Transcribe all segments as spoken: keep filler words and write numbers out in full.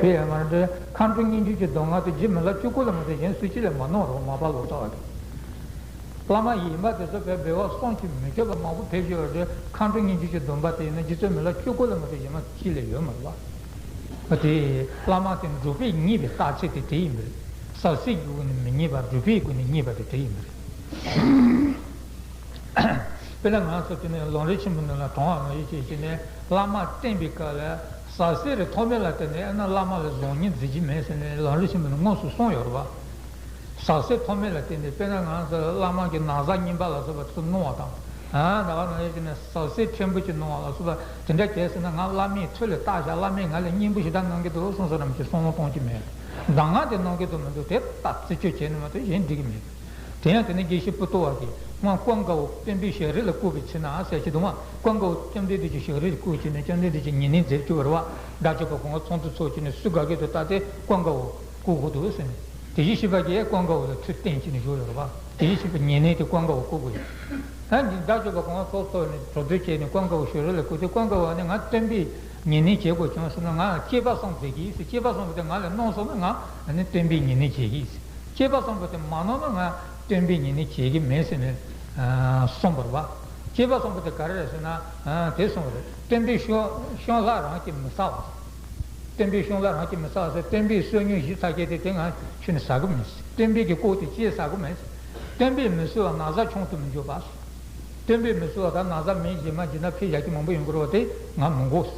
ཕེབས་ཡོད་མ་རེད། མཁའ་འགྲོ་སྙིང་རྗེ་ཆོས་སྡོམ་ཁང་དུ་རྗེ་མི་ལ་བཅུ་དགུ་ལ་མ་གཏོགས་གཞན་སུ་གཅིག་ལ་མ་གནང་རོགས། མར་པ་ལོ་ཙཱ་བ་གིས། བླ་མ་ཡིན་པ་དེ་ཚོ་བས་འབད་བ་བསམ་གྱིས་མི་ཁྱབ་པ་མང་པོ་ཕེབས་ཀྱི་ཡོད་རེད། མཁའ་འགྲོ་སྙིང་རྗེ་ཆོས་སྡོམ་པ་དེ་ཡིན་ན་རྗེ་བཙུན་མི་ལ་བཅུ་དགུ་ལ་མ་གཏོགས་གཞན་མ་གཅིག་ལས་ཡོད་མ་རེད་པ། དེ་བླ་མ་དེ་སྒྲུབ་པས་རྙེད་པའི་རྟགས་མཚན་དེ་དེ་ཡིན་པ་རེད། ཟབ་གསལ་གྱི་སྒོ་ནས་མི་རྙེད་པ་སྒྲུབ་པའི་སྒོ་ནས་རྙེད་པ་དེ་དེ་ཡིན་པ་རེད། དཔེར་ན་ང་ཚོ་དེ་ནས་ལམ་རིམ་ཆེན་མོ་ནང་ལ་དྲངས་པ་ནང་བཞིན་བྱས་བྱས་ནས་བླ་མ་བསྟེན་པའི་སྐབས་ལ་ཟབ་གསལ་རེ་ཐོགས་མེད་ལ་བརྟེན་ནས་ཨ་ནི་བླ་མ་ལ་བཟང་ངན་འཛིན་གྱི་མེད་ཟེར་ནས་ལམ་རིམ་ཆེན་མོ་ནང་དངོས་སུ་གསུངས་ཡོད་རེད་པ། ཟབ་གསལ་ཐོགས་མེད་ལ་བརྟེན་ནས་དཔེར་ན་ང་ཚོ་བླ་མ་གི་ན་བཟའ་རྙིང་པ་ལ་སོགས་པ་དེ་ཚོ་གནང་བ་དང་། ཨ་ད་ག་ནང་བཞིན་བྱས་ནས་ཟབ་གསལ་ཕྲན་བུ་ཅིག་གནང་བ་ལ་སོགས་པ་དེ་འདྲ་བྱས་ཟེར་ན་ང་བླ་མའི་ཚུལ་ལ་བལྟ་བྱ། བླ་མས་ང་ལ་སྙིང་པོ་ཞེ་དྲག་གནང་གི་འདུག་གསུངས་སོ་རམ་གྱི་བསམ་བློ་གཏོང་གི་མེད། གདམས་ངག་དེ་གནང་གི་འདུག་མི་འདུག་དེ་ལྟ་རྩི་གཅོད་བྱས་ནས་མ་གཏོགས་གཞན་འགྲིག་གི་མེད། དེ་ཡང་དེ་ནས་དགེ་བཤེས་པོ་ཏོ་བ་གིས་སྔོན་ཀུན་དགའ་བོ་སྟོན་པའི་ཞལ་རས་ལ་བཀོད་པའི་ཚེ་ན་ཟེར་གྱི་འདུག་མ། ཀུན་དགའ་བོ་བཅོམ་ལྡན་འདས་ཀྱི་ཞལ་རས་ལ་བཀོད་བྱས་ནས་བཅོམ་ལྡན་འདས་ཀྱི་ཉེ་གནས་མཛད་བཅུག་པ་རེད་པ། དགྲ་བཅོམ་པ་གང་བ་ཚོགས་འདུ་ཚོགས་བྱས་ནས་སུ་དགའ་གི་འདུག་ལྟ་སྟེ་ཀུན་དགའ་བོ་བཀོད་དགོས་འདུག་ཟེར་ནས། དེ་བཞིན་གཤེགས་པ་གིས་ཀུན་དགའ་བོ་ལ་ཚུར་བསྟན་བྱས་ནས་བཞུགས་ཡོད་རེད་པ། དེ་བཞིན་གཤེགས་པའི་ཉེ་གནས་དེ་ཀུན་དགའ་བོ་བཀོད་དགོས་ཡོད། ད་འདི་དགྲ་བཅོམ་པ་གང་བ་ཚོགས་ཚོགས་ནས་གྲོས་བསྡུར་བྱས་ནས་ཀུན་དགའ་བོ་ཞལ་རས་ལ་བཀོད་དེ། ཀུན་དགའ་བོ་ནི་ང་སྟོན་པའི་ཉེ་གནས་བྱེད་དགོས་བྱུང་ཟེར་ན་ང་ལ་གཅེས་པ་གསུམ་མཛད་ཀྱི་ཡིན་ཟེར། གཅེས་པ་གསུམ་པོ་དེ་ང་ལ་གནང་སོང་ན་ང་ཨ་ནི་སྟོན་པའི་ཉེ་གནས་བྱེད་ཀྱི་ཡིན་ཟེར། གཅེས་པ་གསུམ་པོ་དེ་མ་གནང་ན་ང་སྟོན་པའི་ཉེ་གནས་བྱེད་ཀྱི་མེད་ཟེར་ནས་གསུངས་པ་རེད་པ། གཅེས་པ་གསུམ་པོ་དེ་ག་རེ་རེད་ཟེར་ན་དེ་གསུངས་པ་རེད། སྟོན་པའི་བྱིན་བྱིན་རླབས་རང་གིས་མི་བསགས་པ། སྟོན་པའི་བྱིན་རླབས་རང་གིས་མི་བསགས་ཟེར། སྟོན་པའི་བསོད་སྙོམས་བཞེས་ཚར་གྱི་དེ་དེ་ང་ཁྱོན་ནས་ཟ་གི་མེད་ཟེར། སྟོན་པའི་གི་སྐོར་དེ་ཅིས་ཟ་གི་མེད་ཟེར། སྟོན་པས་མི་གསོལ་བ་ན་བཟའ་ཆུང་དུ་མི་འཇོག་པ་ཟེར། སྟོན་པས་མི་གསོལ་བ་དང་ན་བཟའ་མེད་བཞིན་མ་བྱིན་ན་ཕས་བཞག་གི་མང་པོ་ཡོང་གི་རེད་པ། དེ་ང་མི་དགོས་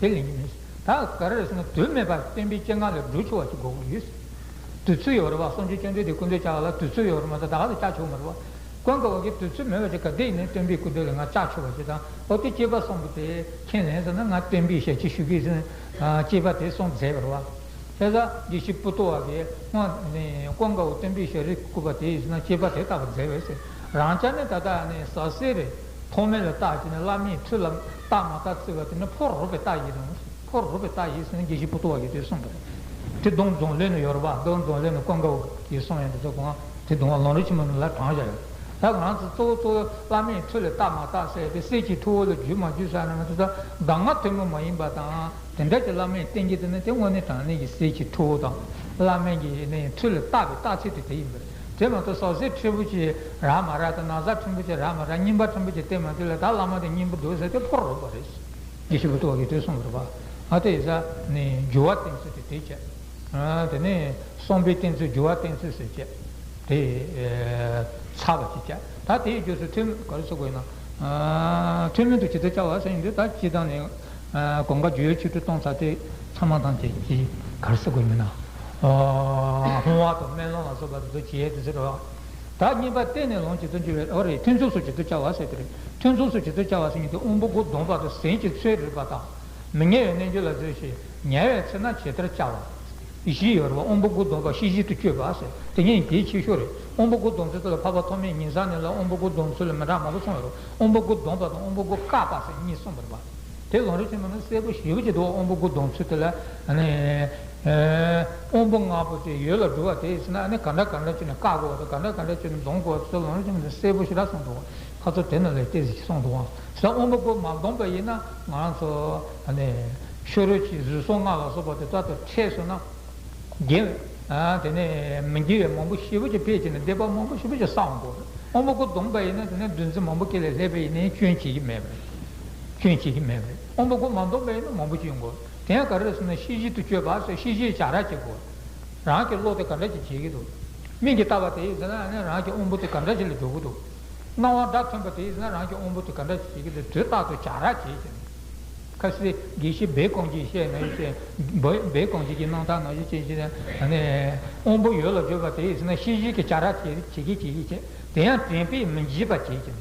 ཟེར། དེ་ལེན་གྱི་མེད་ཟེར། ད་ག་རེ་རེད་ཟེར་ན་དུས་མེད་པར་སྟོན་པའི་སྤྱན་སྔ་ལ་སྒྲུབ་ཆོག་པ་ཅིག་དགོས་ཀྱི་ཡོད་ཟེར། དུས་ཚོད་ཡོད་རེད་པ། སངས་རྒྱས་བཅོམ་ལྡན་འདས་སྐུ་མདུན་བཅར་བ་ལ་དུས་ཚོད་ཡོད་རེད་མ་གཏོགས་ད་ག་ལ་བཅར་ཆོག་མ་རེད་པ། ཀུན་དགའ་བོ་གིས་དུས་ཚོད་མེད་པ་ཅིག་ག་དེ་ཡིན་ནའི་སྟོན་པའི་སྐུ་མདུན་ལ་ང་བཅར་ཆོག་པ་ཞིག་དང་། ཨོ་དེ་གཅེས་པ་གསུམ་པོ་དེ་ཁས་ལེན་ཟེར་ན་ང་སྟོན་པའི་ཞལ་ཆེམས་ཞུ་གི་ཟེར་ནས་གཅེས་པ་དེ་གསུམ་མཛད་པ་རེད་པ། དེ་ལ་དགེ་བཤེས་པོ་ཏོ་བ་གིས་སྔོན་ནས་ཀུན་དགའ་བོ་སྟོན་པའི་ཞལ་རས་བཀོད་པ་དེ་ཡིན་ཟེར་ན་གཅེས་པ་དེ་ལྟ་བུ་མཛད་པས་ཟེར། རང་ཅག་ནི་ད་ལྟ་ནི་ཟབ་གསལ་རེ་ཐོགས་མེད་ལ་བརྟགས་བྱས་ནས་བླ་མའི་ཚུལ་ལ་བལྟ་མ་བལྟ་བརྩི་བ་དེ་ནི་ཕོ་རོག་པའི་རྟགས་ཡིན་ནོ། ཕོ་རོག་པའི་རྟགས་ཡིན་ཟེར་ནས་དགེ་བཤེས་པོ་ཏོ་བ་གིས་དེ་གསུངས་པ་རེད། དེ་སྡོམ་རྫོང་གླེང་ནས་ཡོད་རེད་པ། སྡོམ་རྫོང་གླེང་ནས་ཀུན་དགའ་བོ་གིས་གསུངས་ཡོད་འདུག་ཚོ་གོང་དེ་སྡོམ་པ་ལམ་རིམ་ཆེན་མོ་ནང་ལ་དྲངས་བཞག་ཡོད། ད་ང་ཚོ་གཙོ་བོ་གཙོ་བོ་བླ་མའི་ཚུལ་ལ་བལྟ་མ་བལྟ་ཟེར་དེ་གསེར་གྱི་ཐུ་བོ་ལ་འཇུས་མ་འཇུས་ཟེར་ན་མ་ཚོ་ད་གདམས་ངག་ཐུན་མོང་མ་ཡིན་པ་དང་དེ་འདྲ་གྱི་བླ་མས་བསྟན་གྱི་དེ་ནི་དེ་དངོས་གནས་དྲང་གནས་ཀྱི་གསེར་གྱི་ཐུ་བོ་དང་བླ་མའི་གི་ནི་ཚུལ་ལ་བལྟ་བའི་རྟགས་མཚན་དེ་དེ་ཡིན་པ་རེད། དེ་མ་གཏོགས་ཟབ་གསལ་ཕྲན་བུ་ཅིག་རག་མ་རག་དང་ན་བཟའ་ཕྲན་བུ་ཅིག་རག་མ་རག་རྙིང་པ་ཕྲན་བུ་ཅིག་བསྟན་མ་དེ་ལ་ད་བླ་མ་དེ་རྙིང་པ་འདུག་ཟེར་དེ་ཕོ་རོག་པ་རེད། དགེ་བཤེས་པོ་ཏོ་བ་གིས་དེ་གསུངས་པ་རེད་པ། ཨ་དེ་ཡིན་ས་ནི་འགྱུར་བ་བསྟན་ཚུལ་དེ་དེ་བྱས། ཨ་དེ་ནས་གསུངས་པའི་བསྟན་ཚུལ་འགྱུར་བ་བསྟན་ཚུལ་ཟེར་བྱས། དེ་ཚར་བ་ཅིག་བྱས། ད་དེའི་རྗེས་སུ་ཐུན་ག་རེ་ཟེར་དགོས་ན། ཨ་ཐུན་མིན་དུ་ཇི་ལྟར་བྱ་བ་ཟེར་ཡིན་དུས་ད་སྤྱིར་བཏང་ནས་ཨ་གོམ་ཁ་བརྗོད་ཡོད་ཆོས་དྲུག་གཏོང་ཚར་དེ་ཚང་མ་དང་དེ་ཅི་ག་རེ་ཟེར་དགོས་མིན་ན། ཨ་བསྔོ་བ་དང་སྨོན་ལམ་ལ་སོགས་པ་དེ་ཚོ་བྱེད་ཡས་དེ་ཟེར་རོ། ད་གཉིས་པ་བརྟེན་ནས་ལོངས་སྤྱོད་དུ་འགྱུར་བའི་ཨོ་རེད། ཐུན་མཚམས་སུ་ཇི་ལྟར་བྱ་བ་ཟེར་དེ་རེད། ཐུན་མཚམས་སུ་ཇི་ལྟར་བྱ་བ་ཟེར་ཡིན་དུས་དབང་པོ་དགུ་སྡོམ་པ་དང་ཟས་ཀྱི་ཚོད་རིག་པ་དང་། མི་ཉལ་བའི་རྣལ་འབྱོར་ལ་བརྩོན་ཞིང་ཉལ་བའི་ཚེ་ན་ཇི་ལྟར་བྱ་བ། བཞི་ཡོད་རེད་པ། དབང་པོ་དགུ་སྡོམ་པ་ཤེས་བཞིན་དུ་སྤྱོད་པ་ཟེར་དེ་གཉིས་གལ་ཆེ་ཤོས་རེད། དབང་པོ་དགུ་སྡོམ་ཚུལ་དེ་ལ་འཕགས་པ་ཐོགས་མེད་ཉི་ཤུ་རྩ་གཉིས་ལ་དབང་པོ་དགུ་སྡོམ་ཚུལ་ལ་མི་འདྲ་མང་པོ་གསུངས་ཡོད་རེད། དབང་པོ་དགུ་སྡོམ་པ་དང་དབང་པོ་དགུ་བཀག་པ་ཟེར་གཉིས་གསུངས་པ་རེད་པ། དེ་ལམ་རིམ་ཆེན་མོ་ནི་གསལ་པོ་ཞེ་པོ་ཅིག་འདུག་དབང་པོ་དགུ་སྡོམ་ཚུལ་དེ་ལ་ཨ་ནི། ཨེ། དབང་པོ་ལྔ་པོ་དེ་ཡོད་ལ་སྒྲུབ་པ་དེ་ཡིན་ཟེར་ན་ཨ་ནི་ག་འདྲ་ག་འདྲ་བྱས་ནས་བཀག་དགོས་པ་དང་ག་འདྲ་ག་འདྲ་བྱས་ནས་སྡོམ་དགོས་པ་དེ་ཚོ་ལམ་རིམ་ཆེན་མོ་ནི་གསལ་པོ་ཞེ་དྲག་གསུངས་འདུག་ཁ་ཚོ་དེ་ནང་ལ་ཏོག་ཙམ་ཅིག་གསུངས་འདུག་ད་དབང་པོ་དགུ་མ་སྡོམ་པ་ཡིན་ན་ང་རང་ཚོ་ཨ་ནི་ཕྱི་རོལ་གྱི་གཟུགས་སོགས་ལྔ་ལ་སོགས་པ་དེ་ལྟར་དུ་འཕྲད་སོང་ན། དགེ་བའི། ཨ་དེ་ནས་མི་དགེ་བའི་མང་པོ་ཞེ་པོ་ཅིག་འཕེལ་བྱས་ནས་སྡིག་པ་མང་པོ་ཞེ་པོ་ཅིག་བསགས་འོང་གི་རེད། དབང་པོ་དགུ་སྡོམ་པ་ཡིན་ན་དེ་ནས་འདུ་འཛི་མང་པོ་སྐྱེ་ལས་སླེབས་པ་ཡིན་ནའི་སྐྱོན་བྱེད་ཀྱི་མེད་པ་རེད། སྐྱོན་བྱེད་ཀྱི་མེད་པ་རེད། དབང་པོ་དགུ་མ་སྡོམ་པ་ཡིན་ན་མང་པོ་ཅིག་ཡོང་གི་རེད། དེ་ཡང་ག་རེ་རེད་ཟེར་ན་ཤེས་བཞིན་དུ་སྤྱོད་པ་ཟེར་ཤེས་བཞིན་བྱ་ར་བྱེད་དགོས། རང་གི་བློ་དེ་ག་འདྲ་ཞིག་བྱེད་ཀྱི་འདུག་སྨིན་གྱི་ལྟ་བ་དེ་ཡིན་ཟེར་ན་ཨ་ནི་རང་གི་དབང་པོ་དེ་ག་འདྲ་ཞིག་ལ་འཇོག་གི་འདུག་སྣང་བ་སྒྲ་ཐོན་པ་དེ་ཡིན་ཟེར་ན་རང་གི་དབང་པོ་དེ་ག་འདྲ་ཞིག་བྱེད་ཀྱི་འདུག་དུས་རྟག་ཏུ་བྱ་ར་བྱེད་ཀྱི་འདུག་ཁ་སང་དགེ་བཤེས་སྦས་གོང་ཆེན་བཤད་ནང་བཞིན་བྱས། སྦས་སྦས་གོང་ཆེན་གྱི་གནང་སྟངས་ནང་བཞིན་བྱས་བྱས་ནས་ཨ་ནི་དབང་པོ་ཡོད་ལ་བརྗོད་པ་དེ་ཡིན་ཟེར་ན་ཤེས་བཞིན་གྱི་བྱ་ར་བྱེད་བྱེད་ཀྱི་བྱེད་ཀྱི་བྱེད། དེ་ཡང་དྲན་པས་མི་འཇིགས་པ་བྱེད་ཀྱི།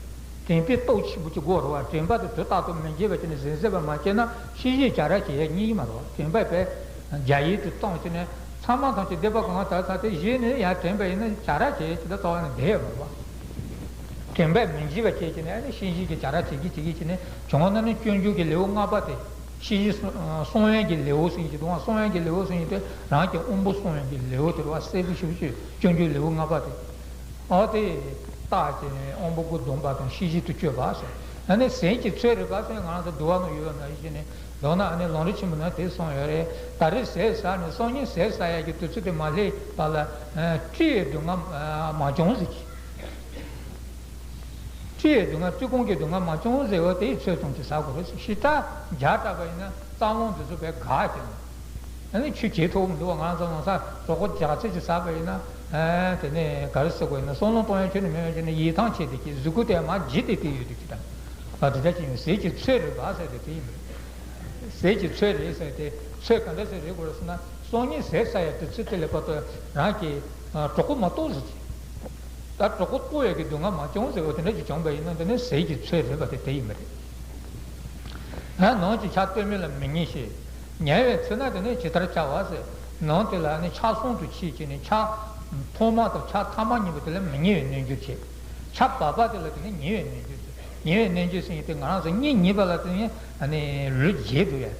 དྲན་པས་སྟོབས་ཆེན་པོ་ཅིག་དགོས་རེད་པ། དྲན་པ་དེ་དུས་རྟག་ཏུ་མི་འཇིགས་པ་བྱས་ནས་ཟིན་ཟིན་པ་མ་བྱས་ན་ཤེས་བཞིན་བྱ་ར་བྱེད་ཡ་རྙེད་ཀྱི་མ་རེད་པ། དྲན་པ་བས་རྒྱ་ཡིས་དེ་བཏང་བྱས་ནས་ཚང་མ་ཐམས་ཅད་སྡིག་པ་གང་དག་ཚར་ཏེ་གཞི་ནས་ཡར་དྲན་པ་ཡིན་ན་བྱ་ར་བྱེད་ཡ་ཅིག་ད་རྩ་བ་ནས་བསྡད་ཡོད་མ་རེད་པ། དྲན་པས་མི་འཇིགས་པ་བྱས་བྱས་ནས་ཨ་ནི་ཤེས་བཞིན་གྱི་བྱ་ར་བྱེད་ཀྱི་བྱེད་ཀྱི་བྱས་ནས་བྱུང་ན་ནི་སྤྱོད་འཇུག་གི་ལེའུ་ལྔ་པ་དེ། ཤེས་བཞིན་སྲུང་སྲུང་བའི་གི་ལེའུ་ཟེར་གྱི་འདུག་སྲུང་བའི་གི་ལེའུ་ཟེར་གྱི་དེ་རང་གི་དབང་པོ་སྲུང་བའི་གི་ལེའུ་དེ་རེད་པ། གསལ་པོ་ཞེ་པོ་ཅིག་སྤྱོད་འཇུག་ལེའུ་ལྔ་པ་དེ། ཨོ་དེ་བརྟགས་བྱས་ནས་དབང་པོ་དགུ་སྡོམ་པ་དང་ཤེས་བཞིན་དུ་སྤྱོད་པ་ཟེར། ཨ་ནི་ཟས་ཀྱི་ཚོད་རིག་པ་ཟེར་ང་རང་ཚོ་འདུལ་བ་ནང་ཡོད་པ་ནང་བཞིན་ནི་མདོར་ན་ཨ་ནི་ལམ་རིམ་ཆེན་མོ་ནང་དེ་གསུངས་ཡོད་རེད། ད་རེས་ཟས་ཟ་ནས་སང་ཉིན་ཟས་ཟ་ཡག་གི་དུས་ཚོད་དེ་མ་སླེབས་བར་ལ་སྤྲེའུའི་སྡུག་བསྔལ་མ་བྱུང་ཟེར་གྱི། སྤྲེའུའི་སྡུག་བསྔལ་བཙུན་དཔུང་གི་སྡུག་བསྔལ་མ་བྱུང་ཟེར་བ་དེ་ཡི་ཚོད་ཙམ་གྱིས་ཟ་དགོས་རེད་ཟེར། ཞེ་དྲག་རྒྱགས་དྲགས་པ་ཡིན་ན་རྩ་རླུང་འདི་ཚོ་བས་འགག་ཀྱང་། ཨ་ནི་ཆུ་བྱེད་ཐུབ་མི་འདུག་བ། ང་ཚོ་ལོ་གསར་གྲོད་ཁོག་རྒྱགས་ཚད་ཅིག་ཟ་བ་ཡིན་ན། ཨ་དེ་ནས་ག་རེ་ཟེར་དགོས་ཡིན་ན་སང་ལོ་གཏོང་ཡ་ཁྱོན་ནས་མེད་པ་བྱས་ནས་ཡིད་ཐང་ཆད་དེ་གི་གཟུགས་པོ་དེ་མར་འཇིག་སྟེ་བསྡད་ཡོད་དུས་ཀྱི་དང་། ཨ་དེ་འདྲ་ཅིག་ཡིན། ཟས་ཀྱི་ཚོད་རིག་པ་ཟེར་དེ་དེ་ཡིན་པ་རེད། ཟས་ཀྱི་ཚོད་རིག་ཟེར་དེ་ཚོད་ག་འདྲ་ཟེར་རིག་དགོས་རེད་ཟེར་ན། སང་ཉིན་ཟས་ཟ་ཡ་དུས་ཚོད་དེ་ལ་བར་དུ་རང་གི་ཨ་གྲོད་ཁོག་མ་ལྟོགས་ཟེར་གྱི། ད་གྲོད་ཁོག་ལྟོགས་ཡོད་ཀྱི་སྡུག་བསྔལ་མ་བྱུང་ཟེར་བ་དེ་འདྲ་ཅིག་བྱུང་བ་ཡིན་ན་དེ་ནི་ཟས་ཀྱི་ཚོད་རིག་པ་དེ་དེ་ཡིན་པ་རེད། ཡང་ནམ་ཞིག་ཆར་སྟོད་སྨད་ལ་མི་ཉལ་ཞིང་། ཉལ་བའི་ཚེ་ན་དེ་ནི་ཇི་ལྟར་བྱ་བ་ཟེར། ནམ་དེ་ལ་ནི་ཆར་གསུམ་དུ་ཕྱེ་བྱས་ནས་ཆར་ཐོག་མ་དང་ཆར་ཐ་མ་གཉིས་པོ་དེ་ལ་མི་ཉལ་བའི་རྣལ་འབྱོར་བྱེད། ཆར་བབས་པ་དེ་ལ་དེ་ནི་ཉལ་བའི་རྣལ་འབྱོར་བྱེད། ཉལ་བའི་རྣལ་འབྱོར་ཟེར་མཁན་དེ་ང་རང་ཚོ་གཉིད་ཉལ་བ་ལ་དེ་ནི་ལུས་བརྗེད་འགྲོ་ཡ།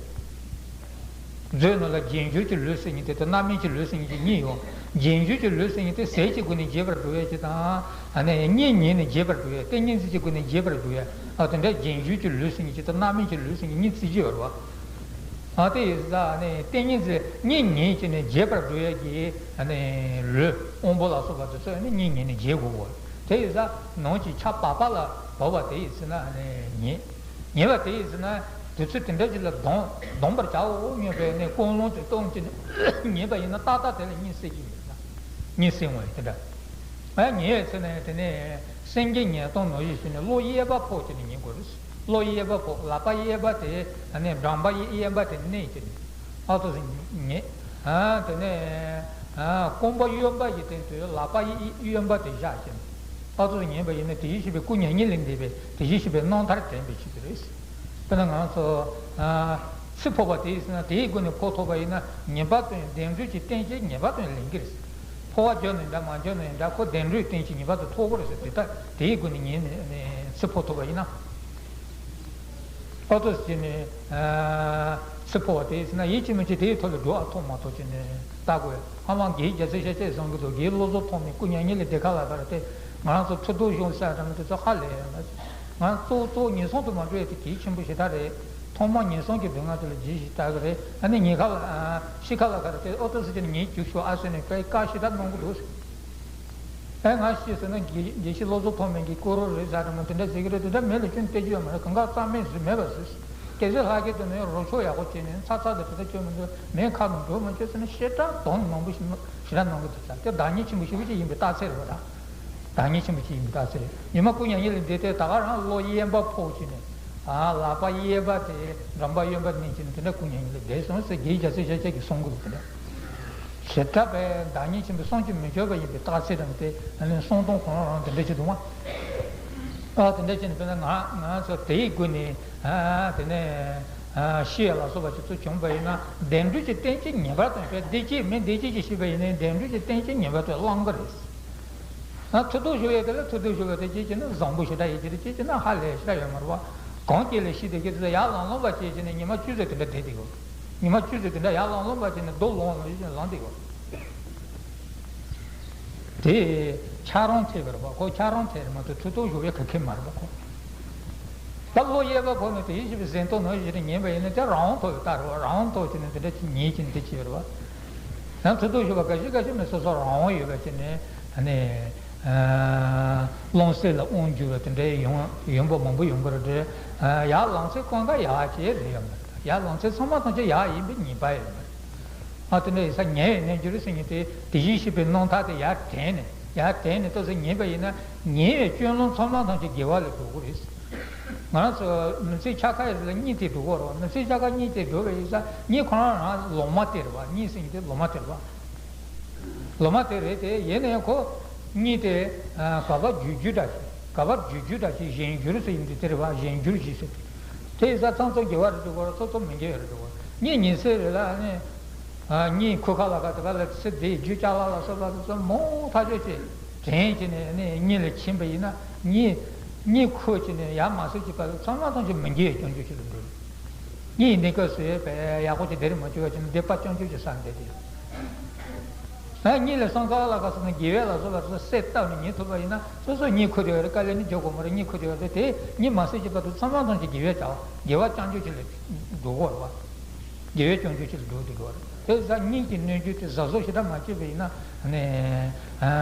མཛོད་ནང་ལ་རྗེས་འཇུག་གི་ལུས་ཟེར་མཁན་དེ་དང་རྣམ་སྨིན་གྱི་ལུས་ཟེར་མཁན་གྱི་གཉིས་ཡོད། རྗེས་འཇུག་གི་ལུས་ཟེར་མཁན་དེ་ཟས་ཀྱི་སྒོ་ནས་རྒྱས་པར་འགྲོ་ཡས་ཀྱི་དང་། ཨ་ནི་གཉིད་ཉལ་ནས་རྒྱས་པར་འགྲོ་ཡས། ཏིང་ངེ་འཛིན་གྱི་སྒོ་ནས་རྒྱས་པར་འགྲོ་ཡས། ཨ་དེ་འདྲ་རྗེས་འཇུག་གི་ལུས་ཟེར་མཁན་གྱི་དང་རྣམ་སྨིན་གྱི་ལུས་ཟེར་མཁན་གཉིས་བརྩི་གི་ཡོད་རེད་བ། ཨ་དེ་ཡིན་ཙང་ཨ་ནི་ཏིང་ངེ་འཛིན་གཉིད་ཉལ་བྱས་ནས་རྒྱས་པར་འགྲོ་ཡས་ཀྱི་ཨ་ནི་ལུས་དབང་པོ་ལ་སོགས་པ་དེ་ཚོ་ཨ་ནི་གཉིད་ཉལ་ནས་རྒྱས་དགོས་གོ། དེ་ཡིན་ཙང་ནམ་ཞིག་ཆར་བབས་པ་ལ་བབས་པ་དེ་ཡིན་ཟེར་ན་ཨ་ནི་ཉལ། ཉལ་བ་དེ་ཡིན་ཟེར་ན། དུས་ཚོད་དེ་འདྲ་ཅིག་ལ་གདོང་གདོང་པར་བྱའོ་སྙམ་པའི་ནས་ཀུན་སློང་ཅིག་གཏོང་གི་ཉལ་བ་ཡིན་ན་ཏག་ཏག་དེ་ལ་གཉིད་སད་ཀྱི་ཡོད་ན། གཉིད་སད་འོང་ཡི་དེ་འདྲ། ཨ་ཉལ་བའི་ཚེ་ན་དེ་ནས་སེང་གེ་ཉལ་སྟངས་ནང་བཞིན་བྱས་ནས་གློ་གཡས་པ་ཕོག་བྱས་ནས་ཉལ་དགོས་རེད། གློ་གཡས་པ་ཕོག་ལག་པ་གཡས་པ་དེ་ཨ་ནི་འགྲམ་པ་གཡས་པ་དེ་མནན་བྱས་ནས། ཨ་ཏོ་ཟིན་ཉེ། ཨ་དེ་ནས་ཨ་རྐང་པ་གཡོན་པ་ཡི་སྟེང་དུ་ལག་པ་ཡི་གཡོན་པ་དེ་བཞག་ཅིང་། ཨ་ཏོ་ཟིན་ཉེན་པ་ཡིན་ན་དེ་བཞིན་གཤེགས་པའི་སྐུ་མྱ་ངན་ལས་འདས་པའི་དེ་བཞིན་གཤེགས་པའི་རྣམ་ཐར་དྲན་པའི་ཆེད་དུ་རེད། དཔེར་ན་ང་ཚོ་ཨ་ཚིག་ཕོག་པ་དེ་ཡིན་ན་དེའི་སྒོ་ནས་ཕོག་ཐུབ་པ་ཡིན་ན་ཉེས་པ་དོན་བདེན་གྲུབ་ཀྱི་རྟེན་ཅིག་ཉེས་པ་དོན་ལེན་གྱི་རེད། ཕོ་བ་འཇོག་ནས་འདྲ་མ་འཇོག་ནས་འདྲ་ཁོ་བདེན་གྲུབ་རྟེན་ཅིག་ཉེས་པ་དོན་ཐོབ་ཀྱི་རེད་ཟེར་དེ་ལྟར་དེའི་སྒོ་ནས་ཉེས་ནས་ཚིག་ཕོག་ཐུབ་པ་ཡིན་ན། ཨོ་ཏོ་ཟེར་ནས་ཚིག་ཕོག་པ་དེ་ཟེར་ན་ཡིད་ཆེས་མི་བྱེད་དེའི་ཐོག་ལ་འགྲོ་བ་ཐོག་མ་ཐོག་ཅིག་ནས་ལྟ་དགོས། ཧ་མ་དགེ་རྒྱལ་སྲས་ཤཱཀྱ་གསུང་གི་འདུག་དགེ་བློ་བཟང་ཐོགས་མེད་སྐུ་མྱ་ངན་ལས་འདས་ཁ་ལ་ཁར་ཏེ་ང་རང་ཚོ་མཐུ་སྟོབས་ཤོར་ས་འདྲ་མི་དེ་ཚོ་ཧ་ལས་ཡོད་ན། ང་གཙོ་བོ་གཙོ་བོ་ངན་སོང་དུ་མ་འགྲོ་ཡ་དེ་གལ་ཆེན་པོ་ཞེ་དྲག་རེད། ཐོག་མ་ངན་སོང་གི་སྡུག་བསྔལ་དེ་ལ་རྗེས་ཤིག་ལྟ་གི་རེད། ཨ་ནི་ཉེན་ཁ་ལ་ཤི་ཁ་ལ་ཁར་ཏེ་ཨོ་ཏོ་ཟེར་ནས་ངས་རྒྱུགས་ཤོག་ཨ་ཟེར་ནས་དཔེ་བཀའ་ཞེ་དྲག་གནང་གི་འདུག་ཨེ་ང་ཤི་ཟེར་ན་དགེ་དགེ་བཤེས་བློ་བཟང་ཐོགས་མེད་ཀྱི་སྐུ་རོ་རེད་ཟེར་དང་དེ་འདྲ་ཟེར་གྱི་རེད། དེ་འདྲ་མེད་ལ་ཁྱོན་བལྟས་རྒྱུ་ཡོད་མ་རེད། གང་ག་རྩ་མེད་ཟེར་མེད་པ་ཟེར། སྐད་ཆ་ལྷག་གི་དེ་ནས་རོགས་ཕྱོགས་ཡག་པོ་བྱས་ནས་ཚ་ཚ་དེ་དེ་འདྲ་བྱོས་མི་འདུག་མེད་ཁ་ནང་འགྲོ་མི་བྱོས་ཟེར་ན་ཞེ་དྲག་དོན་མང་པོ་ཞིག་ཞེ་དྲག་གནང་གི་འདུག་ད་དེ་བདག་ཉིད་ཆེན་པོ་ཞེ་པོ་ཅིག་ཡིན་པའི་རྟགས་མཚན་རེད་བ། ད་བདག་ཉིད་ཆེན་པོ་ཅིག་ཡིན་པའི་རྟགས་མཚན་རེད། ཉི་མ་སྐུ་མྱ་ངན་ལས་འདས་ཏེ་ད་ག་རང་གློ་གཡས་པ་ཕོག་བྱས་ནས། ཨ་ལག་པ་གཡས་པ་དེ་འགྲམ་པ་གཡོན་པ་མནན་བྱས་ནས་དེ་འདྲ་སྐུ་མྱ་ངན་ལས་འདས་སོང་ཟེར་དགེ་རྒྱལ་སྲས་ཤཱཀྱ་གིས་གསུང་གི་འདུག་དེ་འདྲ། ཞེ་དྲག་པའི་བདག་ཉིད་ཆེན་པོའི་བསམ་གྱིས་མི་ཁྱབ་པ་ཡིན་པའི་རྟགས་མཚན་རང་དེ་ཨ་ནི་གསུང་སྟངས་ཁོ་རང་རང་དེ་འདྲ་ཞིག་འདུག་མ། ཨ་དེ་འདྲ་བྱས་ནས་དཔེར་ན་ང་ང་ཚོ་དེའི་སྒོ་ནས་ཨ་དེ་ནས་ཨ་ཤི་ཡ་ལ་སོགས་པ་ཅིག་ཚུར་བྱུང་བ་ཡིན་ན་བདེན་གྲུབ་ཀྱི་རྟེན་ཅིག་ངེས་པར་དུ་དཔེ་བདེ་སྐྱིད་མི་བདེ་སྐྱིད་ཅིག་ཤེས་པ་ཡིན་ན་བདེན་གྲུབ་ཀྱི་རྟེན་ཅིག་ངེས་པར་དུ་བླང་གི་རེད། ཨ་མཐུ་སྟོབས་ཞུ་བའི་དེ་ལ་མཐུ་སྟོབས་ཞུ་བ་དེ་ཅིག་བྱས་ན་བཟང་པོ་ཞེ་དྲག་ཡིན་གྱི་རེད། ཅིག་བྱས་ན་ཧ་ལས་ཞེ་དྲག་ཡོད་མ་རེད་བ། གང་སྐྱེ་ལས་ཤི་དེ་སྐྱེ་དུས་ཡར་ལངས་ལངས་པ་ཅིག་བྱས་ནས་ཉི་མ་བཅུ་ཙམ་དེ་འདྲ་བསྡད་དེ་གོ། ཉི་མ་བཅུ་ཙམ་དེ་འདྲ་ཡར་ལངས་ལངས་པ་བྱས་ནས་རྡོ་ལོང་ལོང་ཡོད་ཅིག་ལངས་དེ་གོ། དེ་ཆགས་རང་ཐེབས་པ་རེད་བ། ཁོ་ཆགས་རང་ཐེབས་རེད་མ་གཏོགས་མཐུ་སྟོབས་ཞུ་བའི་ག་གེ་མ་རེད་བ་ཁོ། ད་གློ་གཡས་པ་ཁོ་ནི་དེ་ཡིད་ཆེས་པའི་གཟེངས་རྟགས་ནང་བཞིན་དུ་ཉན་པ་ཡིན་ན་དེ་རང་དབང་ཐོབ་པའི་རྟགས་རེད་བ། རང་དབང་ཐོབ་བྱས་ནས་དེ་འདྲ་ཅིག་ཉན་བྱས་ནས་དེ་བྱས་པ་རེད་བ། ཡང་མཐུ་སྟོབས་ཞུ་བ་ག་ཤེད་ག་ཤེད་མེད་སོ་སོ་རང་དབང་ཡོད་པ་བྱས་ནས་ཨ་ནི། ཨ་རླུང་སེམས་ལ་དབང་བསྒྱུར་བ་དེ་འདྲའི་ཡོང་ཡོང་པ་མང་པོ་ཡོང་གི་རེད་དེ། ཨ་ཡར་ལངས་ཚད་ཀུན་དགའ་ཡག་ཅིག་རེད་ཡོད་མ་རེད། ཡར་ལངས་ཚད་ཚང་མ་ཐམས་ཅད་ཡག་ཡིན་པའི་ངེས་པ་ཡོད་མ་རེད། ཨ་དེ་འདྲ་ཡིན་ཙང་ཉལ་བའི་རྣལ་འབྱོར་ཟེར་མཁན་དེ་དེ་བཞིན་གཤེགས་པའི་རྣམ་ཐར་དེ་ཡར་དྲན་ནས་ཡར་དྲན་ནས་ཏོག་ཙམ་ཉན་པ་ཡིན་ན་ཉལ་བའི་སྐྱོན་ལམ་ཚང་མ་ཐམས་ཅད་དགེ་བ་ལ་འགྲོ་གི་རེད། ང་རང་ཚོ་མི་ཚེ་ཆ་ཁ་ཡི་ལ་གཉིད་དེ་འགྲོ་གི་རེད་བ། མི་ཚེ་ཆ་ཁ་གཉིད་དེ་འགྲོ་བའི་ཡིན་ཙང་གཉིད་ཁོ་རང་རང་ལོ་མ་དེ་རེད་བ། གཉིད་ཟེར་མཁན་དེ་ལོ་མ་དེ་རེད་བ། ལོ་མ་དེ་རེད་དེ། ཡིན་ནའི་ཁོ་གཉིད་དེ་ཨ་ག་པར་འགྱུར་རྒྱུ་འདྲ་ཞིག་ག་པར་འགྱུར་རྒྱུ་འདྲ་ཞིག་གཞན་འགྱུར་ཟེར་ཡིན་དུས་དེ་རེད་བ། གཞན་འགྱུར་ཞིག་ཟེར། དེ་ཡིན་ཙང་ཚང་ཚང་དགེ་བ་རེད་འགྲོ་གི་རེད། ཚང་ཚང་མི་དགེ་བ་རེད་འགྲོ་གི་རེད། གཉིད་ཉལ་སའི་རེད་ལ་ཨ་ནི་ཨ་གཉིད་ཁུག་ཁ་ལ་ཁ་དེ་ག་ལ་ཚེ་འདིའི་རྒྱུ་ཅ་ལག་ལ་སོགས་པ་དེ་ཚོ་མང་ཐག་ཆོད་ཅིག་དྲན་བྱས་ནས་ཨ་ནི་གཉིད་ལ་ཕྱིན་པ་ཡིན་ན་གཉིད་གཉིད་ཁུག་བྱས་ནས་ཡར་མ་སོང་ཅིག་བར་དུ་ཚང་མ་ཐམས་ཅད་མི་དགེ་བའི་སྐྱོན་བརྗོད་ཅིག་ལ་འགྲོ། གཉིད་ནི་སྐབས་སུ་ཡོད་པས་ཡག་པོ་ཅིག་བདེ་རུ་མ་བཅུག་པ་བྱས་ན་སྡིག་པ་སྐྱོན་བརྗོད་ཀྱི་ས་འདི་དེ། ཨ། གཉིད་ལས་སངས་རྒྱས་ལ་ག་ཟེར་ན་དགེ་བའི་ལ་སོགས་པ་སོ་སོས་བཏབ་ནས་ཉལ་ཐུབ་པ་ཡིན་ན་སོ་སོ་གཉིད་ཁུག་བསྡད་ཡོད་རེད། དཀའ་ལས་ནི་རྒྱག་དགོས་མ་རེད། གཉིད་ཁུག་བསྡད་ཡོད་རེད། དེ་གཉིད་མ་སད་ཀྱི་བར་དུ་ཚང་མ་ཐམས་ཅད་དགེ་བའི་བྱ་བ་དགེ་བ་རྐྱང་རྐྱང་ཅིག་ལ་འགྲོ་དགོས་རེད་བ། དགེ་བའི་རྐྱང་རྐྱང་ཅིག་ལ་འགྲོ་བསྡད་དགོས་རེད། དེ་ཡིན་ཙང་གཉིད་ཀྱི་གནོད་འགྱུར་དེ་གཟབ་གཟབ་ཞེ་དྲག་མ་བྱས་པ་ཡིན་ན་ནི་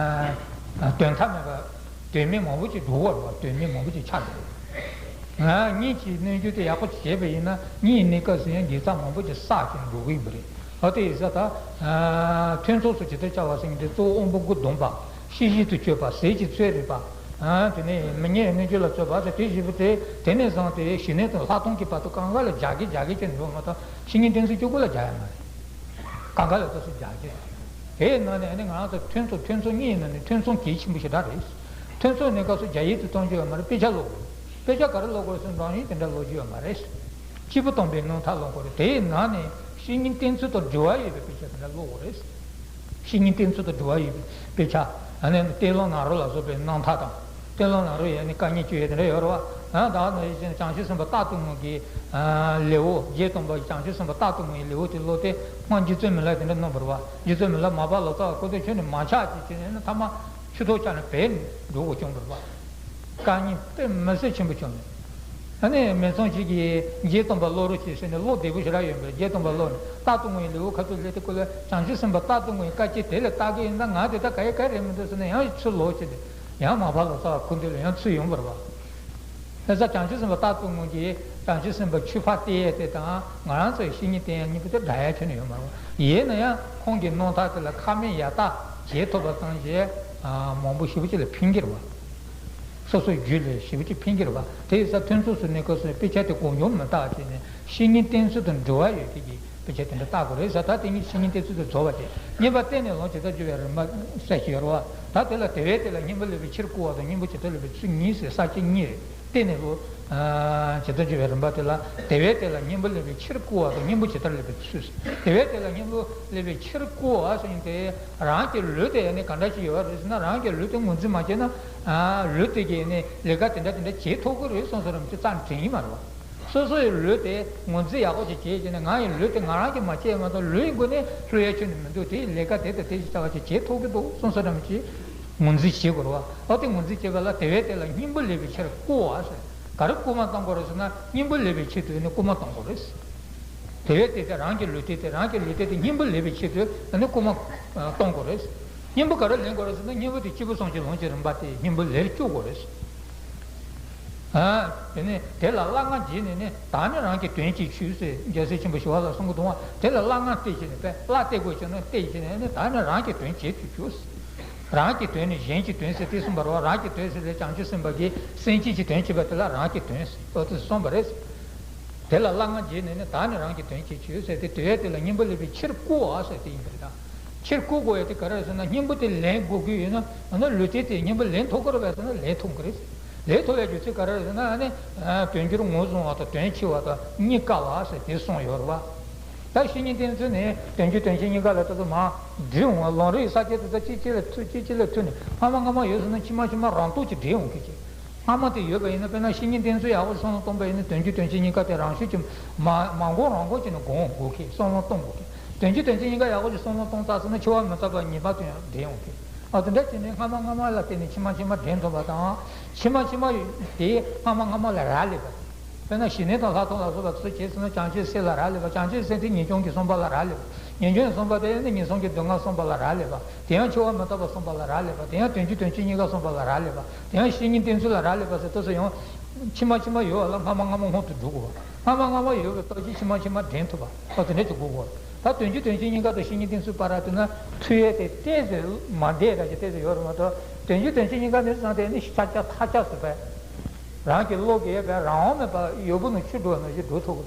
དོན་དག་མེད་པ། དོན་མེད་མང་པོ་ཅིག་འགྲོ་བར་བ། དོན་མེད་མང་པོ་ཅིག་ཆགས་འགྲོ། ང་གཉིད་ཀྱི་གནོད་འགྱུར་དེ་ཡག་པོ་ཅིག་བྱས་པ་ཡིན་ན་གཉིད་གནས་སྐབས་སུ་ཡང་དགེ་རྩ་མང་པོ་ཅིག་བསགས་ཀྱང་འགྲོ་གི་ཡིན་པ་རེད། ཨོ་དེ་ཡིན་ཙང་ད་ཐུན་ཚོགས་སུ་ཇི་ལྟར་བྱ་བ་ཟེར་མཁན་དེ་གཙོ་བོ་དབང་པོ་དགུ་སྡོམ་པ། ཤེས་བཞིན་དུ་སྤྱོད་པ། ཟས་ཀྱི་ཚོད་རིག་པ། དེ་ནས་མི་ཉལ་གནོད་འགྱུར་ལ་སྤྱོད་པ་ཟེར་དེ་བཞི་པོ་དེ་དེ་ནས་བཟུང་སྟེ་ཞི་གནས་དང་ལྷག་མཐོང་གི་བར་དུ་གང་ག་ལ་རྒྱག་གི་རྒྱག་གི་བྱས་འགྲོ་མ་གཏོགས་བཤེས་གཉེན་བསྟེན་ཚུལ་གཅིག་པུ་ལ་རྒྱག་ཡ་མ་རེད། གང་ག་ལ་ལྟ་སུ་རྒྱག་རྒྱུ། དེའི་ནང་ནས་ཨ་ནི་ང་རང་ཚོ་ཐུན་ཚོགས་ཐུན་ཚོགས་གཉིས་ནང་ནས་ཐུན་ཚོགས་གལ་ཆེན་པོ་ཞེ་དྲག་རེད། ཐུན་ཚོགས་གནས་སྐབས་སུ་རྒྱ་ཡིག་ཏུ་གཏོང་རྒྱུ་ཡོད་མ་རེད། དཔེ་ཆ་ཀློག་དགོས་རེད། དཔེ་ཆ་ག་རེ་ཀློག་དགོས་རེད་ཟེར་ན་རང་བཞིན་དེ་འདྲ་ཀློག་རྒྱུ་ཡོད་མ་རེད། སྐྱེས་བུ་སྟོན་པའི་རྣམ་ཐར་ཀློག་དགོས་རེད། དེའི་ནང་ནས་བཤེས་གཉེན་བསྟེན་ཚུལ་དང་འབྲེལ་བ་ཡོད་པའི་དཔེ་ཆ་དེ་འདྲ་ཀློག་དགོས་རེད། བཤེས་གཉེན་བསྟེན་ཚུལ་དང་འབྲེལ་བ་ཡོད་པའི་དཔེ་ཆ། ཨ་ནི་གཏེར་ལུང་ནཱ་རོ་ལ་སོགས་པའི་རྣམ་ཐར་དང་། གཏེར་ལུང་ནཱ་རོ་ཡི་ནི་བཀའ་རྙིང་བཅུ་ཡོད་དེ་འདྲ་ཡོད་རེད་བ། ཨ་ད་ནི་བྱང་ཆུབ་སེམས་དཔའ་རྟག་ཏུ་ངུ་གི་ལེའུ། རྗེ་སྟོན་པ་བྱང་ཆུབ་སེམས་དཔའ་རྟག་ཏུ་ངུ་ཡི་ལེའུ་དེ་ཀློག་སྟེ་སྔོན་རྗེ་བཙུན་མི་ལ་དེ་འདྲ་གནང་བ་རེད་བ། རྗེ་བཙུན་མི་ལ་མར་པ་ལོ་ཙཱ་བ་སྐུ་མདུན་ཁྱོད་ནི་མ་ཆགས་ཅིག་བྱས་ནས་ནི་ཐ་མ་ཆུ་ཐོག་ཆགས་ནས་བྲོས་འགྲོ་དགོས་བྱུང་བ་རེད་བ། དཀའ་ངལ་དཔེ་མི་སྲིད་ཆེན་པོ་བྱུང་ནས། ཨ་ནི་མི་ཚང་ཞིག་གིས་རྗེ་སྟོན་པ་ཀློག་རོགས་བྱེད་ཟེར་ནས་ཀློག་བདེ་པོ་ཞེ་དྲག་ཡོད་པ་རེད། རྗེ་སྟོན་པ་ཀློག་ནས་རྟག་ཏུ་ངུ་ཡི་ལེའུ་ཁ་ཐུག་སླེབས་དུས་སྐབས་ལ་བྱང་ཆུབ་སེམས་དཔའ་རྟག་ཏུ་ངུ་ཡི་བཀའ་ཅི་དེ་ལ་བལྟ་གི་ཡིན་ད། ང་དེ་ལྟ་ག་ཡེ་ག་རེད་མི་འདུག་ཟེར་ནས་ཡང་ཚུར་ལོག་བྱས་ཏེ་ཡང་མར་པ་ལོ་ཙཱ་བ་སྐུ་མདུན་ལ་ཡང་ཚུར་ཡོང་བ་རེད་བ། དེ་ཙང་བྱང་ཆུབ་སེམས་དཔའ་རྟག་ཏུ་ངུ་གིས་བྱང་ཆུབ་སེམས་དཔའ་ཆོས་ཕར་བསྟན་ཡས་དེ་དང་ང་རང་ཚོའི་བཤེས་གཉེན་བསྟེན་ཡས་གཉིས་པོ་དེ་འདྲ་ཡ་ཁྱོན་ནས་ཡོད་མ་རེད་བ། ཡིན་ན་ཡང་ཁོང་གི་རྣམ་ཐར་དེ་ལ་ཁ་མེད་ཡ་ལྟ་བྱེད་ཐུབ་པ་ཙམ་ཞིག་མང་པོ་ཞེ་པོ་ཅིག་ལ་ཕན་གྱི་རེད་བ། སོ་སོའི་རྒྱུད་ལ་ཞེ་པོ་ཅིག་ཕན་གྱི་རེད་བ། དེ་ཡིན་ཙང་ཐུན་ཚོགས་སུ་གནས་སྐབས་སུ་དཔེ་ཆ་དེ་གང་བྱུང་མི་ལྟ་བྱས་ནས་བཤེས་གཉེན་བསྟེན་ཚུལ་དང་འབྲེལ་བ་ཡོད་མཁན་གྱི་དཔེ་ཆ་དེ་འདྲ་ལྟ་དགོས་རེད་ཟེར། ད་དེ་ཉིད་བཤེས་གཉེན་བསྟེན་ཚུལ་དུ་རྫོགས་པ་སྟེ། གཉིས་པ་བསྟེན་ནས་ལོངས་ཇི་ལྟར་འབྱུང་བའི་རིམ་པ་ཟེར་གྱི་ཡོད་རེད་བ། ད་དེ་ལ་དེ་བས་དེ་ལ་སྙིང་པོ་ལེན་པའི་ཕྱིར་བསྐུལ་བ་དང་སྙིང་པོ་ཇི་ལྟར་ལེན་པའི་ཚུལ་གཉིས་ཟེར་ས་བཅད་གཉིས་རེད། བསྟེན་ནས་ལོངས་ཇི་ལྟར་འབྱུང་བའི་རིམ་པ་དེ་ལ་དེ་བས་དེ་ལ་སྙིང་པོ་ལེན་པའི་ཕྱིར་བསྐུལ་བ་དང་སྙིང་པོ་ཇི་ལྟར་ལེན་པའི་ཚུལ་ཟེར། དེ་བས་དེ་ལ་སྙིང་པོ་ལེན་པའི་ཕྱིར་བསྐུལ་བ་ཟེར་མཁན་དེ་རང་གི་ལུས་དེ་ཡང་ནི་ག་འདྲ་ཞིག་ཡོད་རེད་ཟེར་ན། རང་གི་ལུས་དེ་ངོས་འཛིན་མ་བྱས་ན་ལུས་དེ་གིས་ནི་ལས་ཀ་དེ་འདྲ་དེ་འདྲ་བྱེད་ཐུབ་ཀྱི་རེད་བསམ་བསམ་རང་གིས་རྩ་ནས་དྲན་གྱི་མ་རེད་བ། སོ་སོའི་ལུས་དེ་ངོས་འཛིན་ཡག་པོ་ཞིག་བྱས་བྱས་ནས་ང་ཡི་ལུས་དེ་ང་རང་གིས་མ་བྱས་མ་གཏོགས་ལུས་ཡི་སྒོ་ནས་ལྷོད་ཡ་ཁྱོན་ནས་མི་འདུག་དེ་ཡི་ལས་ཀ་དེ་དང་དེ་ཞིག་བྱ་བ་ཞིག་བྱེད་ཐུབ་ཀྱི་འདུག་བསམ་བསམ་རང་གིས་ངོས་འཛིན་བྱེད་དགོས་རེད་བ། ཨོ་དེ་ངོས་འཛིན་བྱེད་པ་ལ་དེ་བས་དེ་ལ་སྙིང་པོ་ལེན་པའི་ཕྱིར་བསྐུལ་བ་ཟེར། ག་རེ་སྐུལ་མ་གཏོང་དགོས་རེད་ཟེར་ན་སྙིང་པོ་ལེན་པའི་ཆེད་དུ་ནི་སྐུལ་མ་གཏོང་དགོས་རེད། དེ་བས་དེ་དེ་རང་གི་ལུས་རྟེན་དེ་རང་གི་ལུས་རྟེན་དེ་སྙིང་པོ་ལེན་པའི་ཆེད་དུ་ནི་སྐུལ་མ་གཏོང་དགོས་རེད། སྙིང་པོ་ག་རེ་ལེན་དགོས་རེད་ཟེར་ན་སྙིང་པོ་དེ་སྐྱེས་བུ་གསུམ་གྱི་ལོངས་སྤྱོད་རིམ་པ་དེ་སྙིང་པོ་ལེན་བཅུག་དགོས་རེད། ཨ། དེ་ནས་དེ་ལ་གླ་རྔན་བརྗེས་ནས་ནི་བདག་ནི་རང་གི་དོན་བྱེད་ཕྱིར་ཟེར་རྒྱལ་སྲས་ཆེན་པོ་ཞི་བ་ལྷས་གསུང་གི་འདུག་བ། དེ་ལ་གླ་རྔན་སྟེར་བྱས་ནས་པས་གླ་སྟེར་དགོས་བྱུང་ན་སྟེར་བྱས་ནས་ནི་བདག་ནི་རང་གི་དོན་བྱེད་དུ་གྱུར། རང་གི་དོན་ནི་གཞན་གྱི་དོན་ཟེར་དེ་གསུངས་པ་རེད་བ། རང་གི་དོན་ཟེར་དེ་བྱང་ཆུབ་སེམས་དཔའ་གིས་སེམས་ཅན་གྱི་དོན་བྱེད་པ་དེ་ལ་རང་གི་དོན་ཟེར་ཏོ་དེ་གསུངས་པ་རེད། དེ་ལ་གླ་རྔན་བརྗེས་ནས་ནི་བདག་ནི་རང་གི་དོན་བྱེད་ཕྱིར་ཟེར་དེ་དེ་བས་དེ་ལ་སྙིང་པོ་ལེན་པའི་ཕྱིར་བསྐུལ་བ་ཟེར་དེ་ཡིན་པ་རེད་ད། ཕྱིར་བསྐུལ་དགོས་ཡ་དེ་ག་རེ་རེད་ཟེར་ན་སྙིང་པོ་དེ་ལེན་དགོས་ཀྱི་ཡོད་ན་ཨ་ནི་ལུས་རྟེན་དེ་སྙིང་པོ་ལེན་ཐུབ་ཀྱི་རེད་པས་ཟེར་ན་ལེན་ཐུབ་ཀྱི་རེད། ལེན་ཐུབ་པའི་རྒྱུ་མཚན་ག་རེ་རེད་ཟེར་ན་ཨ་ནི་དོན་འགྱུར་ངོས་བཟུང་བ་དང་དོན་འཆེ་བ་དང་གཉིས་ཀ་བ་ཟེར་དེ་གསུངས་ཡོད་རེད་བ། ད་བཤེས་གཉེན་བསྟེན་ཚུལ་ནི་དོན་འགྱུར་དོན་འཆེ་གཉིས་ཀ་ལ་ད་དུ་མ་འདྲིས་འོང་བ། ལམ་རིམ་ས་བཅད་དེ་ད་གཅིག་གཅིག་ལ་མཐུད་གཅིག་གཅིག་ལ་མཐུད་ནས་སྔ་མ་སྔ་མ་ཡོད་ཟེར་ན་ཕྱི་མ་ཕྱི་མ་རང་སྟོབས་ཀྱིས་འདྲེས་འོང་གི་ཅིག་སྔ་མ་དེ་ཡོད་པ་ཡིན་ན་དཔེར་ན་བཤེས་གཉེན་བསྟེན་ཚུལ་ཡག་པོ་ཞིག་བསམ་བློ་གཏོང་པ་ཡིན་ན་དོན་འགྱུར་དོན་འཆེ་གཉིས་ཀ་དེ་རང་ཤུགས་ཀྱིས་མ་མ་འགོར་རང་འགོར་བྱས་ནས་འགོར་འོང་དགོས་ཀི། བསམ་བློ་གཏོང་དགོས་ཀི། དོན་འགྱུར་དོན་འཆེ་གཉིས་ཀ་ཡག་པོ་ཞིག་བསམ་བློ་གཏོང་ཚར་སོང་ན་འཆི་བ་མི་རྟག་པ་ངེས་པར་དུ་ཡང་འདྲེན་འོང་གི། ཨ་དེ་འདྲ་བྱས་ནས་སྔ་མ་སྔ་མ་ལ་བརྟེན་ནས་ཕྱི་མ་ཕྱི་མ་འདྲེན་ཐུབ་པ་དང་། ཕྱི་མ་ཕྱི་མ་དེ་སྔ་མ་སྔ་མ་ལ་རག་ལས་པ། དཔེར་ན་ཞི་གནས་དང་ལྷག་མཐོང་ལ་སོགས་པ་ཚུལ་བྱས་ཟིན་ན་བྱང་ཆུབ་སེམས་ལ་རག་ལས་པ། བྱང་ཆུབ་སེམས་དེ་ངེས་འབྱུང་གི་བསམ་པ་ལ་རག་ལས་པ། ངེས་འབྱུང་གི་བསམ་པ་དེ་ནི་ངན་སོང་གི་སྡུག་བསྔལ་བསམ་པ་ལ་རག་ལས་པ། དེ་ཡང་འཆི་བ་མི་རྟག་པ་བསམ་པ་ལ་རག་ལས་པ། དེ་ཡང་དོན་འགྱུར་དོན་འཆེ་གཉིས་ཀ་བསམ་པ་ལ་རག་ལས་པ། དེ་ཡང་བཤེས་གཉེན་བསྟེན་ཚུལ་ལ་རག་ལས་པ་ཟེར་ལྟོས་སུ་ཡང་། ཕྱི་མ་ཕྱི་མ་ཡོད་པ་ལ་སྔ་མ་སྔ་མ་སྔོན་དུ་འགྲོ་དགོས་པ། སྔ་མ་སྔ་མ་ཡོད་པའི་སྟོབས་ཀྱིས་ཕྱི་མ་ཕྱི་མ་འདྲེན་ཐུབ་པ། ད་དེ་འདྲ་ཅིག་དགོས་གོ། ད་དོན་འགྱུར་དོན་འཆེ་གཉིས་ཀ་དང་བཤེས་གཉེན་བསྟེན་ཚུལ་བར་དུ་ན་མཐུད་ཡས་དེ་ཏོག་ཙམ་མ་འདྲེས་ར་ཅིག་ཏོག་ཙམ་ཡོད་རེད་མ་གཏོགས་དོན་འགྱུར་དོན་འཆེ་གཉིས་ཀ་ནི་བཟང་སྟེ་ནི་ཤ་ཆ་ཐག་ཆགས་སུ་བས། རང་གི་བློ་གིས་བས་རང་དབང་མེད་པར་ཡོར་བུ་ནང་ཆུ་འགྲོ་བ་ནང་བཞིན་འགྲོ་ཐུབ་གོ།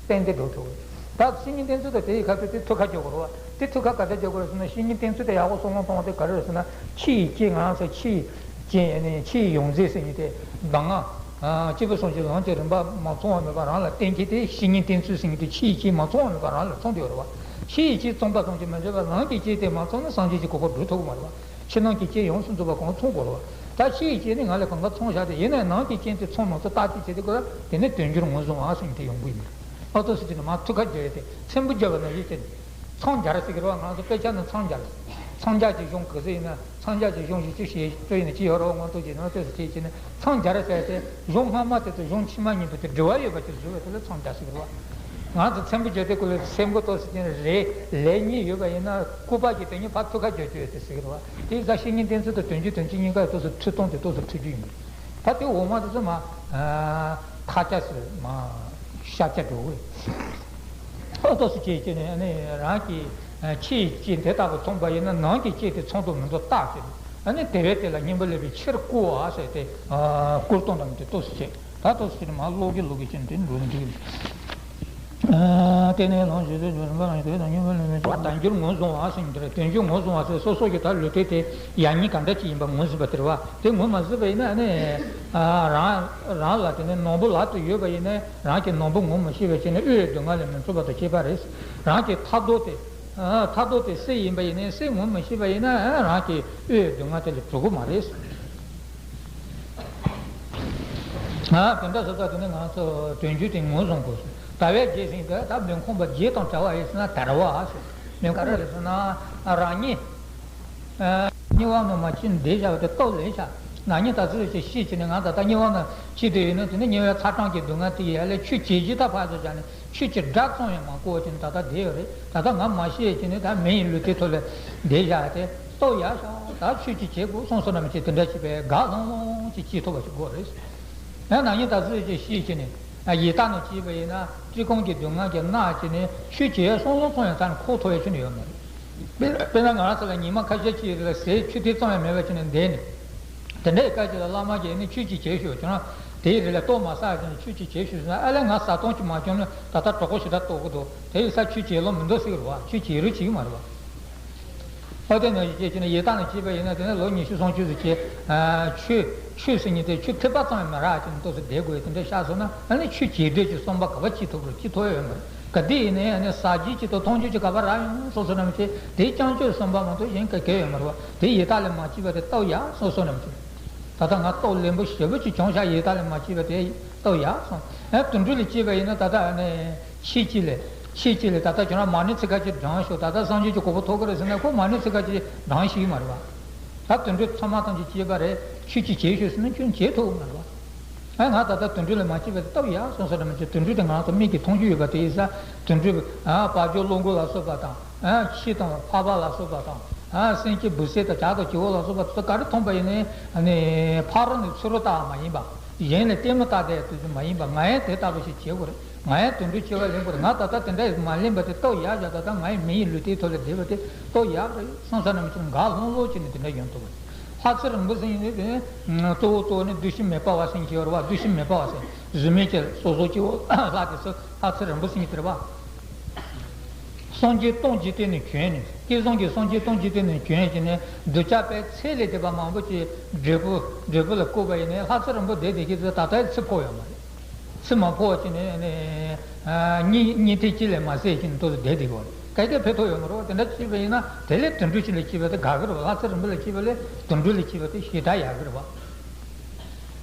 ཏན་ཏན་འགྲོ་ཐུབ་གོ། ད་བཤེས་གཉེན་བསྟེན་ཚུལ་དང་དེ་ཡི་ཁ་ཐུག་དེ་ཐུགས་ཁ་རྒྱག་དགོས་རེད་བ། དེ་ཐུགས་ཁ་ག་འདྲ་རྒྱག་དགོས་རེད་ཟེར་ན་བཤེས་གཉེན་བསྟེན་ཚུལ་དེ་ཡག་པོ་བསམ་བློ་གཏོང་བ་དེ་ག་རེ་རེད་ཟེར་ན་ཆོས་ཡི་སྐྱེས་ང་རང་ཚོ་ཆོས་ཡི་སྐྱེས་ནས་ཆོས་ཡི་ཡོངས་འཛིན་ཟེར་མཁན་དེ་གདམས་ངག་སྐྱེས་བུ་གསུམ་གྱི་ལམ་གྱི་རིམ་པ་མ་ཚང་བ་མེད་པ་རང་ལ་བསྟན་མཁན་དེ་བཤེས་གཉེན་བསྟེན་ཚུལ་ཟེར་མཁན་དེ་ཆོས་ཡི་སྐྱེས་མ་ཚང་བ་མེད་པ་རང་ལ་ཚང་བསྡད་ཡོད་རེད་བ། ཆོས་ཡི་སྐྱེས་ཚང་བ་ཙམ་གྱིས་མི་འགྲིག་པར་ལམ་གྱི་སྐྱེས་དེ་མ་ཚང་ན་སངས་རྒྱས་ཀྱི་གོ་འཕང་སྒྲུབ་ཐུབ་ཀྱི་མ་རེད་བ། ཕྱི་ནང་གི་སྐྱེས་ཡོངས་སུ་རྫོགས་པ་གང་ཚང་དགོས་རེད་བ། ད་ཆོས་ཡི་སྐྱེས་ནི་ང་ལ་གང་ག་ཚང་བཞག་སྟེ་ཡིན་ན་ནང་གི་སྐྱེས་དེ་ཚང་མ་ཚོ་བརྟག་དཔྱད་བྱས་ཏེ་དགོས་ར་དེ་ནས་དོན་འགྱུར་ངོས་བཟུང་བ་ཟེར་མཁན་དེ་ཡོང་གི་ཡིན་པ་རེད། ཨ་ཏོ་སི་ཏི་ནི་མ་ཐུགས་ཁ་རྒྱབ་ཡས་དེ་ཚེམ་བུ་རྒྱབ་པ་ནང་བཞིན་བྱས་ནས། ཚང་རྒྱ་ར་ཟེར་གི་རེད་བ། ང་ཚོ་དཔེ་ཆ་ནང་ཚང་རྒྱ་ར། མཚམས་སྦྱར་གྱི་གཞུང་ག་ཚོད་ཡིན་ན། མཚམས་སྦྱར་གྱི་གཞུང་བཞི་བཅུ་ཞེ་བཅུ་ཡིན་ན་ཅི་ཡོད་རོགས་ངོ་སྤྲོད་ཀྱི་ནང་ལྟོས་སུ་བྱེད་ཀྱི་ནི། མཚམས་སྦྱར་ཟེར་ཏེ་གཞུང་སྔ་མ་དེ་དང་གཞུང་ཕྱི་མ་གཉིས་པོ་དེ་འབྲེལ་བ་ཡོད་པ་ཅིག་བཟོ་བའི་དོན་ལ་མཚམས་སྦྱར་ཟེར་གི་རེད་བ། ང་ཚོ་ཚན་པོ་བརྗོད་དེ་ཀུན་ལ་སེམས་འགུལ་ཏོག་ཙམ་ཅན་རེད། ལས་གཉིས་ཡོད་པ་ཡིན་ན་སྐུད་པ་གི་དོན་གཉིས་ཕར་ཐུག་ཁ་བརྗོད་རྒྱུ་ཡོད་དེ་ཟེར་གི་རེད་བ། དེ་ཡིན་ཙང་བཤེས་གཉེན་བསྟེན་ཚུལ་དང་དོན་བརྒྱུད་དོན་སྤྱི་གཉིས་ཀ་ཡི་ཏོག་ཙམ་འཁྲུལ་གཏོང་དེ་ཏོག་ཙམ་འཁྲུལ་རྒྱུ་ཡིན། ད་དེ་འོག་མ་དེ་ཚོ་མ་ཐག་ཆ་སུ་མ་ཤ་ཆ་འགྲོ་གི། ཨོ་ཏོག་སུ་བྱེད་ཀྱི་ནས་ནི་རང་གི་ཕྱི་ཡི་དེ་ལྟ་བུ་མཚུངས་པ་ཡིན་ན་ནང་གི་ཕྱི་དེ་མཚུངས་དང་མི་མཚུངས་བརྟག་ཅིང་། ཨ་ནི་དེ་བས་དེ་ལ་སྙིང་པོ་ལས་པའི་ཕྱིར་བསྐུར་བ་ཟེར་ཏེ་བསྐུར་གཏོང་དང་དེ་ཏོག་སུ་བྱེད། ད་ཏོག་སུ་བྱེད་ནས་མ་ཀློག་གི་ཀློག་གི་ཕྱིན་དེ་འགྲོ་འདུག་དེ་ནས་ལོངས་སྤྱོད་དུ་འཇུག་རིམ་པ་ལ་དེ་དང་སྙིང་པོ་ལས་པའི་ཕྱིར། དལ་འབྱོར་ངོས་བཟུང་བ་ཟེར་གྱི་འདུག་དལ་འབྱོར་ངོས་བཟུང་བ་ཟེར་སོ་སོ་གི་ད་ལུས་རྟེན་དེ་ཡང་སྙིང་གང་འདྲ་ཅིག་ཡིན་པ་ངོས་ཟིན་པ་དེ་རེད་བ། དེ་ངོས་མ་ཟིན་པ་ཡིན་ན་ཨ་ནི་རང་རང་ལ་དེ་ནས་ནོར་བུ་ལག་ཏུ་ཡོད་པ་ཡིན་ན་རང་གི་ནོར་བུ་ངོ་མི་ཤེས་པའི་ཕྱིར་ནས་དབུལ་བའི་སྡུག་བསྔལ་ལས་མི་འཚོལ་བ་དང་ཁྱད་པར་རེད། རང་གི་ཐར་རྡོ་དེ་ཐར་རྡོ་དེ་གསེར་ཡིན་པ་ཡིན་ན་གསེར་ངོ་མི་ཤེས་པ་ཡིན་ན་རང་གི་དབུལ་བའི་སྡུག་བསྔལ་དེ་ལས་གྲོལ་གི་མ་རེད། དེ་འདྲ་ཟེར་ཙང་དེ་ནི་ང་ཚོ་དོན་བརྒྱུད་དེ་ངོས་བཟུང་དགོས། ཟླ་བའི་རྗེས་ཟིན་དེ་ད་མི་ཁོམ་པ་རྗེས་དང་བྲལ་བ་ཡིན་ཟེར་ན་དལ་བ་ཟེར། མི་ཁོམ་པ་ཟེར་ན་རང་ཉིད། དམྱལ་བ་རྣམས་མ་ཕྱིན་འདས་བཞག་པ་དེ་སྟོབས་ལེན་བྱ། ན་ནིང་ད་ཚོད་ཅིག་ཤི་བྱས་ནས་ང་ད་ལྟ་དམྱལ་བ་ན་ཤི་དུས་ཡིན་ན་དེ་ནི་དམྱལ་བའི་ཚ་གྲང་གི་སྡུག་བསྔལ་དེ་ཡལ་ལས་ཆོས་བྱེད་རྒྱུ་ད་ཕར་ཚུར་བཞག་ནས་ཆོས་ཀྱི་སྒྲ་ཙམ་ཡང་མ་གོ་བ་ཅིག་ནི་ད་ལྟ་བསྡད་ཡོད་རེད། ད་ལྟ་ང་མ་ཤི་བྱས་ནས་ད་མི་ཡི་ལུས་རྟེན་ཐོག་ལ་བསྡད་བཞག་དེ་སྟོབས་ཡག་ཤག་ད་ཆོས་ཀྱི་བྱེད་དགོས་སོང་སོང་ན་མི་བྱེད་དེ་འདྲ་བྱས་པས་དགའ་ལྷང་ལྷང་ཅིག་སྐྱེ་ཐུབ་པ་ཞིག་དགོས་རེད། ཡང་ན་ནིང་ད་ཚོད་ཅིག་ཤི་བྱས་ནས་ཡི་དྭགས་ནང་སྐྱེས་པ་ཡིན་ན་བཀྲེས་སྐོམ་གྱི་སྡུག་བསྔལ་གྱིས་མནར་བྱས་ནས་ཆོས་བྱེད་ཡས་སོང་ལོང་སོང་ཡང་ད་ནི་ཁོག་ཐོག་ཡས་ཆུ་ནི་ཡོད་མ་རེད། དཔེར་ན་ང་རང་ཚོ་ལ་ཉི་མ་ཁ་ཤས་ཅིག་ལ་ཟས་ཆུ་ཐིགས་ཙམ་ཡང་མེད་པ་བྱས་ནས་བསྡད་ནས། དེ་འདྲའི་སྐབས་ཅིག་ལ་བླ་མ་གིས་ནི་ཆོས་ཅིག་བྱེད་ཤོག་ཅེ་ན། དེའི་རིགས་ལ་ལྟོ་མ་ཟ་ཡ་དེ་ནི་ཆོས་ཅིག་བྱེད་ཤོག་ཟེར་ན་ཨ་ལས་ང་ཟ་སྟངས་ཅིག་མ་བྱུང་ན་ད་ལྟ་གྲོད་ཁོག་ཞེ་དྲག་ལྟོགས་ཀྱི་འདུག་དེ་ཡིན་ཙང་ཆོས་བྱེད་ལོང་མི་འདུག་ཟེར་གི་རེད་བ། ཆོས་བྱེད་རོགས་བྱེད་ཀྱི་མ་རེད་བ། ཨོ་དེ་ནང་བཞིན་བྱས་ཀྱི་ནི་ཡི་དྭགས་ནང་སྐྱེས་པ་ཡིན་ན་དེ་ནི་ལོ་ཉི་ཤུ་སུམ་ཅུ་ཙམ་བྱས། ཆོས་ཆོས་ཟེར་མཁན་དེ་ཆུ་ཐིགས་པ་ཙམ་ཡང་མ་རག་ཅིག་ནི་ཏོག་ཙམ་བསྡད་དགོས་དེ་འདྲ་ཤར་སོང་ན་ཨ་ནི་ཆོས་བྱེད་འདོད་ཀྱི་བསམ་པ་ག་པར་སྐྱེ་ཐུབ་རེད། སྐྱེ་ཐུབ་ཡོད་མ་རེད། ག་དུས་ཡིན་ནའི་ཨ་ནི་ཟ་རྒྱུ་ཅིག་དང་འཐུང་རྒྱུ་ཅིག་ག་པར་རག་ཡོང་སོ་སོ་ནམ་ཞིག་དེ་རྐྱང་གཅོད་བསམ་པ་མ་གཏོགས་གཞན་ག་གེ་ཡོད་མ་རེད་བ། དེ་ཡི་དྭགས་ལས་མ་སྐྱེས་པ་དེ་སྟོབས་ཡག་སོ་སོ་ནམ་ཞིག་ད་ལྟ་ང་སྟོབས་ལེན་པོ་ཞེ་པོ་ཅིག་བྱུང་ཤག་ཡི་དྭགས་ལས་མ་སྐྱེས་པ་དེ་སྟོབས་ཡག་སོང་། ཨ་དུད་འགྲོ་ལས་སྐྱེས་པ་ཡིན་ན་ད་ལྟ་ཨ་ནི། ཕྱིས་ཀྱི་ལས། ཕྱིས་ཀྱི་ལས་ད་ལྟ་ཁྱོད་རང་མ་ཎི་ཚིག་ཁ་ཅིག་བགྲངས་ཤོག་ད་ལྟ་སངས་རྒྱས་ཀྱི་གོ་འཕང་ཐོབ་ཀྱི་རེད་ཟེར་ན་ཁོ་མ་ཎི་ཚིག་ཁ་ཅིག་བགྲངས་ཤེས་ཀྱི་མ་རེད་བ། ད་དུད་འགྲོ་ཚང་མ་ཐམས་ཅད་སྐྱེས་པ་རེད། ཁྱོད་ཀྱིས་བྱེད་ཤོག་ཟེར་ན་ཁྱོད་བྱེད་ཐུབ་ཀྱི་མ་རེད་བ། ཨ་ང་ད་ལྟ་དུད་འགྲོ་ལས་མ་སྐྱེས་པ་དེ་སྟོབས་ཡག་སོང་ས་རེད་མ་གཏོགས་དུད་འགྲོ་དེ་ང་ཚོ་མིག་གིས་མཐོང་རྒྱུ་ཡོད་པ་དེ་ཡིན་ཙང་དུད་འགྲོ་བ་བྱ་ཀླུ་འགོ་ལ་སོགས་པ་དང་། ཁྱི་དང་ཕག་པ་ལ་སོགས་པ་དང་། སེམས་ཅན་འབུ་སྲིན་དང་བྱ་དང་བྱི་བ་ལ་སོགས་པ་དེ་ཚོ་ག་རེ་མཐོང་པ་ཡིན་ནའི་ཕ་རོལ་ནས་ཚུར་ལྟ་བ་མ་ཡིན་པ། གཞན་ལ་ལྟད་མོ་ལྟ་བསྡད་དུས་སུ་མ་ཡིན་པ་ང་ཡང་དེ་ལྟ་བུ་ཞིག་བྱེད་དགོས་རེད། ང་ཡང་དུད་འགྲོ་སྐྱེ་བ་ལེན་དགོས་རེད། ང་ད་ལྟ་དེ་འདྲ་ཡིས་མ་ལེན་པ་དེ་སྟོབས་ཡག་བཞག་ད་ལྟ་ང་ཡང་མི་ཡི་ལུས་རྟེན་ཐོག་ལ་བསྡད་པ་དེ་སྟོབས་ཡག་རེད་བསམ་ས་ནམ་ཞིག་དགའ་ལྷང་ལྷང་བྱས་ནས་དེ་འདྲ་ཡོང་ཐུབ་པ་རེད། ལྷ་ཚེ་རིང་པོ་ཟེར་མཁན་དེ་གཙོ་བོ་གཙོ་བོ་ནི་འདུ་ཤེས་མེད་པ་བ་ཟེར་མཁན་ཅིག་ཡོད་རེད་བ། འདུ་ཤེས་མེད་པ་བ་ཟེར་གཟུགས་མེད་ཅིག་སོ་སོ་སྐྱེ་བོ་ལྷ་དེ་ཚོ་ལྷ་ཚེ་རིང་པོ་ཟེར་མཁན་དེ་རེད་བ། སངས་རྒྱས་སྟོང་འཇིག་རྟེན་ནས་བྱོན་ནས་སྐལ་བཟང་གི་སངས་རྒྱས་སྟོང་འཇིག་རྟེན་ནས་བྱོན་བྱས་ནས་གདུལ་བྱ་དཔེ་ཚད་ལས་འདས་པ་མང་པོ་ཅིག་འབྲས་བུ་འབྲས་བུ་ལ་བཀོད་པ་ཡིན་ནའི་ལྷ་ཚེ་རིང་པོ་བསྡད་བསྡད་ཀྱི་ཚེ་ད་ལྟའི་ཚེ་ཕོག་ཡོད་མ་རེད། ཚེ་མ་ཕོག་བྱས་ནས་ནི་གཉིད་གཉིད་ཐེངས་གཅིག་ལས་མ་སད་བྱས་ནས་ཏོག་ཙམ་བསྡད་བསྡད་ཀྱི་ཡོད་རེད། ག་གེ་ཕན་ཐོགས་ཡོད་མ་རེད། དེ་འདྲ་བྱས་པ་ཡིན་ན་དེ་ལས་དུད་འགྲོ་ཅིག་ལ་སྐྱེས་པ་དེ་དགའ་གི་རེད་བ། ལྷ་ཚེ་རིང་པོ་ལ་སྐྱེས་པ་ལས་དུད་འགྲོ་ལ་སྐྱེས་པ་དེ་ཞེ་དྲག་ཡག་གི་རེད་བ།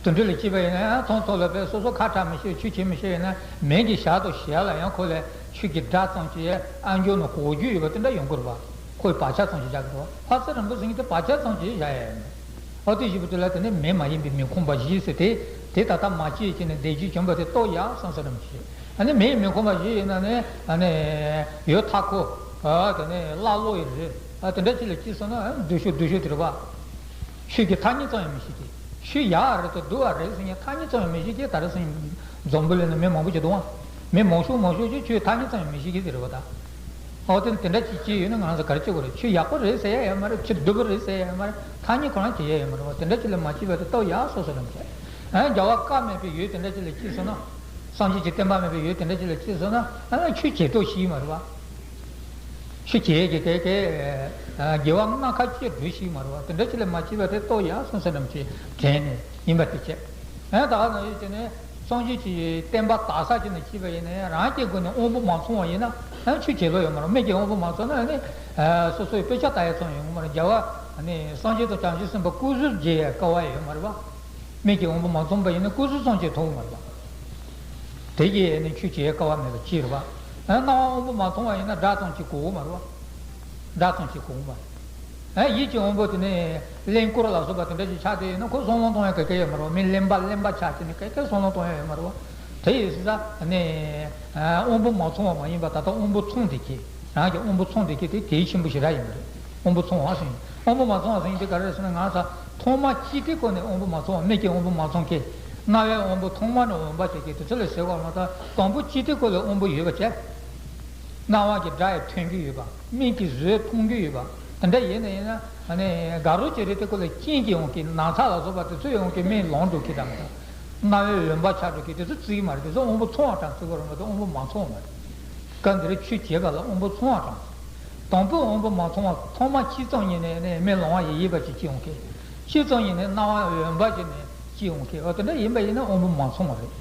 དུད་འགྲོ་ལ་སྐྱེས་པ་ཡིན་ན་ཡང་མཐོང་ཐོས་ལ་དཔེ་སོ་སོ་ཁ་གྲག་མི་ཤེས། ཆོས་བྱེད་མི་ཤེས་ཡིན་ན་མིང་གི་ཞག་དང་ཞག་ལ་ཡང་ཁོ་ལ་ཆོས་ཀྱི་སྒྲ་ཙམ་ཅིག་ཨ་འཇོག་ནས་གོ་རྒྱུ་ཡོད་པ་དེ་འདྲ་ཡོང་གི་རེད་བ། ཁོས་བག་ཆགས་ཙམ་ཞིག་བཞག་གི་རེད་བ། ལྷ་ཚེ་རིང་པོ་ཟེར་མཁན་དེ་བག་ཆགས་ཙམ་ཞིག་བཞག་ཡ་ཡོད་མེད། ཨོ་དེ་བཞིན་པ་དེ་ལ་དེ་ནི་མི་མ་ཡིན་པའི་མི་ཁོམ་པ་བཞི་ཟེར་དེ། དེ་ད་ལྟ་མ་སྐྱེས་ཀྱི་ནི་བདེ་སྐྱིད་བྱུང་བ་དེ་ལྟོ་ཡག་སོང་ས་རེད་མི་ཤེས། ཨ་ནི་མི་མི་ཁོམ་པ་བཞི་ཡིན་ན་ནི་ཨ་ནི་ཡོད་མཐའ་འཁོབ། ཨ་དེ་ནི་ཀླ་ཀློ་ཡི་རེད། ཨ་དེ་འདྲ་ཅིག་ལ་སྐྱེས་སོང་ན་ཨ་ནི་སྡུག་ཤོས་སྡུག་ཤོས་དེ་རེད་བ། ཆོས་ཀྱི་ཐ་སྙད་ཙམ་ཡང་མི་ཤེས་ཏེ། ཆོས་ཡག་རེད་དང་སྡུག་པ་རེད་ཟེར་མཁན་ཐ་སྙད་ཙམ་ཡང་མི་ཤེས་ཀྱི་ད་རེས་སང་ཉིན་འཛམ་བུ་གླིང་ན་མི་མང་པོ་ཅིག་འདུག་བ། མི་མང་ཤོས་མང་ཤོས་ཀྱིས་ཆོས་ཐ་སྙད་ཙམ་ཡང་མི་ཤེས་ཀྱི་དེ་རེད་བ་ད། ཨོ་དེ་དེ་འདྲ་ཅིག་ཅིག་ཡོད་ན་ང་རང་ཚོ་ག་རེ་བྱེད་དགོས་རེད། ཆོས་ཡག་པོ་རེད་ཟེར་ཡ་ཡོད་མ་རེད། ཆོས་སྡུག་པོ་རེད་ཟེར་ཡ་ཡོད་མ་རེད། ཐ་སྙད་ཁོ་རང་བྱེད་ཡ་ཡོད་མ་རེད་བ། དེ་འདྲ་ཅིག་ལ་མ་སྐྱེས་པ་དེ་སྟོབས་ཡག་སོ་སོ་རང་བྱས། ཨ་རྒྱལ་བ་བཀའ་མེད་པའི་ཡུལ་དེ་འདྲ་ཅིག་ལ་སྐྱེས་སོང་ན། སངས་རྒྱས་ཀྱི་བསྟན་པ་མེད་པའི་ཡུལ་དེ་འདྲ་ཅིག་ལ་སྐྱེས་སོང་ན་ཨ་ཆོས་བྱེད་སྟོབས་ཤིག་མ་རེད་བ། ཆོས་བྱེད་ཀྱི་གེ་གེ་དགེ་བ་སྣ་ཁ་སྐྱེ་འགྲོ་ཞིག་མ་རེད་བ། དེ་འདྲ་ཅིག་ལ་མ་སྐྱེས་པ་དེ་ལྟོ་ཡག་སོང་ས་རྣམས་ཀྱིས་དྲན་ནས་ཡིན་པ་དེ་བྱས། ཨ་ད་ག་ནང་བཞིན་བྱས་ནས་སངས་རྒྱས་ཀྱི་བསྟན་པ་དར་ས་ཅིག་ནས་སྐྱེས་པ་ཡིན་ན་ཡང་རང་གི་སྒོ་ནས་དབང་པོ་མ་ཚང་བ་ཡིན་ན་ཡང་ཆོས་བྱེད་ལོ་ཡོད་མ་རེད། མིག་གི་དབང་པོ་མ་ཚང་ན་ནི་སོ་སོའི་དཔེ་ཆ་ལྟ་ཡག་ཙམ་ཡོང་གི་མ་རེད། རྒྱལ་བ་ནི་སངས་རྒྱས་དང་བྱང་ཆུབ་སེམས་དཔའ་སྐུ་གཟུགས་མཇལ་ཡག་སྐལ་བ་ཡོད་མ་རེད་བ། མིག་གི་དབང་པོ་མ་ཚང་པ་ཡིན་ན་སྐུ་གཟུགས་ཙམ་གྱིས་མཐོང་གི་མ་རེད་པ། དེ་གིས་ནི་ཆོས་བྱེད་སྐལ་བ་མེད་པ་ཅི་རེད་པ། རྣ་བ་དབང་པོ་མ་ཚང་བ་ཡིན་ན་སྒྲ་ཙམ་གྱིས་གོ་གི་མ་རེད་པ། སྒྲ་ཙམ་གྱིས་གོ་གི་མ་རེད། ཨ་ཡིད་ཀྱི་དབང་པོ་དེ་ནི་གླེན་སྐོར་ལ་སོགས་པ་དེ་འདྲ་ཞིག་ཆགས་བསྡད་ཡོད་ན་ཁོ་བསམ་བློ་གཏོང་ཡ་ག་གེ་ཡོད་མ་རེད་བ། མི་གླེན་པ་གླེན་པ་ཆགས་བྱས་ནས་ག་གེ་བསམ་བློ་གཏོང་ཡ་ཡོད་མ་རེད་བ། དེ་ཡིན་ཙང་ནི་དབང་པོ་མ་ཚང་བ་མ་ཡིན་པ་ད་ལྟ་དབང་པོ་ཚང་བསྡད་མཁན། རང་གི་དབང་པོ་ཚང་བསྡད་མཁན་དེ་གལ་ཆེན་པོ་ཞེ་དྲག་ཡིན་པ་རེད། དབང་པོ་ཚང་བ་ཟེར་ཡིན། དབང་པོ་མ་ཚང་བ་ཟེར་ཡིན་དེ་ག་རེ་རེད་ཟེར་ན། ང་ཚོ་ཐོག་མ་སྐྱེས་དུས་ཁོ་ནས་དབང་པོ་མ་ཚང་བ། མིག་གི་དབང་པོ་མ་ཚང་མཁན། རྣ་བའི་དབང་པོ་ཐོག་མ་ནས་འོན་པ་བྱེད་མཁན་དེ་ཚོ་ལ་ཟེར་བ་མ་གཏོགས་དང་པོ་སྐྱེས་དུས་ཁོ་ལ་དབང་པོ་ཡོད་པ་བྱས། རྣ་བ་གི་སྒྲ་ཡང་ཐོས་ཀྱི་ཡོད་པ། མིག་གིས་བཟོས་མཐོང་གི་ཡོད་པ། དེ་འདྲ་ཡིན་ན་ཡིན་ན་ཨ་ནི་དགའ་རོགས་ཀྱི་རེད་དེ་ཁོ་ལ་རྐྱེན་གྱིས་ཡོང་གི། ན་ཚ་ལ་སོགས་པ་དེ་ཚོས་ཡོང་གི་མིག་ལོང་འགྲོ་གི་དང་། རྣ་བའི་འོན་པ་ཆགས་འགྲོ་གི་དེ་ཚོ་བརྩི་གི་མ་རེད། དེ་ཚོ་དབང་པོ་ཚང་བ་གྲངས་བརྩི་གི་རེད་མ་གཏོགས་དབང་པོ་མ་ཚང་བ་མ་རེད། སྐབས་འདིར་ཆོས་བྱེད་པ་ལ་དབང་པོ་ཚང་བ་གྲངས། དང་པོ་དབང་པོ་མ་ཚང་བ་ཐོག་མ་སྐྱེས་ཙམ་ཉིད་ནས་ནི་མིག་ལོང་བ་ཡི་ཡིད་པ་ཅིག་སྐྱེ་ཡོང་གི། སྐྱེས་ཙམ་ཉིད་ནས་རྣ་བ་འོན་པ་ཅིག་ནས་སྐྱེ་ཡོང་གི། འོ་དེ་འདྲ་ཡིན་པ་ཡིན་ན་དབང་པོ་མ་ཚང་བ་རེད།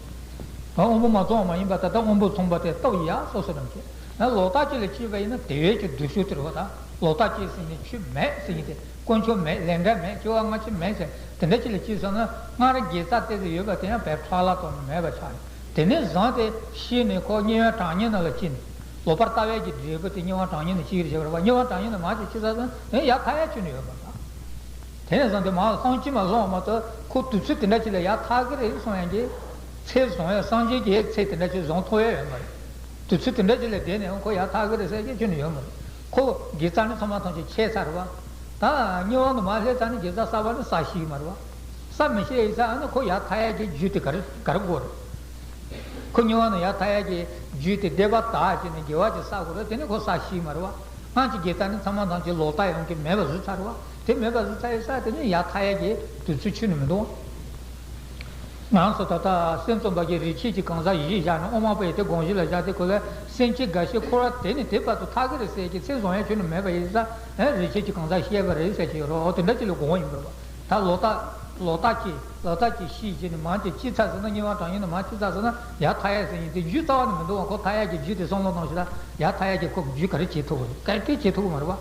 དབང་པོ་མ་ཚང་བ་མ་ཡིན་པ་ད་ལྟ་དབང་པོ་ཚང་བ་དེ་སྟོབས་ཡག་སོ་སོ་རང་གི། ལོག་ལྟ་ཅིག་ལ་སྐྱེས་པ་ཡིན་ན་དེ་བས་ཀྱི་སྡུག་ཤོས་དེ་རེད་བ། ད་ལོག་ལྟ་སྐྱེས་ཟིན་ནས་ཆོས་མེད་ཟེར་གྱི་དེ། དཀོན་མཆོག་མེད། ལས་འབྲས་མེད། སྐྱེ་བ་སྔ་ཕྱི་མེད་ཟེར། དེ་འདྲ་ཅིག་ལ་སྐྱེས་སོང་ན་སྔར་དགེ་རྩ་ཏོག་ཙམ་ཡོད་པ་དེ་ཡང་བས་ཕྲ་ལ་གཏོང་ནས་མེད་པ་ཆགས་ཡོང་། དེ་ནས་བཟུང་སྟེ་ཤི་ནས་ཁོ་དམྱལ་བའི་གྲང་དམྱལ་ནང་ལ་སྐྱེས་ནས། ལོག་པར་ལྟ་བའི་གི་འབྲས་བུ་དེ་དམྱལ་བའི་གྲང་དམྱལ་ནང་སྐྱེས་རེད་བྱས་པ་རེད་བ། དམྱལ་བའི་གྲང་དམྱལ་ནང་མར་ཅིག་སྐྱེས་ཚར་སོང་ན་དེ་ཡར་ཐར་ཡ་ཁྱོན་ནས་ཡོད་མ་རེད། དེ་ནས་བཟུང་སྟེ་མར་ལྷུང་སྐྱེས་མ་ལྷུང་བ་མ་གཏོགས་ཁོ་དུས་ཚོད་དེ་འདྲ་ཅིག་ལ་ཡར་ཐར་གི་རེད་གསུང་ཡ་གི། ཚེ་བཟུང་ཡ་སངས་རྒྱས་ཀྱི་ཚེ་དེ་འདྲ་ཅིག་བཟུང་ཐུབ་ཡ་ཡོད་མ་རེད། དུས་ཚོད་དེ་འདྲ་ཅིག་ལ་བསྡད་ནས་ཁོ་ཡར་ཐར་གི་རེད་ཟེར་གྱི་ཁྱོན་ནས་ཡོད་མ་རེད། ཁོ་དགེ་རྩ་ནི་ཚང་མ་ཐམས་ཅད་ཆད་ཚར་བ། ད་དམྱལ་བ་ནང་མར་སླེབས་ཚར་ནས་དགེ་རྩ་བསགས་པ་ནི་བསགས་ཤེས་ཀྱི་མ་རེད་བ། བསགས་མི་ཤེས་ཡིན་ཙང་ཨ་ནི་ཁོ་ཡར་ཐར་ཡ་གི་རྒྱུ་དེ་ག་རེ་ག་རེ་དགོས་རེད། ཁོ་དམྱལ་བ་ནང་ཡར་ཐར་ཡ་གི་རྒྱུ་དེ་སྡིག་པ་དག་བྱས་ནས་དགེ་བ་ཅིག་བསགས་དགོས་རེད། དེ་ནི་ཁོ་བསགས་ཤེས་ཀྱི་མ་རེད་བ། སྔར་གྱི་དགེ་རྩ་ནི་ཚང་མ་ཐམས་ཅད་ལོག་ལྟ་ཡོང་གི་མེད་པ་བཟོས་ཚར་བ། དེ་མེད་པ་བཟོས་ཚར་ཡོད་ཙང་དེ་ནི་ཡར་ཐར་ཡ་གི་དུས་ཚོད་ཁྱོན་ནས་མི་འདུག་བ། ང་ཚོ་ད་ལྟ་སེམས་ཙམ་པ་གིས་རིགས་ཆད་ཀྱི་གང་ཟག་གཞི་བཞག་ནས་དབུ་མ་པ་ཡི་དེ་དགོངས་གཞི་ལ་བཞག་སྟེ་ཁོ་ལ་སེམས་ཅན་འགའ་ཤས་འཁོར་བ་དེ་ནི་དེ་བར་དུ་ཐར་གི་རེད་ཟེར་གྱི་ཚེ་བཟུང་ཡ་ཁྱོན་ནས་མེད་པ་ཡིན་ཙང་རིགས་ཆད་ཀྱི་གང་ཟག་བཤད་པ་རེད་ཟེར་གྱི་ཡོད་རེད། འོ་དེ་འདྲ་ཅིག་ལ་དགོངས་པ་ཡིན་པ་རེད་བ། ད་ལོག་ལྟ་ལོག་ལྟ་སྐྱེས། ལོག་ལྟ་སྐྱེས་ཤི་བྱས་ནས་མར་ཅིག་སྐྱེས་ཚར་སོང་ན། དམྱལ་བ་གྲང་དམྱལ་ནང་མར་སྐྱེས་ཚར་སོང་ན་ཡར་ཐར་ཡ་ཟེར་ཡིན་དེ་རྒྱུ་རྩ་བ་ནས་མི་འདུག་བ། ཁོ་ཐར་ཡ་གི་རྒྱུ་དེ་བསམ་བློ་གཏོང་ཞིག་ད། ཡར་ཐར་ཡ་གི་ཁོ་རྒྱུ་ག་རེ་བྱེད་ཐུབ་ཀྱི་རེད། ག་གེ་བྱེད་ཐུབ་ཀྱི་མ་རེད་བ།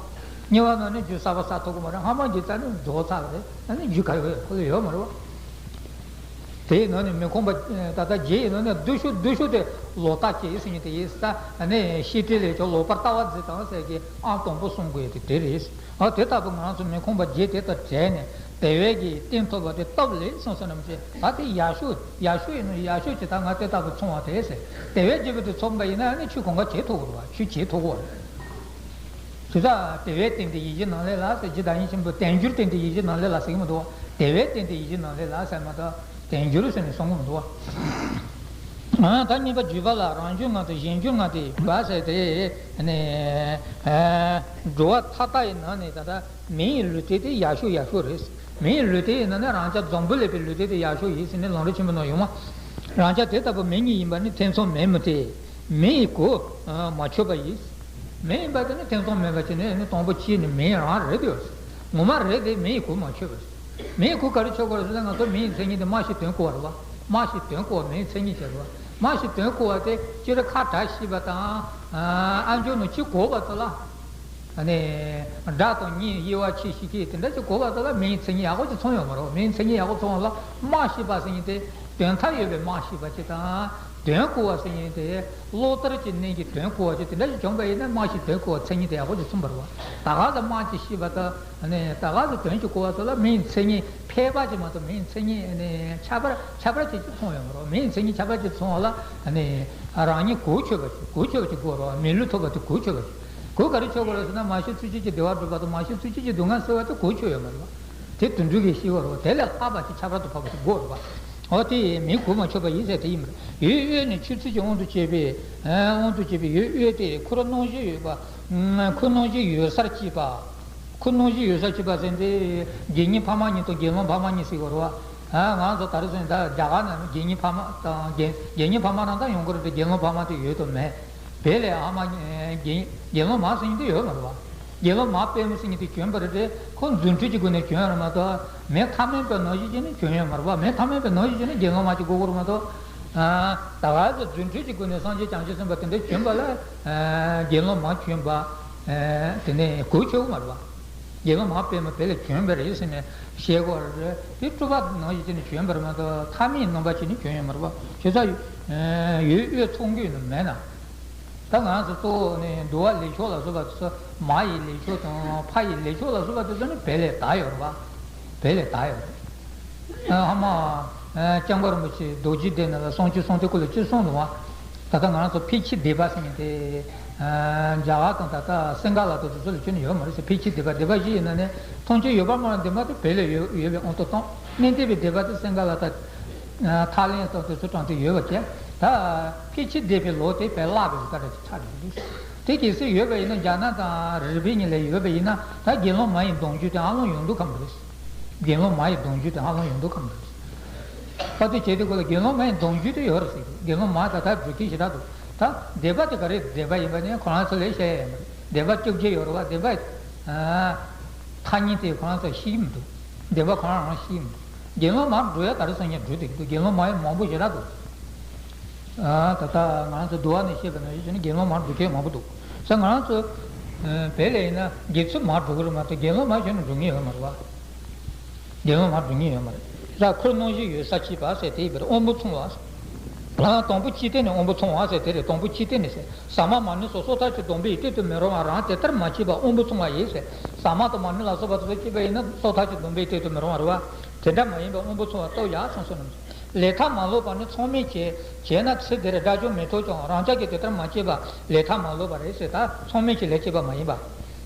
དམྱལ་བ་ནང་ནས་རྒྱུ་གསར་པ་བསགས་ཐུབ་ཀྱི་མ་རེད། སྔ་མ་གི་རྩ་ནས་རྫོགས་ཚར་བ་རེད། ཨ་ནི་རྒྱུ་ག་རེ་ཡོད། ཁོ་ལ་ཡོད་མ་རེད་བ། དེའི་ནང་ནས་མི་ཁོམ་པ། ད་ལྟ་རྗེ་ཡི་ནང་ནས་སྡུག་ཤོས་སྡུག་ཤོས་དེ་ལོག་ལྟ་སྐྱེས་ཟེར་མཁན་དེ་ཡིན་ས། ཨ་ནི་ཤེས་བྲལ་ལས་ཀྱང་ལོག་པར་ལྟ་བ་མཛད་དང་ཟེར་གྱི་ཨང་དང་པོ་གསུང་དགོས་དེ་དེ་རེད། ཨ་དེ་ལྟ་བུ་ང་ཚོ་མི་ཁོམ་པ་བརྒྱད་དེ་དང་བྲལ་ནས་དེ་བས་ཀྱི་རྟེན་ཐོབ་པ་དེ་སྟོབས་ལེགས་སོང་ཟེར་ནམ་ཞེས། ད་དེ་ཡག་ཤོས་ཡག་ཤོས་ཡིན་ནོ། ཡག་ཤོས་ཀྱི་ད་ང་དེ་ལྟ་བུ་ཚང་བ་དེ་ཟེར། དེ་བས་བརྒྱད་པོ་དེ་ཚང་པ་ཡིན་ན་ཨ་ནི་ཆོས་གང་ག་བྱེད་ཐུབ་དགོས་རེད་བ། ཆོས་བྱེད་ཐུབ་དགོས་རེད། དེ་ལྟར་དེ་བས་བརྟེན་ཏེ་ཡིད་བཞིན་ནམ་ལས་ལ་ཟེར། རྗེ་བདག་ཉིད་ཆེན་པོས་དལ་འབྱོར་བརྟེན་ཏེ་ཡིད་བཞིན་ནམ་ལས་ལ་ཟེར་གྱི་མི་འདུག་དེ་བས་བརྟེན་ཏེ་ཡིད་བཞིན་ནམ་ལས་ལ་ཟེར་མ་གཏོགས་དལ་འབྱོར་ཟེར་ནས་གསུང་གི་མི་འདུག་ཨ་ད་གཉིས་པ་བརྒྱུད་པ་ལ་རང་བྱུང་ངང་དང་གཞན་འབྱོར་ངང་དེ་བ་ཟེར་ཏེ། ནས་འགྲོ་བ་མཐའ་དག་ཡི་ནང་ནས་ད་ལྟ་མི་ཡི་ལུས་རྟེན་དེ་ཡག་ཤོས་ཡག་ཤོས་རེད། མི་ཡི་ལུས་རྟེན་ཡི་ནང་ནས་རང་ཅག་འཛམ་བུ་གླིང་པའི་ལུས་རྟེན་དེ་ཡག་ཤོས་ཡིན་ཟེར་ནས་ལམ་རིམ་ཆེན་པོའི་ནང་ཡོད་མ། རང་ཅག་དེ་ལྟ་བུ་མི་ཉིད་ཡིན་པ་ནི་ཐེ་ཚོམ་མེད་མི་སྲིད། མི་ཡི་གོ་མ་ཆོད་པ་ཡིན། མི་ཡིན་པ་དེ་ནི་ཐེ་ཚོམ་མེད་པ་བྱས་ནས་ནི་དང་པོ་གཅིག་ནི་མི་རང་རེད་དེ། ངོ་མ་རེད་དེ་མི་ཡི་གོ་མ་ཆོད་པ་ཞིག་མི་ཡི་གོ་ག་རེ་ཆོད་དགོས་རེད་ཟེར་ན། ང་ཚོ་མི་ཡི་མཚན་ཉིད་དེ་སྨྲ་ཤེས་དོན་གོ་བ་རེད་བ། སྨྲ་ཤེས་དོན་གོ་བ་མི་ཡི་མཚན་ཉིད་ཅིག་རེད་བ། སྨྲ་ཤེས་དོན་གོ་བ་དེ་སྤྱིར་ཁ་བྲལ་ཤེས་པ་དང་། ཨ་འཇོག་ནང་གཅིག་གོ་བ་དེ་ལ། ཨ་ནི། སྒྲ་དང་གཉིས་དབྱེ་བ་ཕྱེ་ཤེས་མཁན་དེ་འདྲ་ཅིག་གོ་བ་དེ་ལ་མི་ཡི་མཚན་ཉིད་ཡག་པོ་ཅིག་ཚང་ཡོད་མ་རེད། མི་ཡི་མཚན་ཉིད་ཡག་པོ་ཚང་བ་ལ་སྨྲ་ཤེས་པ་ཟེར་མཁན་དེ་དོན་དག་ཡོད་པའི་སྨྲ་ཤེས་པ་ཅིག་དང་། དོན་གོ་བ་ཟེར་མཁན་དེ་བློ་ལྟར་གྱི་གནས་ཀྱི་དོན་གོ་བ་ཅིག་དེ་འདྲ་ཅིག་བྱུང་བ་ཡིན་ན་སྨྲ་ཤེས་དོན་གོ་བ་མཚན་ཉིད་དེ་ཡག་པོ་ཅིག་མཚོན་པ་རེད་བ། ད་ག་ཟེ་སྨྲ་ཅིག་ཤེས་པ་དང་། ཨ་ནི་ད་ག་ཟེ་དོན་ཅིག་གོ་བ་དེ་ལ་མི་ཡི་མཚན་ཉིད་ཕལ་པ་ཅིག་མ་གཏོགས་མི་ཡི་མཚན་ཉིད་ཨ་ནི་ཁྱད་པར་ཁྱད་པར་ཅིག་ཅིག་མཚོན་ཡོད་མ་རེད། མི་ཡི་མཚན་ཉིད་ཁྱད་པར་ཅིག་མཚོན་བ་ལ་ཨ་ནི་རང་ཉིད་གོ་ཆོད་པ་ཅིག་གོ་ཆོད་པ་ཅིག་དགོས་རེད་བ། མི་ལུས་ཐོབ་པ་དེ་གོ་ཆོད་པ་ཅིག་གོ་ག་རེ་ཆོད་དགོས་རེད་ཟེར་ན། མ་ཤི་ཚུལ་ཁྲིམས་ཀྱི་བདེ་བ་སྒྲུབ་པ་དང་། མ་ཤི་ཚུལ་ཁྲིམས་ཀྱི་སྡུག་བསྔལ་སེལ་བ་དེ་གོ་ཆོད་ཡོད་མ་རེད་བ། དེ་དོན་འགྲུབ་ཀྱི་ཤེས་པ་རེད་བ། དེ་ལས་ལྷག་པ་ཅིག་ཁྱད་པར་དུ་འཕགས་པ་ཅིག་དགོས་རེད་བ། འོ་དེ་མི་གོ་མ་ཆོད་པ་ཡིན་ཟེར་དེ་ཡིན་པ་རེད། ཡུལ་དབུས་ནས་ཆོས་ཚུལ་གྱི་དབང་དུ་བྱས་པའི། དབང་དུ་བྱས་པའི་ཡུལ་དབུས་དེ་ཁོ་རང་སྣང་བཞིན་ཡོད་པ། ཁོ་སྣང་བཞིན་ཡོད་སར་སྐྱེས་པ། ཁོ་སྣང་བཞིན་ཡོད་སར་སྐྱེས་པ་ཟེར་དེ། དགེ་བསྙེན་ཕ་མ་གཉིས་དང་དགེ་སློང་ཕ་མ་གཉིས་ཟེར་དགོས་རེད་བ། ང་ཚོ་ད་རེས་ཟེར་ད་རྒྱ་གར་ནང་དགེ་བསྙེན་ཕ་མ་དང་དགེ་དགེ་བསྙེན་ཕ་མ་རང་ད་ཡོང་གི་རེད་དེ། དགེ་སློང་ཕ་མ་དེ་ཡོད་དམ་མེད། བོད་ལ་ཨ་མ་དགེ་དགེ་སློང་མ་ཟེར་མཁན་དེ་ཡོད་མ་རེད་བ། དགེ་སློང་མ་དཔལ་མོ་ཟེར་མཁན་དེ་བྱོན་པ་རེད་དེ། ཁོ་རྫུ་འཕྲུལ་གྱི་སྒོ་ནས་བྱོན་ཡོད་རེད་མ་གཏོགས། མི་ཐ་མལ་པའི་ནང་བཞིན་བྱས་ནས་བྱོན་ཡོད་མ་རེད་བ། མི་ཐ་མལ་པའི་ནང་བཞིན་བྱས་ནས་དགེ་སློང་མ་ཅིག་དགོས་ཀྱི་རེད་མ་གཏོགས། ད་ག་ཟེ་རྫུ་འཕྲུལ་གྱི་སྒོ་ནས་སངས་རྒྱས་བྱང་ཆུབ་སེམས་དཔའ་དེ་འདྲ་བྱོན་པ་ལ་དགེ་སློང་མ་བྱོན་པ་དེ་ནས་གོ་ཆོད་ཀྱི་མ་རེད་བ། དགེ་སློང་མ་དཔལ་མོ་བོད་ལ་བྱོན་པ་རེད་ཟེར་ནས་བཤད་དགོས་རེད། དེ་སྤྲུལ་པ་ནང་བཞིན་བྱས་ནས་བྱོན་པ་རེད་མ་གཏོགས་ཐ་མལ་ནང་པ་བྱས་ནས་བྱོན་ཡོད་མ་རེད་བ། བྱས་ཙང་ཡུལ་དབུས་ཚོགས་འགོད་ནི་མེད་ན། ད་ང་ཚོ་གཙོ་བོ་ནི་འདུལ་བ་ལས་ཆོག་ལ་སོགས་པ་དེ་ཚོ། མ་ཡི་ལས་ཆོག་དང་ཕ་ཡི་ལས་ཆོག་ལ་སོགས་པ་དེ་ཚོ་ནི་བེད་ལས་བཏང་ཡོད་རེད་བ། བེད་ལས་བཏང་ཡོད་རེད། ཨ་ཧ་མ། ཨ་སྐྱབས་མགོན་རིན་པོ་ཆེ་རྡོ་རྗེ་གདན་ནང་ལ་གསུང་ཆོས་གསུང་དུས་སྐབས་ལ་ཅི་གསུངས་འདུག་བ། ད་ལྟ་ང་རང་ཚོ་ཕལ་ཆེར་སྡེ་པ་ཟེར་མཁན་དེ། ཨ་རྒྱ་གར་དང་ད་ལྟ་སིང་ག་ལ་དང་དེ་ཚོ་ལ་ཁྱོན་ནས་ཡོད་མ་རེད་ཟེར། ཕལ་ཆེར་སྡེ་པ། སྡེ་པ་ཞིག་ཡིན་ན་ནི་མཐོང་ཆོས་ཡོད་པ་མ་རེད། འདི་མ་གཏོགས་བེད་ལས་ཡོད་ཡོད་པའི་དབང་དུ་བཏང་། གནས་བརྟན་པའི་སྡེ་པ་དེ་སིང་ག་ལ་དང་། ཨ་ཐའི་ལེན་དང་དེ་ཚོ་དྲངས་ཏེ་ཡོད་པ་བྱས། ད་ཕལ་ཆེར་སྡེ་པའི་ལོ་དེ་བས་བརླག་པའི་སྐད་གྲགས་ཅིག་ཆགས་ཡོད་རེད། དེ་གལ་སྲིད་ཡོད་པ་ཡིན་ན། རྒྱ་ནག་དང་རི་པིན་གཉིས་ལ་ཡོད་པ་ཡིན་ན། ད་དགེ་སློང་མ་ཡི་གདུང་རྒྱུད་དེ་ཧ་ལམ་ཡོང་འདུག་གམ་རེད། དགེ་སློང་མ་ཡི་གདུང་རྒྱུད་དེ་ཧ་ལམ་ཡོང་འདུག་གམ་རེད། དཔེ་དེ་བྱེད་དུས་སྐབས་ལ་དགེ་སློང་མ་ཡི་གདུང་རྒྱུད་དེ་ཡོད་རེད་ཟེར་གྱི་འདུག་དགེ་སློང་མ་ད་ལྟ་འགྲོ་མཁན་ཞེ་དྲག་འདུག་ད་སྡེ་པ་དེ་ག་རེ་སྡེ་པ་ཡིན་པ་ནི་ཁོ་རང་ཚོ་ལས་བཤད་ཡ་ཡོད་མ་རེད། སྡེ་པ་བཅོ་བརྒྱད་ཡོད་རེད་བ། སྡེ་པ། ཨ། ཐ་སྙད་དེ་ཁོ་རང་ཚོ་ཤེས་ཀྱི་མི་འདུག་སྡེ་པ་ཁོ་རང་རང་ཤེས་ཀྱི་མི་འདུག་དགེ་སློང་མར་འགྲོ་ཡ་ག་རེ་ཟེར་ཡ་འགྲོ་བསྡད་ཀྱི་འདུག་དགེ་སློང་མ་ཡི་མང་པོ་ཞེ་དྲག་འདུག་ཨ་ད་ལྟ་ང་རང་ཚོ་འདུལ་བ་ནས་བཤད་པ་ནང་བཞིན་བྱས་ན་དགེ་སློང་མར་འགྲོ་མཁན་མང་པོ་འདུག་ས། ང་རང་ཚོ་བོད་ལ་ཡིན་ན་དགེ་ཚུལ་མར་འགྲོ་གི་རེད་མ་གཏོགས་དགེ་སློང་མར་གཞན་ནས་འགྲོ་མཁན་ཡོད་མ་རེད་བ། དགེ་སློང་མར་འགྲོ་མཁན་ཡོད་མ་རེད། ས་ཁུར་གནོང་གཞི་ཡོད་ས་གཅིག་པ་ཟེར་དེ་ཡིན་པར་དབང་པོ་མཚུངས་པ། དང་པོ་ཕྱི་བལྟས་ནས་དབང་པོ་མཚུངས་པ་ཟེར་དེ་རེད། དང་པོ་ཕྱི་བལྟས་ནས་ཟེར། ཟ་མ་མ་ནུས་སོགས་སྲོག་ཐག་ཆོད་སྡོམ་པས་གཏན་དུ་མི་རུང་བ་རང་དེ་ལྟར་མ་བྱས་པ་དབང་པོ་མཚུངས་པ་ཡིན་ཟེར། ཟ་མ་དང་མ་ནུས་ལ་སོགས་པ་དེ་ཚོ་བྱས་པ་ཡིན་ན་སྲོག་ཐག་ཆོད་སྡོམ་པས་གཏན་དུ་མི་རུང་བ་རེད་བ། དེ་འདྲ་མ་ཡིན་པ་དབང་པོ་མཚུངས་པ་རྟོགས་ཡག་སོང་ཟེར་ནམ། ལས་མཐའ་མ་ལོག་པ་ནི་ཚང་མས་བྱས། བྱས་ན་ཚེ་འདིར་དགྲ་བཅོམ་མི་ཐོབ་ཀྱང་རང་ཅག་གིས་དེ་ལྟར་མ་བྱས་པ་ལས་མཐའ་མ་ལོག་པ་རེད་ཟེར། ད་ཚང་མས་ཀྱི་ལས་བྱས་པ་མ་ཡིན་པ།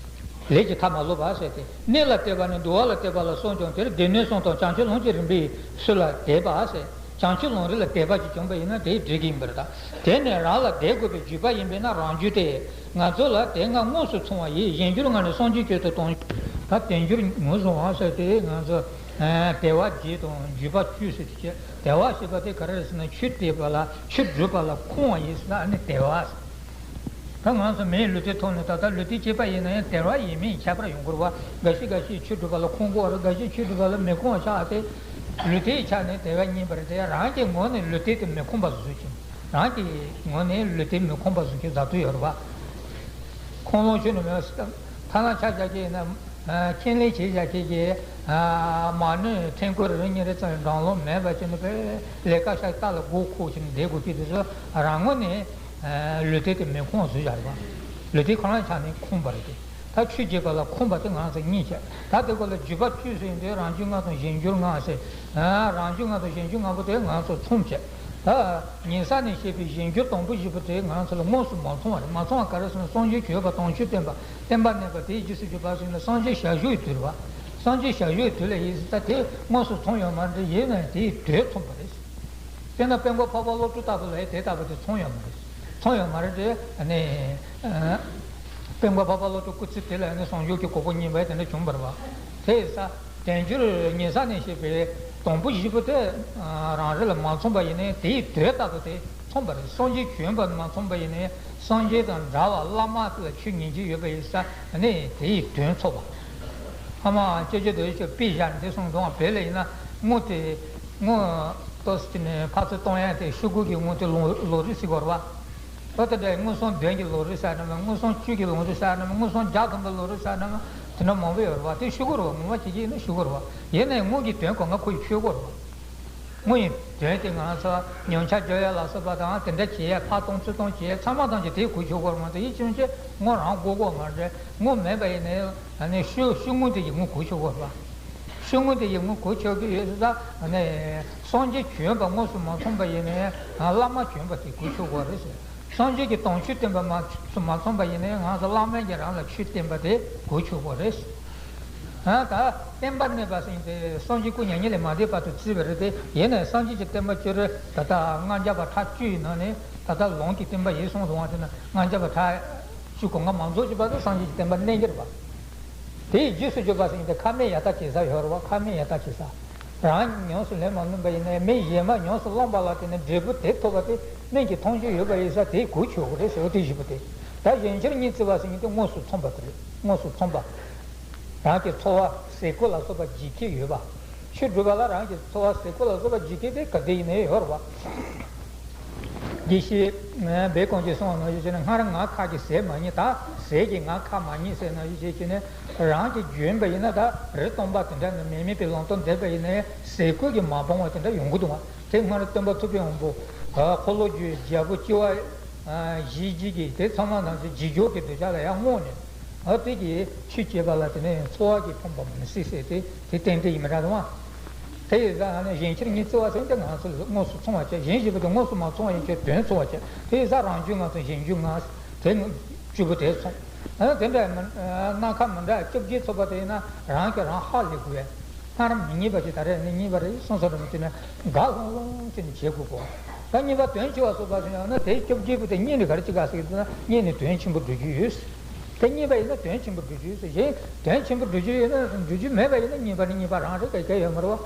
ལས་ཀྱི་མཐའ་མ་ལོག་པ་ཟེར་ཏེ། གནས་ལ་དད་པ་ནི་འདུལ་བ་ལ་དད་པ་ལ་སོགས་ཀྱང་། དེར་སྡེ་སྣོད་གསུམ་དང་བྱང་ཆུབ་ལམ་གྱི་རིམ་པའི་ཚུལ་ལ་དད་པ་ཟེར། བྱང་ཆུབ་ལམ་རིམ་ལ་དད་པ་ཞིག་བྱུང་བ་ཡིན་ན་དེས་འགྲིག་གི་ཡིན་པར་ཐལ། དེ་ནི་རང་ལ་དད་དགོས་པའི་བརྒྱུད་པ་ཡིན་པས་ན་རང་རྒྱུད་དེ། ང་ཚོ་ལ་དེ་ལྔ་དངོས་སུ་མཚུངས་པ་ཡིས་གཞན་འགྱུར་ལྔ་ནི་སངས་རྒྱས་ཆོས་དང་དོན། ད་དོན་འགྱུར་ངོས་བཟུང་བ་ཟེར་ཏེ་ང་ཚོ་དལ་བ་བརྒྱད་དང་བརྒྱུད་པ་བཅུ་ཟེར་ཏེ། དལ་བ་ཞེས་པ་དེ་ག་རེ་རེད་ཟེར་ན། ཆོས་འདོད་པ་ལ། ཆོས་སྒྲུབ་པ་ལ་ཁོམ་པ་ཡིན་ཟེར་ན་ཨ་ནི་དལ་བ་ཟེར། ད་ང་ཚོ་མིའི་ལུས་རྟེན་ཐོག་ནས་ད་ལྟ་ལུས་རྟེན་སྐྱེས་པ་ཡིན་ན་ཡང་དལ་བ་ཡིན་མིན་ཁྱད་པར་ཡོང་གི་རེད་བ། འགའ་ཞིག་འགའ་ཞིག་ཆོས་སྒྲུབ་པ་ལ་ཁོམ་གྱི་ཡོད་རེད། འགའ་ཞིག་ཆོས་སྒྲུབ་པ་ལ་མི་ཁོམ་པ་ཆགས་ཏེ། ལུས་རྟེན་ཆ་ནས་དལ་བ་རྙེད་པ་རེད་དེ། རང་གི་ངོས་ནས་ལུས་རྟེན་དེ་མི་ཁོམ་པ་བཟོ་གི། རང་གི་ངོས་ནས་ལུས་རྟེན་མི་ཁོམ་པ་བཟོ་གི་བཟོ་འདོད་ཡོད་རེད་བ། ཁོང་ལོང་ཆོས་ནི་མེད་པ་ཐ་ན་ཆ་བཞག་གི་ཡིན་ན། ཨ་ཁས་ལེན་བྱས་བཞག་མཁན་གྱི་ཨ་མ་ཎི་ཕྲེང་སྐོར་རེ་རེ་གཉིས་རེ་ཙམ་འགྲངས་ལོང་མེད་པ་བྱས་ནས་དཔེ་ལས་ཀ་ཤ་སྟག་ལ་མགོ་འཁོར་བྱས་ནས་བསྡད་དགོས་ཀྱི་དུས་སུ། རང་ངོས་ནས་ཨ་ལུས་རྟེན་དེ་མི་ཁོམ་བཟོས་བཞག་རེད་པ། ལུས་རྟེན་ཁོ་རང་ཆ་ནས་ཁོམ་པ་རེད་དེ། ད་ཆོས་བྱེད་པ་ལ་ཁོམ་པ་དེ་ང་ཚོ་གཉིས་བྱས། ད་དེ་སྐོར་ལ་བརྒྱུད་པ་བཅུ་ཟེར་ཡོང་དུས་རང་རྒྱུད་ལྔ་དང་གཞན་འགྱུར་ལྔ་ཟེར། ཨ་རང་རྒྱུད་ལྔ་དང་གཞན་འགྱུར་ལྔ་པོ་དེ་ང་ཚོ་མཚུངས་བྱས། ད་ཉེ་ས་ནས་བཤད་པའི་གཞན་འགྱུར་དང་པོ་བཞི་པོ་དེ་ང་ཚོ་ལ་དངོས་སུ་མ་མཚུངས་པ་རེད། མ་མཚུངས་པ་ག་རེ་ཟེར་ན། སངས་རྒྱས་བྱོན་པ་དང་ཆོས་བསྟན་པ། བསྟན་པ་གནས་པ་དེའི་རྗེས་སུ་འཇུག་པ་ཟེར་ན་སངས་རྒྱས་ཞལ་བཞུགས་ཡི་དུས་རེད་བ། སངས་རྒྱས་ཞལ་བཞུགས་ཡི་དུས་ལ་ཡིན་ཟེར། ད་དེ་དངོས་སུ་མཚུངས་ཡོད་མ་རེད། ཡིན་ན་ཡང་དེའི་དོན་མཚུངས་པ་རེད། དཔེར་ན་དཔལ་མགོན་འཕགས་པ་བློ་གྲོས་ལྟ་བུ་ལ་ཡང་དེ་ལྟ་བུ་དེ་མཚུངས་ཡོད་མ་རེད། མཚུངས་ཡོད་མ་རེད་དེ། ཨ་ནི་ཨ་དཔལ་མགོན་འཕགས་པ་བློ་གྲོས་སྐུ་ཚེ་དེ་ལ་ནི་སངས་རྒྱས་ཀྱི་གོ་འཕང་བརྙེས་པ་དེ་འདྲ་བྱུང་བ་རེད་བ། དེ་ཡིན་ཙང་དལ་འབྱོར་ཉེ་ས་ནས་བཤད་པའི་དང་པོ་བཞི་པོ་དེ་ཨ་རང་རེ་ལ་མ་མཚུངས་པ་ཡིན་ནའི་དེའི་དོན་ལྟ་བུ་དེ་མཚུངས་པ་རེད། སངས་རྒྱས་བྱོན་པ་མ་མཚུངས་པ་ཡིན་ནའི་སངས་རྒྱས་དང་འདྲ་བ་བླ་མ་ལ་ཆོས་ཉན་གྱི་ཡོད་པ་ཡིན་ཙང་ཨ་ནི་དེའི་དོན་མཚུངས་པ། ཕ་མ་སྐྱེ་རྒྱུ་དེ་ཆོས་དཔེ་བཞག་ནས་དེ་གསུངས་འདུག་བོད་ལ་ཡིན་ན་དངུལ་དེ་དངུལ་ཏོག་ཙམ་ནས་ཕར་ཚུར་གཏོང་ཡ་དེ་ཤོག་གུ་གི་དངུལ་དེ་ལོ་ལོ་རེ་ཟེར་གྱི་ཡོད་རེད་བ། ཨོ་དེ་འདྲ་དངུལ་སུམ་བདུན་གྱི་ལོ་རེ་ཟེར་ནའང་། དངུལ་སུམ་བཅུ་གི་ལོ་རེ་ཟེར་ནའང་། དངུལ་སུམ་བརྒྱ་ཐམ་པའི་ལོ་རེ་ཟེར་ནའང་། དེ་འདྲ་མང་པོ་ཡོད་རེད་བ། དེ་ཤོག་གུ་རེད་བ། ངོ་མ་བྱེད་ཀྱི་ཡིན་ན་ཤོག་གུ་རེད་བ། ཡིན་ནའི་དངུལ་གྱི་དོན་གོ་ང་ཁོ་ཡི་ཆོས་གོ་རེད་བ། དངུལ་ཡི་དོན་དེ་ང་ཚོ་ཉམས་ཆག་འཇོག་ཡ་ལ་སོགས་པ་དང་དེ་འདྲ་བྱེད་ཡ། ཕར་གཏོང་ཚུར་གཏོང་བྱེད་ཡ་ཚང་མ་ཐམས་ཅད་དེ་གོ་ཆོག་གོ་རེད་མ་གཏོགས། ཡིན་ཕྱིན་ཆད་དངུལ་རང་དགོས་གོ་མ་རེད། དངུལ་མེད་པ་ཡིན་ནའི་ཤོག་ཤོག་དངུལ་དེ་ཡི་དངུལ་གོ་ཆོག་གོ་རེད་བ། ཤོག་དངུལ་དེ་ཡི་དངུལ་གོ་ཆོག་གི་ཡོད་ས། ནས་སངས་རྒྱས་བྱོན་པ་དངོས་སུ་མ་མཚུངས་པ་ཡིན་ནའི་བླ་མ་བྱོན་པ་དེ་གོ་ཆོག་གོ་རེད་ཟེར། སངས་རྒྱས་ཀྱི་དང་ཆོས་བསྟན་པ་མ་མཚུངས་པ་ཡིན་ནའི་ང་ཚོ་བླ་མས་ཀྱིས་རང་ལ་ཆོས་བསྟན་པ་དེ་གོ་ཆོག་གོ་རེད། ཨ་ད་བསྟན་པ་གནས་པ་ཟེར་དེ་སངས་རྒྱས་སྐུ་མྱ་ངན་ལས་མ་འདས་བར་དུ་བརྩིས་པ་རེད་དེ། ཡིན་ནའི་སངས་རྒྱས་ཀྱི་བསྟན་པ་བཅུ་རེ་ད་ལྟ་ལྔ་བརྒྱ་པ་ཕྲག་བཅུ་ཡི་ནང་ནས་ད་ལྟ་ལམ་གྱི་བསྟན་པ་ཡིན་གསུངས་འདུག་བ། དེ་ན་ལྔ་བརྒྱ་པ་ཕྲག་བཅུ་གོ་ལྔ་མ་རྫོགས་ཀྱི་བར་དུ་སངས་རྒྱས་ཀྱི་བསྟན་པ་གནས་ཀྱི་རེད་པ། དེའི་རྗེས་སུ་འཇུག་པ་ཟེར་མཁན་དེ་ཁ་མེད་ཡ་ལྟ་བྱེད་ས་ཡོད་རེད་བ། ཁ་མེད་ཡ་ལྟ་བྱེད་ས། རང་ཉམས་སུ་ལེན་མ་ནུས་པ་ཡིན་ནའི་མི་གཞན་མ་ཉམས་སུ་བླངས་པ་ལ་བརྟེན་ནས་འབྲས་བུ་དེ་ཐོབ་པ་དེ་སྨན་གྱི་མཐོང་ཆོས་ཡོད་པ་ཡིན་ས་དེ་གོ་ཆོག་གི་རེད་ཟེར་བ་དེ་བཞི་པོ་དེ། ད་གཞན་འགྱུར་གཉིས་བརྩི་བ་ཟེར་མཁན་དེ་དངོས་སུ་མཚུངས་པ་དེ་རེད། དངོས་སུ་མཚུངས་པ། རང་གི་འཚོ་བ་ཟས་གོས་ལ་སོགས་པ་བགྱིད་མཁན་ཡོད་པ། ཆོས་སྒྲུབ་པ་ལ་རང་གི་འཚོ་བ་ཟས་གོས་ལ་སོགས་པ་བགྱིད་མཁན་དེ་ག་དེ་ཡིན་ནའི་ཡོད་རེད་བ། དགེ་བཤེས་སྦས་དཀོན་གྱིས་གསུངས་པ་ནང་བཞིན་བྱས་ན། སྔར་ང་ཁ་གྱིས་ཟས་མ་རྙེད། ད་ཟས་ཀྱིས་ང་ཁ་མ་རྙེད་ཟེར་ནང་བཞིན་བྱས་ནས་རང་གིས་བྱོན་པ་ཡིན་ན། ད་རི་སྟོང་པ་དེ་འདྲ་ནས་མི་མེད་པའི་ལམ་དུ་བསྡད་པ་ཡིན་ན་ཟས་གོས་ཀྱིས་མ་སྤང་བ་དེ་འདྲ་ཡོང་གི་འདུག་བ། དེ་སྔར་སྟོན་པ་ཐུབ་པའི་དབང་པོ་འཁོར་ལོས་སྒྱུར་བའི་རྒྱལ་པོ་སྐྱེ་བ་ གཞི་གཅིག་གི་དེ་ཚང་མ་ནང་བཞིན་བྱེད་འཇུག་གི་འདོད་ཆགས་ལ་ཡང་བསྔོས་ནས། འོ་དེ་གིས་ཆོས་བྱེད་པ་ལ་དེ་ནས་འཚོ་བ་གིས་ཕོངས་པ་མི་སྲིད་ཟེར་ཏེ་དེ་གཏན་གཏན་ཡིན་པ་འདྲ་དང་། དེ་ཡིན་ཙང་ཨ་ནི་གཞན་ཕྱིར་གཉིས་བརྩི་བ་ཟེར་ཏེ་ང་ཚོ་དངོས་སུ་མཚུངས་པ་བྱས། གཞན་ཞེས་པ་དེ་དངོས་སུ་མ་མཚུངས་པ་ཡིན་ཕྱིར་དོན་མཚུངས་པ་བྱས། དེ་ཡིན་ཙང་རང་རྒྱུད་ལྔ་དང་གཞན་རྒྱུད་ལྔ་དེ་བཅུ་པོ་དེ་མཚུངས། ཨ་ནི་དེ་འདྲ་མི་སྣ་ཁ་མི་འདྲ་བཅོ་བརྒྱད་ཚོགས་པ་དེ་ཡིན་ན་རང་གིས་རང་ཧ་ལས་དགོས་ཡ། སྔར་མི་རྙེད་པ་ཞིག་ད་རེས་ནི་རྙེད་པ་རེད་གསུངས་སོ་རེད་མོ། དེ་ནས་དགའ་ལྷུང་ལྷུང་བྱས་ནས་བྱེད་དགོས་གོ། ད་གཉིས་པ་དོན་ཆེ་བ་སོགས་པ་ཟེར་ཡང་ན་དེ་བཅོ་བརྒྱད་པོ་དེ་རྙེད་ནས་ག་རེ་བྱེད་ག་ཟེར་གྱི་འདུག་ན། རྙེད་ནས་དོན་ཆེན་པོ་སྒྲུབ་རྒྱུ་ཡོད། དེ་རྙེད་པ་ཡིན་ན་དོན་ཆེན་པོ་སྒྲུབ་རྒྱུ་ཡོད་ཟེར། གཞན་དོན་ཆེན་པོ་སྒྲུབ་རྒྱུ་ཡོད་ན་སྒྲུབ་རྒྱུ་མེད་པ་ཡིན་ན་རྙེད་པ་ནི་རྙེད་པ་རང་རེད། ག་གེ་ཡོད་མ་རེད་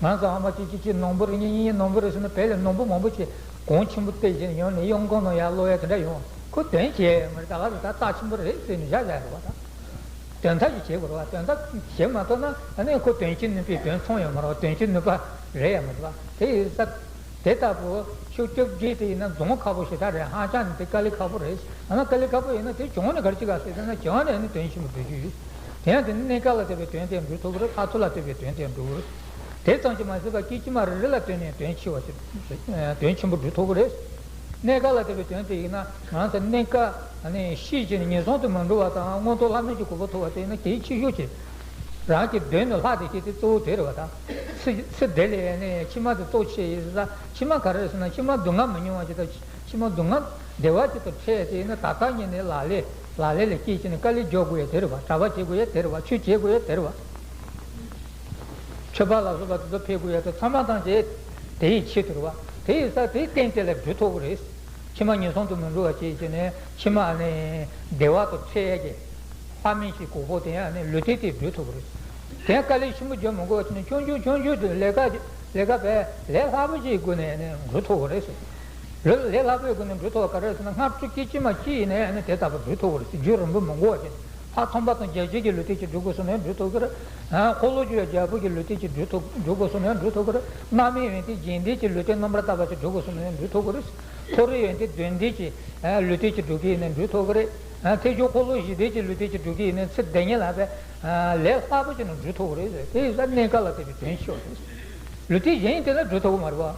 བ། ང་ཚོ་ཨ་མ་གཅིག་གཅིག་གཅིག་ནོར་བུ་རེད། གཉིས་གཉིས་གཉིས་ནོར་བུ་རེད་ཟེར་ན་བལ་ལས་ནོར་བུ་མང་པོ་ཅིག་གོང་ཆེན་པོ་སྟེར་བཞིན་ཡོང་ནས་གཡང་ཁུང་ནང་ཡར་སློག་ཡ་དེ་འདྲ་ཡོང་། ཁོ་དོན་ཆེ་མ་རེད། ད་ག་ཟེར་ད་རྩ་ཆེན་པོ་རེད་ཟེར་ནས་བཞག་བཞག་རེད་བ་ད། དོན་དག་ཅིག་བྱེད་དགོས་རེད་བ། དོན་དག་བྱེད་མ་ཐུབ་ན་ཨ་ནི་ཁོ་དོན་ཆེན་ནུས་པའི་དོན་མཚུངས་ཡོད་མ་རེད་བ། དོན་ཆེན་ནུས་པ་རེད་ཡ་མ་རེད་བ། དེ་ཡིན་ཙང་དེ་ལྟ་བུ་ཆོས་བཅོ་བརྒྱད་དེ་ཡིན་ན་རྫོང་ཁག་པོ་ཞེ་དྲག་རེད། ཧ་ཅང་ནི་དེ་དཀའ་ལས་ཁག་པོ་རེད། ཨ་ན་དཀའ་ལས་ཁག་པོ་ཡིན་ན་དེ་བྱུང་ནས་ག་རེ་བྱེད་ག་ཟེར་ན་བྱུང་ནས་ཨ་ནི་དོན་ཆེན་པོ་སྒྲུབ་རྒྱུ་ཡོད། དེ་ཡང་དེ་ནི་གནས་སྐབས་ལ་ལྟོས་པའི་དོན་དེ་འགྲུབ་ཐུབ་ཀྱི་རེད། ལྷག་ཚུལ་ལ་ལྟོས་པའི་དོན་དེ་འགྲུབ་ཀྱི་རེད། དེ་ཙམ་གྱིས་མ་ཟད་པ་སྐད་ཅིག་མ་རེ་རེ་ལ་ལྟོས་ནས་དོན་ཆེ་བ་ཞིག་དོན་ཆེན་པོ་སྒྲུབ་ཐུབ་ཀྱི་རེད། གནས་སྐབས་ལ་ལྟོས་པའི་དོན་དེ་ཡིན་ན་ང་ཚོ་གནས་སྐབས་ནས་ཤེས་བྱས་ནས་ངན་སོང་དུ་མི་འགྲོ་བ་དང་མངོན་མཐོ་ལྷ་མིན་གྱི་གོ་འཕང་ཐོབ་པ་དེ་ཡིན་ན་གལ་ཆེ་ཤོས་ཀྱི་རང་གི་མདུན་དུ་ལྷ་དེ་ཤེས་དེ་གཙོ་བོ་དེ་རེད་བ་དང་། ཚེ་ཚེ་འདི་ལས་ནས་ཕྱི་མ་དེ་གཙོ་ཆེ་ཡིན་ས། ཕྱི་མ་ག་རེ་རེད་ཟེར་ན་ཕྱི་མ་སྡུག་བསྔལ་མི་མྱོང་བ་ཅིག་དང་། ཕྱི་མ་སྡུག་བསྔལ་བདེ་བ་ཅིག་ཏུ་འཕྲད་དེ་ཡིན་ན་ད་ལྟ་ཉིད་ནས་ལག་ལེན་ལག་ལེན་ལ་སྐྱེས་ཕྱིན་ནས་དཀའ་ལས་རྒྱག་དགོས་ཡ་དེ་རེད་བ། གྲྭ་པ་བྱེད་དགོས་ཡ་དེ་རེད་བ། ཆོས་བྱེད་དགོས་ཡ་དེ་རེད་བ། མཆོད་པ་ལ་སོགས་པ་དེ་ཚོ་ཕེབས་དགོས་ཡ་དེ་ཚང་མ་ཐམས་ཅད་དེ་ཡི་ཆེད་དུ་རེད་བ། དེ་ཡི་ས་དེའི་རྟེན་དེ་ལ་སྒྲུབ་ཐུབ་ཀྱི་རེད། ཕྱི་མ་ངན་སོང་དུ་མི་འགྲོ་བ་བྱས་བྱས་ནས་ཕྱི་མ་ནི་བདེ་བ་དུ་འཕྲད་ཡ་གི་ལྷ་མིན་གྱི་གོ་འཕང་དེ་ཡང་ནི་ལུས་རྟེན་དེ་སྒྲུབ་ཐུབ་ཀྱི་རེད། དེ་ཡང་དཀའ་ལས་ཆེན་པོ་རྒྱག་མི་དགོས་པ་བྱས་ནས་ཆུང་ཆུང་ཆུང་ཆུང་དུ་ལས་ཀ་ལས་ཀ་བས་ལས་སླ་པོ་ཅིག་སྒོ་ནས་ནི་འགྲུབ་ཐུབ་ཀྱི་རེད་ཟེར། ལས་ལས་སླ་པོའི་སྒོ་ནས་འགྲུབ་ཐུབ་པ་ག་རེ་ཟེར་ན། སྔར་དུས་སྐད་ཅིག་མ་གཅིག་ཡིན་ན་ཡང་ནི་དེ་ལྟ་བུ་འགྲུབ་ཐུབ་ཀྱི་རེད་ཟེར། རྒྱུན་རིང་པོ་མི་དགོས་པ་བྱས་ནས། ཕར་ཚངས་པ་དང་རྒྱ་བྱེད་ཀྱི་ལུས་རྟེན་ཅིག་སྒྲུབ་དགོས་བསམ་ན་ཡང་སྒྲུབ་ཐུབ་ཀྱི་རེད། ཨ། འཁོར་ལོས་སྒྱུར་བའི་རྒྱལ་པོ་གི་ལུས་རྟེན་ཅིག་སྒྲུབ་ཐུབ་སྒྲུབ་དགོས་བསམ་ན་ཡང་སྒྲུབ་ཐུབ་ཀྱི་རེད། རྣམ་སྨིན་ཡོན་ཏན་རྗེས་ལྡན་གྱི་ལུས་རྟེན་རྣམ་པར་དག་པ་ཅིག་སྒྲུབ་དགོས་བསམ་ན་ཡང་སྒྲུབ་ཐུབ་ཀྱི་རེད། མཐོ་རིས་ཡོན་ཏན་དོན་ལྡན་གྱི་ལུས་རྟེན་ཅིག་སྒྲུབ་ཀྱི་ཡིན་ན་སྒྲུབ་ཐུབ་ཀྱི་རེད། ཨ། ཐེག་མཆོག་འཁོར་ལོ་བཞི་ལྡན་གྱི་ལུས་རྟེན་ཅིག་སྒྲུབ་ཀྱི་ཡིན་ན་ཚེ་འདི་ཉིད་ལ་བས་ལས་སླ་པོ་ཅིག་ནང་འགྲུབ་ཐུབ་ཀྱི་རེད། དེ་ཡིན་ཙང་གནས་སྐབས་ལ་ལྟོས་པའི་དོན་ཆེ་བ་རེད། ལུས་རྟེན་གཞན་དེ་ལ་སྒྲུབ་ཐུབ་ཀྱི་མ་རེད་བ།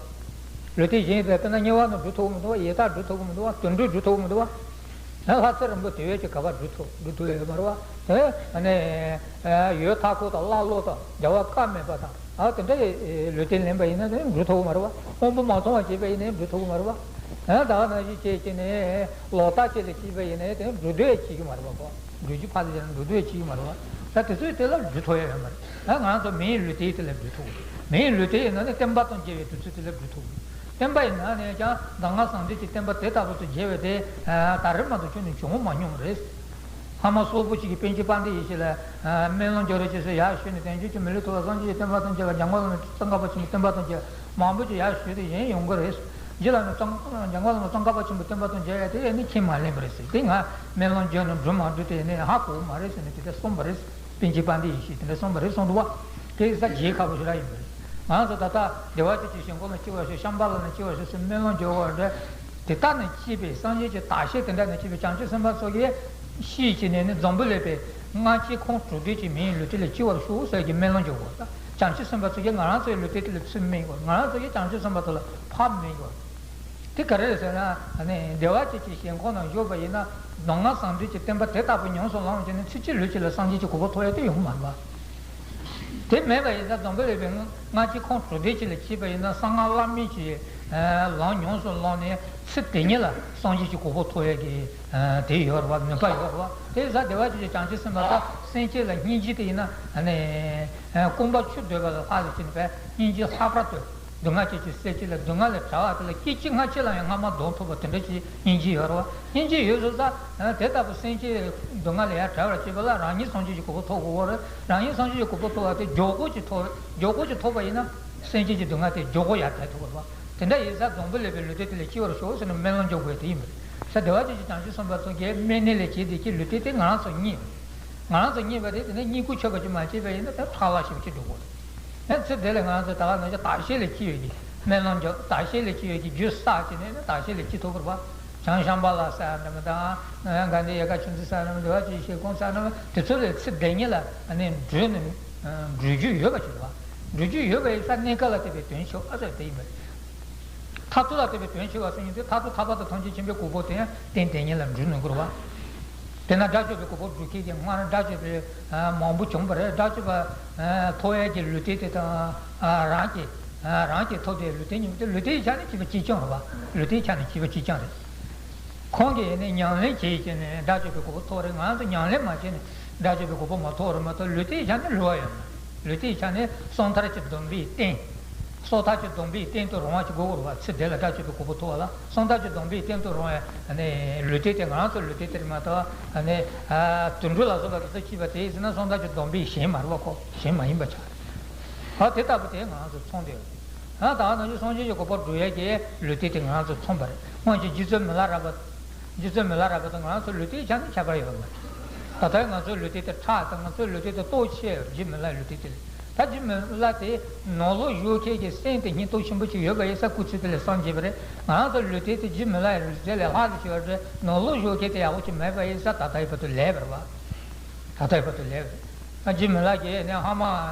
ལུས་རྟེན་གཞན་དེ་དཔེར་ན་དམྱལ་བ་ནང་སྒྲུབ་ཐུབ་ཀྱི་མི་འདུག་བ། ཡི་དྭགས་སྒྲུབ་ཐུབ་ཀྱི་མི་འདུག་བ། དུད་འགྲོ་སྒྲུབ་ཐུབ་ཀྱི་མི་འདུག་བ། ཡང་ལྷ་ཚེ་རིང་པོ་དེ་བས་ཀྱི་ག་པར་སྒྲུབ་ཐུབ་སྒྲུབ་ཐུབ་ཡོད་མ་རེད་བ། དེ་ནས་འོད་མཐའ་འཁོར་དང་ཀླ་ཀློ་དང་རྒྱལ་བ་བཀའ་མེད་པ་དང་། ཨ། དེ་འདྲའི་ལུས་རྟེན་ལེན་པ་ཡིན་ན་དེ་སྒྲུབ་ཐུབ་ཀྱི་མ་རེད་བ། དབང་པོ་མ་ཚང་བ་བྱས་པ་ཡིན་ན་སྒྲུབ་ཐུབ་ཀྱི་མ་རེད་བ། ཡང་ད་ག་ནང་བཞིན་བྱས་བྱས་ནས་ལོག་ལྟ་བྱས་ལ་སྐྱེས་པ་ཡིན་ན་དེ་སྒྲུབ་འདོད་བྱེད་ཀྱི་མ་རེད་བ་ཁོ། སྒྲུབ་རྒྱུ་ཕར་ལ་བྱས་ན་སྒྲུབ་འདོད་བྱེད་ཀྱི་མ་རེད་བ། ད་དེ་ཚོས་དེ་ལ་སྒྲུབ་ཐུབ་ཡ་ཡོད་མ་རེད། ད་ང་ཚོ་མིའི་ལུས་རྟེན་དེ་ལ་སྒྲུབ་ཐུབ་ཀྱི་རེད། མིའི་ལུས་རྟེན་ཡིན་ན་ནི་བསྟན་པ་དང་མཇལ་བའི་དུས་ཚོད་དེ་ལ་སྒྲུབ་ཐུབ་ཀྱི་རེད། བསྟན་པ་ཡིན་ན་ནི་ཀྱང་གདམས་ངག་ཟུང་འབྲེལ་གྱི་བསྟན་པ་དེ་ལྟ་བུ་དུ་མཇལ་བའི་དེ་ད་རེས་མ་གཏོགས་ཁྱོན་ནས་བྱུང་མ་མྱོང་བ་རེད། ཕ་མ་སོག་པོ་གཅིག་གིས་པཎ་ཆེན་དཔལ་ལྡན་ཡེ་ཤེས་ལ་སྨོན་ལམ་རྒྱག་རོགས་བྱེད་ཟེར་ཡར་ཞུས་ནས། དོན་བྱེད་ཀྱི་མི་ལུས་ཐོབ་པར་སངས་རྒྱས་ཀྱི་བསྟན་པ་དང་མཇལ་བར། འཇམ་མགོན་བླ་མའི་ཙོང་ཁ་པ་ཆེན་པོའི་བསྟན་པ་དང་མཇལ་བ་མང་པོ་ཅིག་ཡར་ཞུས་ཏེ་གཞན་ཡོང་གི་རེད། རྗེ་བླ་མའི་ཙོང་འཇམ་མགོན་བླ་མའི་ཙོང་ཁ་པ་ཆེན་པོའི་བསྟན་པ་དང་མཇལ་ཡ་དེ་ཨེ་ནི་ཁས་མ་ལེན་པ་རེད་ཟེར། དེ་ང་སྨོན་ལམ་རྒྱག་ནས་འགྲུབ་མ་འགྲུབ་དེ་ནི་ཧ་གོ་གི་མ་རེད་ཟེར་ནས་དེ་འདྲ་གསུངས་པ་རེད། པཎ་ཆེན་དཔལ་ལྡན་ཡེ་ཤེས་དེ་འདྲ་གསུངས་པ་རེད་གསུངས་འདུག་བ། དེ་ས་བརྗེད་ཁག་པོ་ཞིག་ར་ཡིན་པ་རེད། ང་ཚོ་ད་ལྟ་བདེ་བ་ཅན་གྱི་ཞིང་ཁམས་ལ་སྐྱེ་བར་ཤོག་ཤམྦྷ་ལ་ལ་སྐྱེ་བར་ཤོག་ཟེར་སྨོན་ལམ་རྒྱག་དགོས་རེད། དེ་ལྟ་ནས་སྐྱེས་པའི་སངས་རྒྱས་ཀྱི་བདག་བསྐྱེད་དེ་འདྲ་ནས་སྐྱེས་པའི་བྱང་ཆུབ་སེམས་དཔའ་ཚོ་གིས་ཤེས་བྱས་ནས་ནི་འཛམ་བུ་གླིང་པའི་སྔ་ཕྱི་ཁམས་དྲུག་སྡེ་གཅིག་མིའི་ལུས་རྟེན་ལ་སྐྱེ་བར་ཤོག་ཟེར་གྱི་སྨོན་ལམ་རྒྱག་དགོས་རེད། བྱང་ཆུབ་སེམས་དཔའ་ཚོ་གིས་ང་རང་ཚོའི་ལུས་རྟེན་དེ་ལ་ཚུལ་སྨད་དགོས། ང་རང་ཚོ་གིས་བྱང་ཆུབ་སེམས་དཔའ་ཚོ་ལ་ཕར་སྨད་དགོས། དེ་ག་རེ་རེད་ཟེར་ན། ཨ་ནི་བདེ་བ་ཅན་གྱི་ཞིང་ཁམས་ནང་བཞུགས་པ་ཡིན་ན་གདམས་ངག་ཟུང་འབྲེལ་གྱི་བསྟན་པ་དེ་ལྟ་བུ་ཉམས་སུ་བླངས་བྱས་ནས་ཚེ་གཅིག་ལུས་གཅིག་ལ་སངས་རྒྱས་ཀྱི་གོ་འཕང་ཐོབ་ཡ་དེ་ཡོང་མ་རེད་པ། དེ་མེད་པ་ཡིན་ན་འཛམ་བུ་གླིང་པའི་སྔ་ཕྱི་ཁམས་དྲུག་སྡེ་གཅིག་ལ་སྐྱེས་པ་ཡིན་ན་གསང་སྔགས་བླ་མེད་ཀྱི་ལམ་ཉམས་སུ་བླངས་ནས་ཚེ་དེ་ཉིད་ལ་སངས་རྒྱས་ཀྱི་གོ་འཕང་ཐོབ་ཡ་གི་དེ་ཡོད་རེད་པ། ནུས་པ་ཡོད་རེད་པ། དེ་ཡིན་ཙང་བདེ་བ་ཅན་གྱི་བྱང་ཆུབ་སེམས་དཔའ་དག་སེམས་ཅན་ལ་སྙིང་རྗེ་དེ་ཡིན་ན་ཨ་ནི་སྐོམ་པ་ཆུ་འདོད་པ་ལ་ལྷག་ལས་ཀྱི་ནུས་པས་སྙིང་རྗེ་ལྷག་པར་དུ། སྡུག་བསྔལ་ཅན་གྱི་སེམས་ཅན་ལ་སྡུག་བསྔལ་ལས་བྲལ་བ་དེ་ལ་སྐད་ཅིག་སྔ་ཕྱི་ལ་ཡང་སྔ་མ་གདོང་ཐུག་པ་དེ་འདྲ་ཅིག་སྙིང་རྗེ་ཡོད་རེད་པ། སྙིང་རྗེ་ཡོད་སོང་ཙང་དེ་ལྟ་བུ་སེམས་ཅན་སྡུག་བསྔལ་ལས་ཡར་བྲལ་བར་བྱེད་པ་ལ་རང་ཉིད་སངས་རྒྱས་ཀྱི་གོ་འཕང་ཐོབ་དགོས་པ་རེད། རང་ཉིད་སངས་རྒྱས་ཀྱི་གོ་འཕང་ཐོབ་པ་དེ་མགྱོགས་པོ་ཅིག་ཐོབ། མགྱོགས་པོ་ཅིག་ཐོབ་པ་ཡིན་ན་སེམས་ཅན་གྱི་སྡུག་བསྔལ་དེ་མགྱོགས་པོ་ཡར་བྲལ་ཐུབ་པ་རེད་པ། དེ་འདྲ་ཡིན་ཙང་འཛམ་བུ་གླིང་པའི་ལུས་རྟེན་དེ་ལ་སྐྱེ་བར་ཤོག་ཟེར་ནས་སྨོན་ལམ་རྒྱག་དགོས་དེ་ཡིན་པ་རེད། ད་བདེ་བ་ཅན་གྱི་བྱང་ཆུབ་སེམས་དཔའ་ཚོ་གིས་སྨན་སྣེ་ལས་བྱེད་བསྡད་ཀྱི་ལུས་རྟེན་དེ་ང་རང་ཚོ་རྙེད་པ་རེད། ང་རང་ཚོ་རྙེད་པ་དེ་དེ་ནས་རྙེད་བཀུར་མཆོད་པ་ཅིག་མ་བྱས་པ་ཡིན་ན་དེ་ཁྲག་ལྷག་ཞེ་པོ་ཅིག་འགྲོ་གི་རེད། ཨེ་ཚེ་འདི་ལ་ང་ཚོ་ད་ག་ནང་བཞིན་བདག་བསྐྱེད་ལས་སྐྱེས་ཡོད་ཀྱི་སྨོན་ལམ་རྒྱག་བདག་བསྐྱེད་ལས་སྐྱེས་ཡོད་ཀྱི་རྒྱུ་བསགས་བྱས་ནས་ནི་བདག་བསྐྱེད་ལས་སྐྱེས་ཐུབ་པ་རེད་པ། བྱང་ཤམྦྷ་ལ་ས་ཡ་འགྲམ་དང་། ག་འདི་ཡལ་ག་ཆུ་འཛིན་ས་ཡ་འགྲམ། བདེ་བ་ཅན་ཞིང་ཁམས་ས་ཡ་འགྲམ། དེ་ཚོ་ལས་ཚེ་འདི་ཉིད་ལ་ནི་འགྲོ་ནི་འགྲོ་རྒྱུ་ཡོད་པ་ཞིག་རེད་པ། འགྲོ་རྒྱུ་ཡོད་པ་ཡིན་ཙང་གནས་སྐབས་ལ་ལྟོས་པའི་དོན་ཆེ་བ་ཟེར་དེ་ཡིན་པ་རེད། མཐར་ཐུག་ལ་ལྟོས་པའི་དོན་ཆེ་བ་ཟེར་མཁན་དེ་མཐར་ཐུག་ཐར་པ་དང་ཐམས་ཅད་མཁྱེན་པའི་གོ་འཕང་དེ་ཡང་རྟེན་དེ་ཉིད་ལ་འགྲུབ་ནུས་དགོས་པ། དེས་ན་དགྲ་བཅོམ་པའི་གོ་འཕང་སྒྲུབ་མཁན་གྱི་སྔར་དགྲ་བཅོམ་པའི་མང་པོ་བྱུང་བ་རེད། དགྲ་བཅོམ་པ་ཐོབ་ཡས་ཀྱི་ལུས་རྟེན་དེ་དང་རང་གི་རང་གི་ཐོབ་པའི་ལུས་རྟེན་གཉིས་པོ་དེ་ལུས་རྟེན་ཆ་ནས་གཅིག་པ་གཅིག་རྐྱང་རེད་པ། ལུས་རྟེན་ཆ་ནས་གཅིག་པ་གཅིག་རྐྱང་རེད། ཁོང་གིས་ནི་ཉམས་ལེན་བྱས་བྱས་ནས་དགྲ་བཅོམ་པའི་གོ་འཕང་ཐོབ་རེད། ང་ཚོ་ཉམས་ལེན་མ་བྱས་ནས་དགྲ་བཅོམ་པའི་གོ་འཕང་མ་ཐོབ་རེད་མ་གཏོགས་ལུས་རྟེན་ཆ་ནས་རེ་བ་ཡོད་མ་རེད། ལུས་རྟེན་ཆ་ནས་སོ་ཐར་གྱི་སྡོམ་པའི་རྟེན། སོ་ཐར་གྱི་སྡོམ་པའི་རྟེན་དུ་རུང་བ་ཞིག་དགོས་རེད་པ། ཚེ་འདི་ལ་དགྲ་བཅོམ་པའི་གོ་འཕང་ཐོབ་པ་ལ་སོ་ཐར་གྱི་སྡོམ་པའི་རྟེན་དུ་རུང་བའི་ལུས་རྟེན་དེ་ང་ཚོ་ལུས་རྟེན་དེ་རེད་མ་གཏོགས་དུད་འགྲོ་ལ་སོགས་པ་དེ་ཚོ་སྐྱེས་པ་དེ་ཡིན་ཟེར་ན་སོ་ཐར་གྱི་སྡོམ་པའི་གཞན་མ་རེད་པ། ཁོ་གཞན་མ་ཡིན་པ་ཆགས་རེད། ཨ་དེ་ལྟ་བུ་དེ་ང་ཚོ་མཚོན་དེ་ཡོད་རེད། ཨ་ད་ནང་བཞིན་སངས་རྒྱས་ཀྱི་གོ་འཕང་སྒྲུབ་ཡས་ཀྱི་ལུས་རྟེན་དེ་ང་ཚོ་མཚོན་པ་རེད། སྔོན་གྱི་རྗེ་བཙུན་མི་ལ་རས་པ། རྗེ་བཙུན་མི་ལ་རས་པ་དང་ང་ཚོ་ལུས་རྟེན་ཆ་ནས་ཁྱད་པར་ཡོད་པ་མ་རེད། ད་ལྟ་ང་ཚོའི་ལུས་རྟེན་དེ་ཁྲག་དང་ང་ཚོའི་ལུས་རྟེན་དེ་ལྟོ་ཆེ་རྗེ་མི་ལའི་ལུས་རྟེན་དེ་ལས། ད་རྗེ་མི་ལ་དེ་ནང་ལོགས་བཞུགས་མཁན་གྱི་སེམས་དེ་སྙིང་སྟོབས་ཆེན་པོ་ཅིག་ཡོད་པ་ཡིན་ས་སྐུ་ཚེ་དེ་ལས་སངས་རྒྱས་པ་རེད། ང་ཚོ་ལུས་རྟེན་དེ་རྗེ་མི་ལའི་ལུས་རྟེན་ལས་ལྷག་ཏུ་ཆེ་བ་རེད། ནང་ལོགས་བཞུགས་མཁན་དེ་ཡག་པོ་ཅིག་མེད་པ་ཡིན་ས་ད་ལྟའི་བར་དུ་ལས་པ་རེད་པ། ད་ལྟའི་བར་དུ་ལས་པ་རེད། ཨ་རྗེ་མི་ལ་གིས་ནི་ཧ་མ་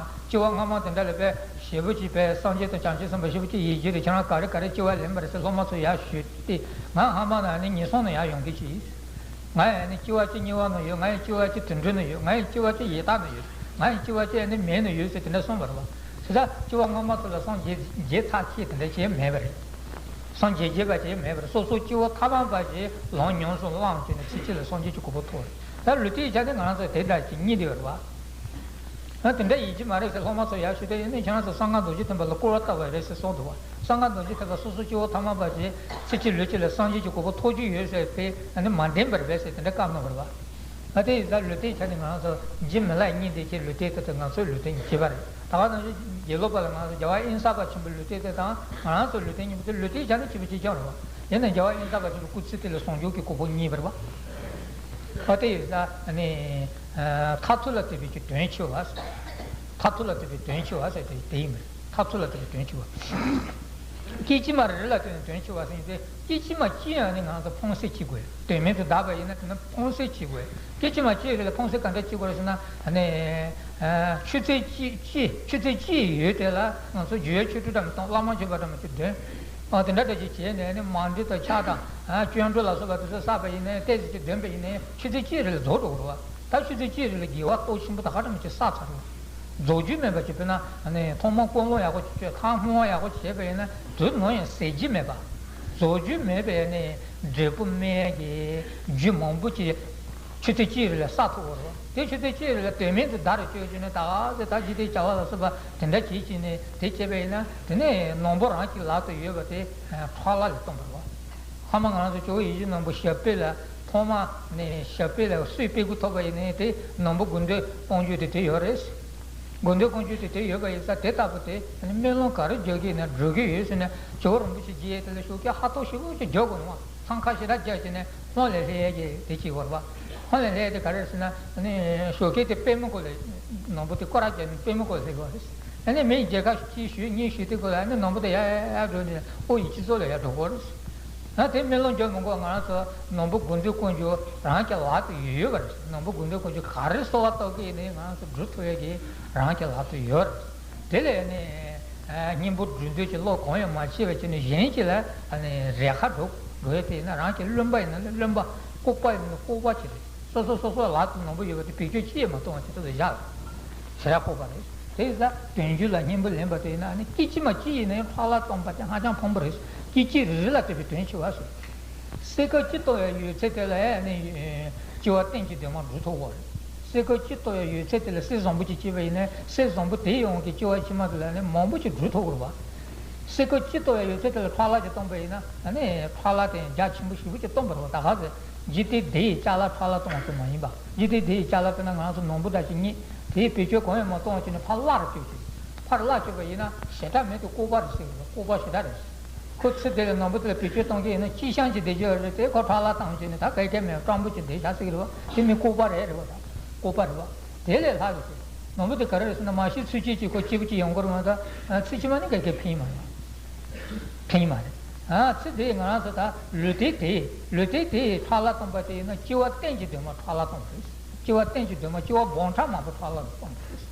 སྐྱེ་བ་སྔ་མ་དེ་འདྲ་ལ་དཔེ་ཞེ་པོ་ཅིག་དཔེ་སངས་རྒྱས་དང་བྱང་ཆུབ་སེམས་དཔའ་ཞེ་པོ་ཅིག་ཡིད་བཞིན་དུ་ཁྱེད་རང་ག་རེ་ག་རེ་སྐྱེ་བ་ལེན་པ་རེད་ཟེར་སློབ་མ་ཚོ་ཡར་ཞུས་ཏེ། ང་ཧ་མ་ན་ནི་ངན་སོང་ནས་ཡར་ཡོང་གི་ཅིག་ཡིན། ང་ཡང་ནི་སྐྱེ་བ་གཅིག་དམྱལ་བ་ན་ཡོད། ང་ཡང་སྐྱེ་བ་གཅིག་དུད་འགྲོ་ན་ཡོད། ང་ཡང་སྐྱེ་བ་གཅིག་ཡི་དྭགས་ན་ཡོད། ང་ཡང་སྐྱེ་བ་གཅིག་ནི་མི་ན་ཡོད་ཟེར་དེ་འདྲ་གསུངས་པ་རེད་པ། དེ་ལྟར་སྐྱེ་བ་སྔ་མ་ཚོ་ལ་སངས་རྒྱས་རྗེས་ཚར་ཁྱེད་དེ་འདྲ་བྱས་མེད་པ་རེད། སངས་རྒྱས་རྗེས་པ་བྱས་མེད་པར་སོ་སོ་སྐྱེ་བོ་ཐ་མལ་པ་ཞིག་ལམ་ཉམས་སུ་བླངས་བྱས་ནས་ཚེ་གཅིག་ལ་སངས་རྒྱས་ཀྱི་གོ་འཕང་ཐོབ་རེད། ད་ལུས་རྟེན་ཆ་ནས་ང་རང་ཚོ་དེ་འདྲ་ཞིག་རྙེད་བསྡད་ཡོད་རེད་པ། ང་དེ་འདྲ་ཡིན་གྱི་མ་རེད་ཟེར་སློབ་མ་ཚོ་ཡར་ཞུས་ཏེ། ཡིན་ནའི་ཁྱེད་རང་ཚོ་གསང་སྔགས་རྡོ་རྗེ་ཐེག་པ་ལ་སྐུར་བ་བཏབ་པ་རེད་ཟེར་གསུངས་འདུག་པ། གསང་སྔགས་རྡོ་རྗེ་ཐེག་པ་སོ་སོ་སྐྱེ་བོ་ཐ་མལ་པ་ཞིག་ཚེ་གཅིག་ལུས་གཅིག་ལ་སངས་རྒྱས་ཀྱི་གོ་འཕང་ཐོབ་རྒྱུ་ཡོད་ཟེར་ཏེ་ཨ་ནི་མ་འདྲེན་པ་རེད་པས་ཟེར་དེ་འདྲ་བཀའ་གནང་བ་རེད་པ། ང་དེ་ཡིན་ཙང་ལུས་རྟེན་ཆ་ནས་ང་རང་ཚོ་རྗེ་མི་ལ་གཉིས་དེ་ཁྱེད་ལུས་རྟེན་དེ་དང་ང་ཚོའི་ལུས་རྟེན་གཉིས་གཅིག་པ་རེད། ད་ག་ནང་བཞིན་དགེ་ལུགས་པ་ལ་ང་ཚོ་རྒྱལ་བ་དབེན་ས་པ་ཆེན་པོའི་ལུས་རྟེན་དེ་དང་ང་རང་ཚོའི་ལུས་རྟེན་གཉིས་པོ་དེ་ལུས་རྟེན་ཆ་ནས་གཅིག་པ་གཅིག་རྐྱང་རེད་པ། ཡིན་ནའང་རྒྱལ་བ་དབེན་ས་པ་ཆེན་པོའི་སྐུ་ཚེ་དེ་ལ་སངས་རྒྱས་ཀྱི་གོ་འཕང་བརྙེས་པ་རེད་པ། ཨ་དེ་ཡིན་ཙང་ནི་མཐར་ཐུག་ལ་ལྟོས་པའི་གི་དོན་ཆེ་བ། མཐར་ཐུག་ལ་ལྟོས་པའི་དོན་ཆེ་བ་ཟེར་དེ་དེ་ཡིན་པ་རེད། མཐར་ཐུག་ལ་ལྟོས་པའི་དོན་ཆེ་བ། སྐད་ཅིག་མ་རེ་རེ་ལ་ལྟོས་ནས་དོན་ཆེ་བ་ཟེར་ཏེ། སྐད་ཅིག་མ་གཅིག་ཡང་ནི་ང་ཚོ་ཕངས་སེམས་བྱེད་དགོས། དོན་མེད་དུ་བདག་པ་ཡིན་ན་དེ་ནི་ཕངས་སེམས་བྱེད་དགོས། སྐད་ཅིག་མ་གཅིག་རེ་ལ་ཕངས་སེམས་ག་འདྲ་བྱེད་དགོས་རེད་ཟེར་ན། ནི་ཆུ་ཚོད་གཅིག་གཅིག་ཆུ་ཚོད་གཅིག་ཡོད་དེ་ལ་ང་ཚོ་འགྱོད་པའི་ཆོ་འཕྲུལ་འདྲ་མི་གཏོང་། བླ་མ་མཆོད་པ་འདྲ་མི་གཏོང་། དོན་ཨ་དེ་འདྲ་འདྲ་ཅིག་བྱས་ནས་ནི་མཎྜལ་དང་ཕྱག་དང་ཨ་སྤྱན་འདྲུད་ལ་སོགས་པ་དེ་ཚོ་བསགས་པ་ཡིན་ནའི་ཏོག་ཙམ་ཅིག་འདོན་པ་ཡིན་ནའི་ཆུ་ཚོད་གཅིག་རེ་ལ་རྫོགས་འགྲོ་གི་རེད་པ། ད་ཆུ་ཚོད་གཅིག་རེ་ལ་དགེ་བ་སྟོབས་ཆེན་པོ་ད་ག་འདྲ་མི་ཅིག་བསགས་ཚར་རེད། རྫོགས་རྒྱུ་མེད་པ་ཅིག་དཔེར་ན་ནི་ཐོག་མར་ཀུན་སློང་ཡག་པོ་ཅིག་བྱས། ཐག་སྔོན་པོ་ཡག་པོ་ཅིག་བྱས་པ་ཡིན་ན་དུས་ནམ་ཡང་ཟད་རྒྱུ་མེད་པ། རྫོགས་རྒྱུ་མེད་པའི་ནི་འབྲས་བུ་སྨིན་ཡས་ཀྱི་རྒྱུ་མང་པོ་ཅིག་ཆུ་ཚོད་གཅིག་རེ་ལ་བསགས་ཐུབ་ཀྱི་རེད་པ། དེ་ཆུ་ཚོད་གཅིག་རེ་ལ་དོན་མེད་དུ་བདག་རེ་སྤྱོད་བྱས་ནས་ད་ག་ཚོད་ད་འཇིག་རྟེན་བྱ་བ་ལ་སོགས་པ་དེ་འདྲ་བྱེད་བྱས་ནས་དེ་བྱས་པ་ཡིན་ན་དེ་ནི་ནང་པ་རང་གི་ལག་ཏུ་ཡོད་པ་དེ་ཕྲག་ལྷག་ལ་གཏོང་བ་རེད་པ། ཧ་མ་ང་རང་ཚོ་ཇོ་བོ་ཡིད་བཞིན་ནོར་བུ་ཞབས་པད་ལ་ཐོག་མ་ནས་ཞབས་པད་ལ་སྲོག་ཕུལ་དགོས་ཐུག་པ་ཡིན་ནའི་དེ་ནོར་བུ་དགོས་འདོད་སྤོང་རྒྱུ་དེ་དེ་ཡོད་རེད། དགོས་འདོད་སྤོང་རྒྱུ་དེ་དེ་ཡོད་པ་ཡིན་ཙང་དེ་ལྟ་བུ་དེ་སྨོན་ལམ་ག་རེ་རྒྱག་གི་ཡིན་ན་སྒྲུབ་ཀྱི་ཡོད་ཟེར་ནས་ཇོ་བོ་རིན་པོ་ཆེ་མཇལ་ཡས་དེ་ལ་ཞོགས་ཀས་ཕར་ཐོག་ཞེ་པོ་ཅིག་རྒྱག་དགོས་ནོ། འཚང་ཁ་ཞེ་དྲག་རྒྱག་བྱས་ནས་སྔོན་ལ་སླེབས་ཡས་ཀྱི་དེ་བྱེད་དགོས་རེད་པ། སྔོན་ལ་སླེབས་ཡས་དེ་ག་རེ་རེད་ཟེར་ན་ནི་ཞོགས་ཀས་དེ་པུས་མོ་སྐོར་ལ་ནོར་བུ་དེ་སྐོར་ར་བརྒྱབ་ནས་པུས་མོ་སྐོར་ལ་སླེབས་དགོས་རེད། ཨ་ནི་མི་མཇལ་ཁ་གཅིག་ཞུས་གཉིས་ཞུས་དེ་སྐོར་ལ་ཨ་ནི་ནོར་བུ་དེ་ཡར་ཡར་འགྲོ་ནས་དབུ་ཡི་སྤྱི་ཚོགས་ལ་ཡར་འགྲོ་དགོས་རེད། ཨ་དེ་སྨོན་ལམ་རྒྱག་མི་དགོས། ང་རང་ཚོ་ནོར་བུ་དགོས་འདོད་སྐོང་རྒྱུ་རང་གི་ལག་ཏུ་ཡོད་པ་རེད། ནོར་བུ་དགོས་འདོད་སྐོང་རྒྱུ་ག་རེ་གསོལ་བ་བཏབ་ཀྱི་ཡིན་ནའི་ང་རང་ཚོ་སྒྲུབ་ཐུབ་ཡས་ཀྱི་རང་གི་ལག་ཏུ་ཡོད་རེད། དེ་ལས་ནི་ཨ་སྙིང་པོ་སྒྲུབ་འདོད་ཀྱི་བློ་གང་ཡང་མ་སྐྱེས་པ་བྱས་ནས་གཞན་གཅིག་ལ་ཨ་ནི་རས་ཁ་སྒྲུབ་འགྲོ་ཡས་དེ་ཡིན་ན་རང་གི་བླུན་པ་ཡིན་ན་ནི་བླུན་པ། ལྐུགས་པ་ཡིན་ན་ནི་ལྐུགས་པ་ཅིག་རེད། སོ་སོ་སོ་སོའི་ལག་ཏུ་ནོར་བུ་ཡོད་པ་དེ་བེད་སྤྱོད་ཅི་ཡང་མ་གཏོང་བ་ཅིག་ཏུ་བཞག་ཞེ་དྲག་ཕོག་པ་རེད། དེ་ཡིན་ཙང་དོན་རྒྱུ་ལ་སྙིང་པོ་ལེན་པ་དེ་ཡིན་ན་ནི་སྐད་ཅིག་མ་གཅིག་ཡིན་ན་ཡང་ཕྲག་ལ་གཏོང་པ་དེ་ཧ་ཅང་ཕངས་པོ་རེད། སྐད་ཅིག་རེ་རེ་ལ་ལྟོས་པའི་དོན་ཆེ་བ་ཟེར། སེ་གོལ་གཅིག་གཏོང་ཡ་ཡོད་ཚད་དེ་ལ་ནི་སྐྱེ་བ་གཏན་གྱི་འདུན་མ་འགྲུབ་ཐུབ་ཀྱི་རེད། སེ་གོལ་གཅིག་གཏོང་ཡ་ཡོད་ཚད་དེ་ལ་གསེར་བཟང་པོ་གཅིག་སྐྱེས་པ་ཡིན་ན་གསེར་བཟང་པོ་དེའི་དབང་གིས་སྐྱེ་བ་ཕྱི་མ་དེ་ལ་ནི་མང་པོ་ཅིག་འགྲུབ་ཐུབ་ཀྱི་རེད་པ། སེ་གོལ་གཅིག་གཏོང་ཡ་ཡོད་ཚད་དེ་ལ་ཕྲག་ལ་གཅིག་གཏོང་པ་ཡིན་ན་ནི་ཕྲག་ལ་དེ་རྒྱ་ཆེན་པོ་ཞེ་པོ་ཅིག་གཏོང་བ་རེད་པ། ད་ག་ཚོད། འཇིག་རྟེན་འདི་ཡི་ཅ་ལག་ཕྲག་ལ་གཏོང་བ་ཙམ་མ་ཡིན་པ། འཇིག་རྟེན་འདི་ཡི་ཅ་ལག་དཔེར་ན་ང་ཚོ་ནོར་བུ་འདྲ་ཞིག་རྙེད། དེའི་བེད་སྤྱོད་གང་ཡང་མ་གཏོང་བ་བྱས་ནས་ཕར་བརླག་རུ་བཅུག་ཅིག་ཕར་བརླག་བཅུག་པ་ཡིན་ན་ཞེ་དྲག་མེད་དུ་ལྐུགས་པ་རེད་ཟེར་གི་རེད། ལྐུགས་པ་ཞེ་དྲག་རེད། ཁོ་ཚེ་འདི་ལ་ནོར་བུ་དེ་ལ་བེད་སྤྱོད་གཏོང་གི་ཡིན་ན་གཅིག་ཤང་གཅིག་བསྡད་རྒྱུ་རེད་དེ་ཁོ་ཕྲག་ལ་བཏང་བྱས་ནས་ད་ག་གེ་མེད་སྤྲང་པོ་ཅིག་བསྡད་བཞག་ཟེར་གི་རེད་པ། དེ་མི་ལྐུགས་པ་རེད་རེད་པ། ད་ལྐུགས་པ་རེད་པ། དེ་ལས་ལྷག་གི་ཟེར། ནོར་བུ་དེ་ག་རེ་རེད་ཟེར་ན་མ་གཞི་ཚུལ་ཁྲིམས་ཀྱིས་ཁོ་སྐྱིད་པོ་ཅིག་ཡོང་གི་རེད་མ་གཏོགས་ཚུལ་ཁྲིམས་མ་ནི་ག་གེ་ཕན་མ་རེད། ཕན་མ་རེད། ཨ་ཚེ་འདིའི་ང་རང་ཚོ་ད་ལུས་རྟེན་དེ་ལུས་རྟེན་དེ་ཕྲག་ལ་གཏོང་པ་དེ་ཡིན་ན་སྐྱེ་བ་གཏན་གྱི་འདུན་མ་ཕྲག་ལ་གཏོང་དགོས། སྐྱེ་བ་གཏན་གྱི་འདུན་མ་སྐྱེ་བ་སྦོམ་ཕྲ་མང་པོ་ཕྲག་ལ་གཏོང་དགོས།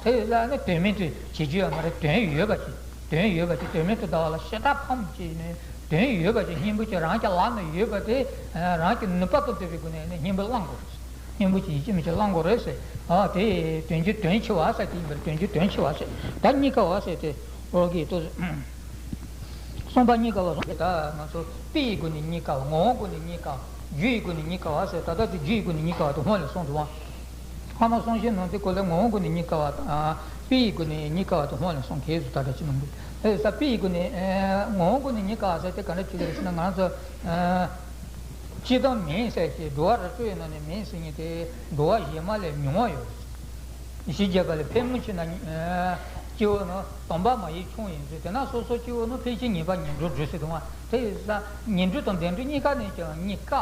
དེ་ཡིན་ཙང་ནི་དོན་མེད་དུ་བྱེད་རྒྱུ་ཡོད་མ་རེད། དོན་ཡོད་པ་ཞིག་དོན་ཡོད་པ་ཅིག་དོན་མེད་དུ་བལྟ་བ་ལ་ཞེ་དྲག་ཕམ་བྱས་ནས། དོན་ཡོད་པ་ཅིག་སྙིང་པོ་ཅིག་རང་གི་ལག་ན་ཡོད་པ་དེ་རང་གི་ནུས་པ་དང་ལྡན་པའི་སྒོ་ནས་ནི་སྙིང་པོ་བླང་དགོས་རེད། སྙིང་པོ་ཅིག་ཡིད་ཆེས་མི་བྱེད་བླང་དགོས་རེད་ཟེར། ཨ་དེ་དོན་གྱི་དོན་ཆེ་བ་ཟེར་གྱི་ཡིན་པར་དོན་གྱི་དོན་ཆེ་བ་ཟེར། ད་གཉིས་ཀ་བ་ཟེར་དེ་ཨོ་གི་ཏོ། གསུམ་པ་གཉིས་ཀ་བ་གསུམ་པ་ད་ང་ཚོ་དཔེ་ཡི་སྒོ་ནས་གཉིས་ཀ་བ། ངོ་བོ་སྒོ་ནས་གཉིས་ཀ་བ། རྒྱུ་ཡི་སྒོ་ནས་གཉིས་ཀ་བ་ཟེར། ད་ལྟ་དེ་རྒྱུ་ཡི་སྒོ་ནས་གཉིས་ཀ་བ་དེ་སྔོན་ལ་གསུངས་འདུག་བ། ཕ་མ་གསུམ་བཞིའི་ནང་དེ་སྐོར་ལ་ངོ་བོ་སྒོ་ནས་གཉིས་ཀ་བ་དང་དཔེ་ཡི་སྒོ་ནས་གཉིས་ཀ་བ་དེ་སྔོན་ལ་གསུངས་གས་སུ་ད་ལྟ་ཅི་ནང་དུ་ཨེ་ས་དཔེ་ཡི་སྒོ་ནས་ངོ་བོ་སྒོ་ནས་གཉིས་ཀ་བ་ཟེར་དེ་ག་འདྲ་བྱེད་ཀྱི་རེད་ཟེར་ན། ང་ཚོ་སྤྱིར་བཏང་མིང་ཟེར་ཞིག་འགྲོ་བ་རིགས་དྲུག་ཡི་ནང་ནས་མིང་ཟེར་མཁན་དེ་འགྲོ་བ་གཞན་མ་ལས་ཉུང་བ་ཡོད་རེད། གཞི་བརྒྱད་པ་ལས་ཕལ་མོ་ཆེ་ན་སྐྱེ་བོ་ནི་དང་པ་མ་ཡིན་ཆུང་ཡིན་ཚུལ། དེ་ན་སོ་སོ་སྐྱེ་བོ་ནི་ཕལ་ཆེར་ངེས་པ་ངན་འགྲོར་འགྲོ་སྲིད་དུ་མ། དེ་ཡིན་ཙང་ངན་འགྲོ་དང་བདེ་འགྲོ་གཉིས་ཀ་ནས་ཀྱང་གཉིས་ཀ་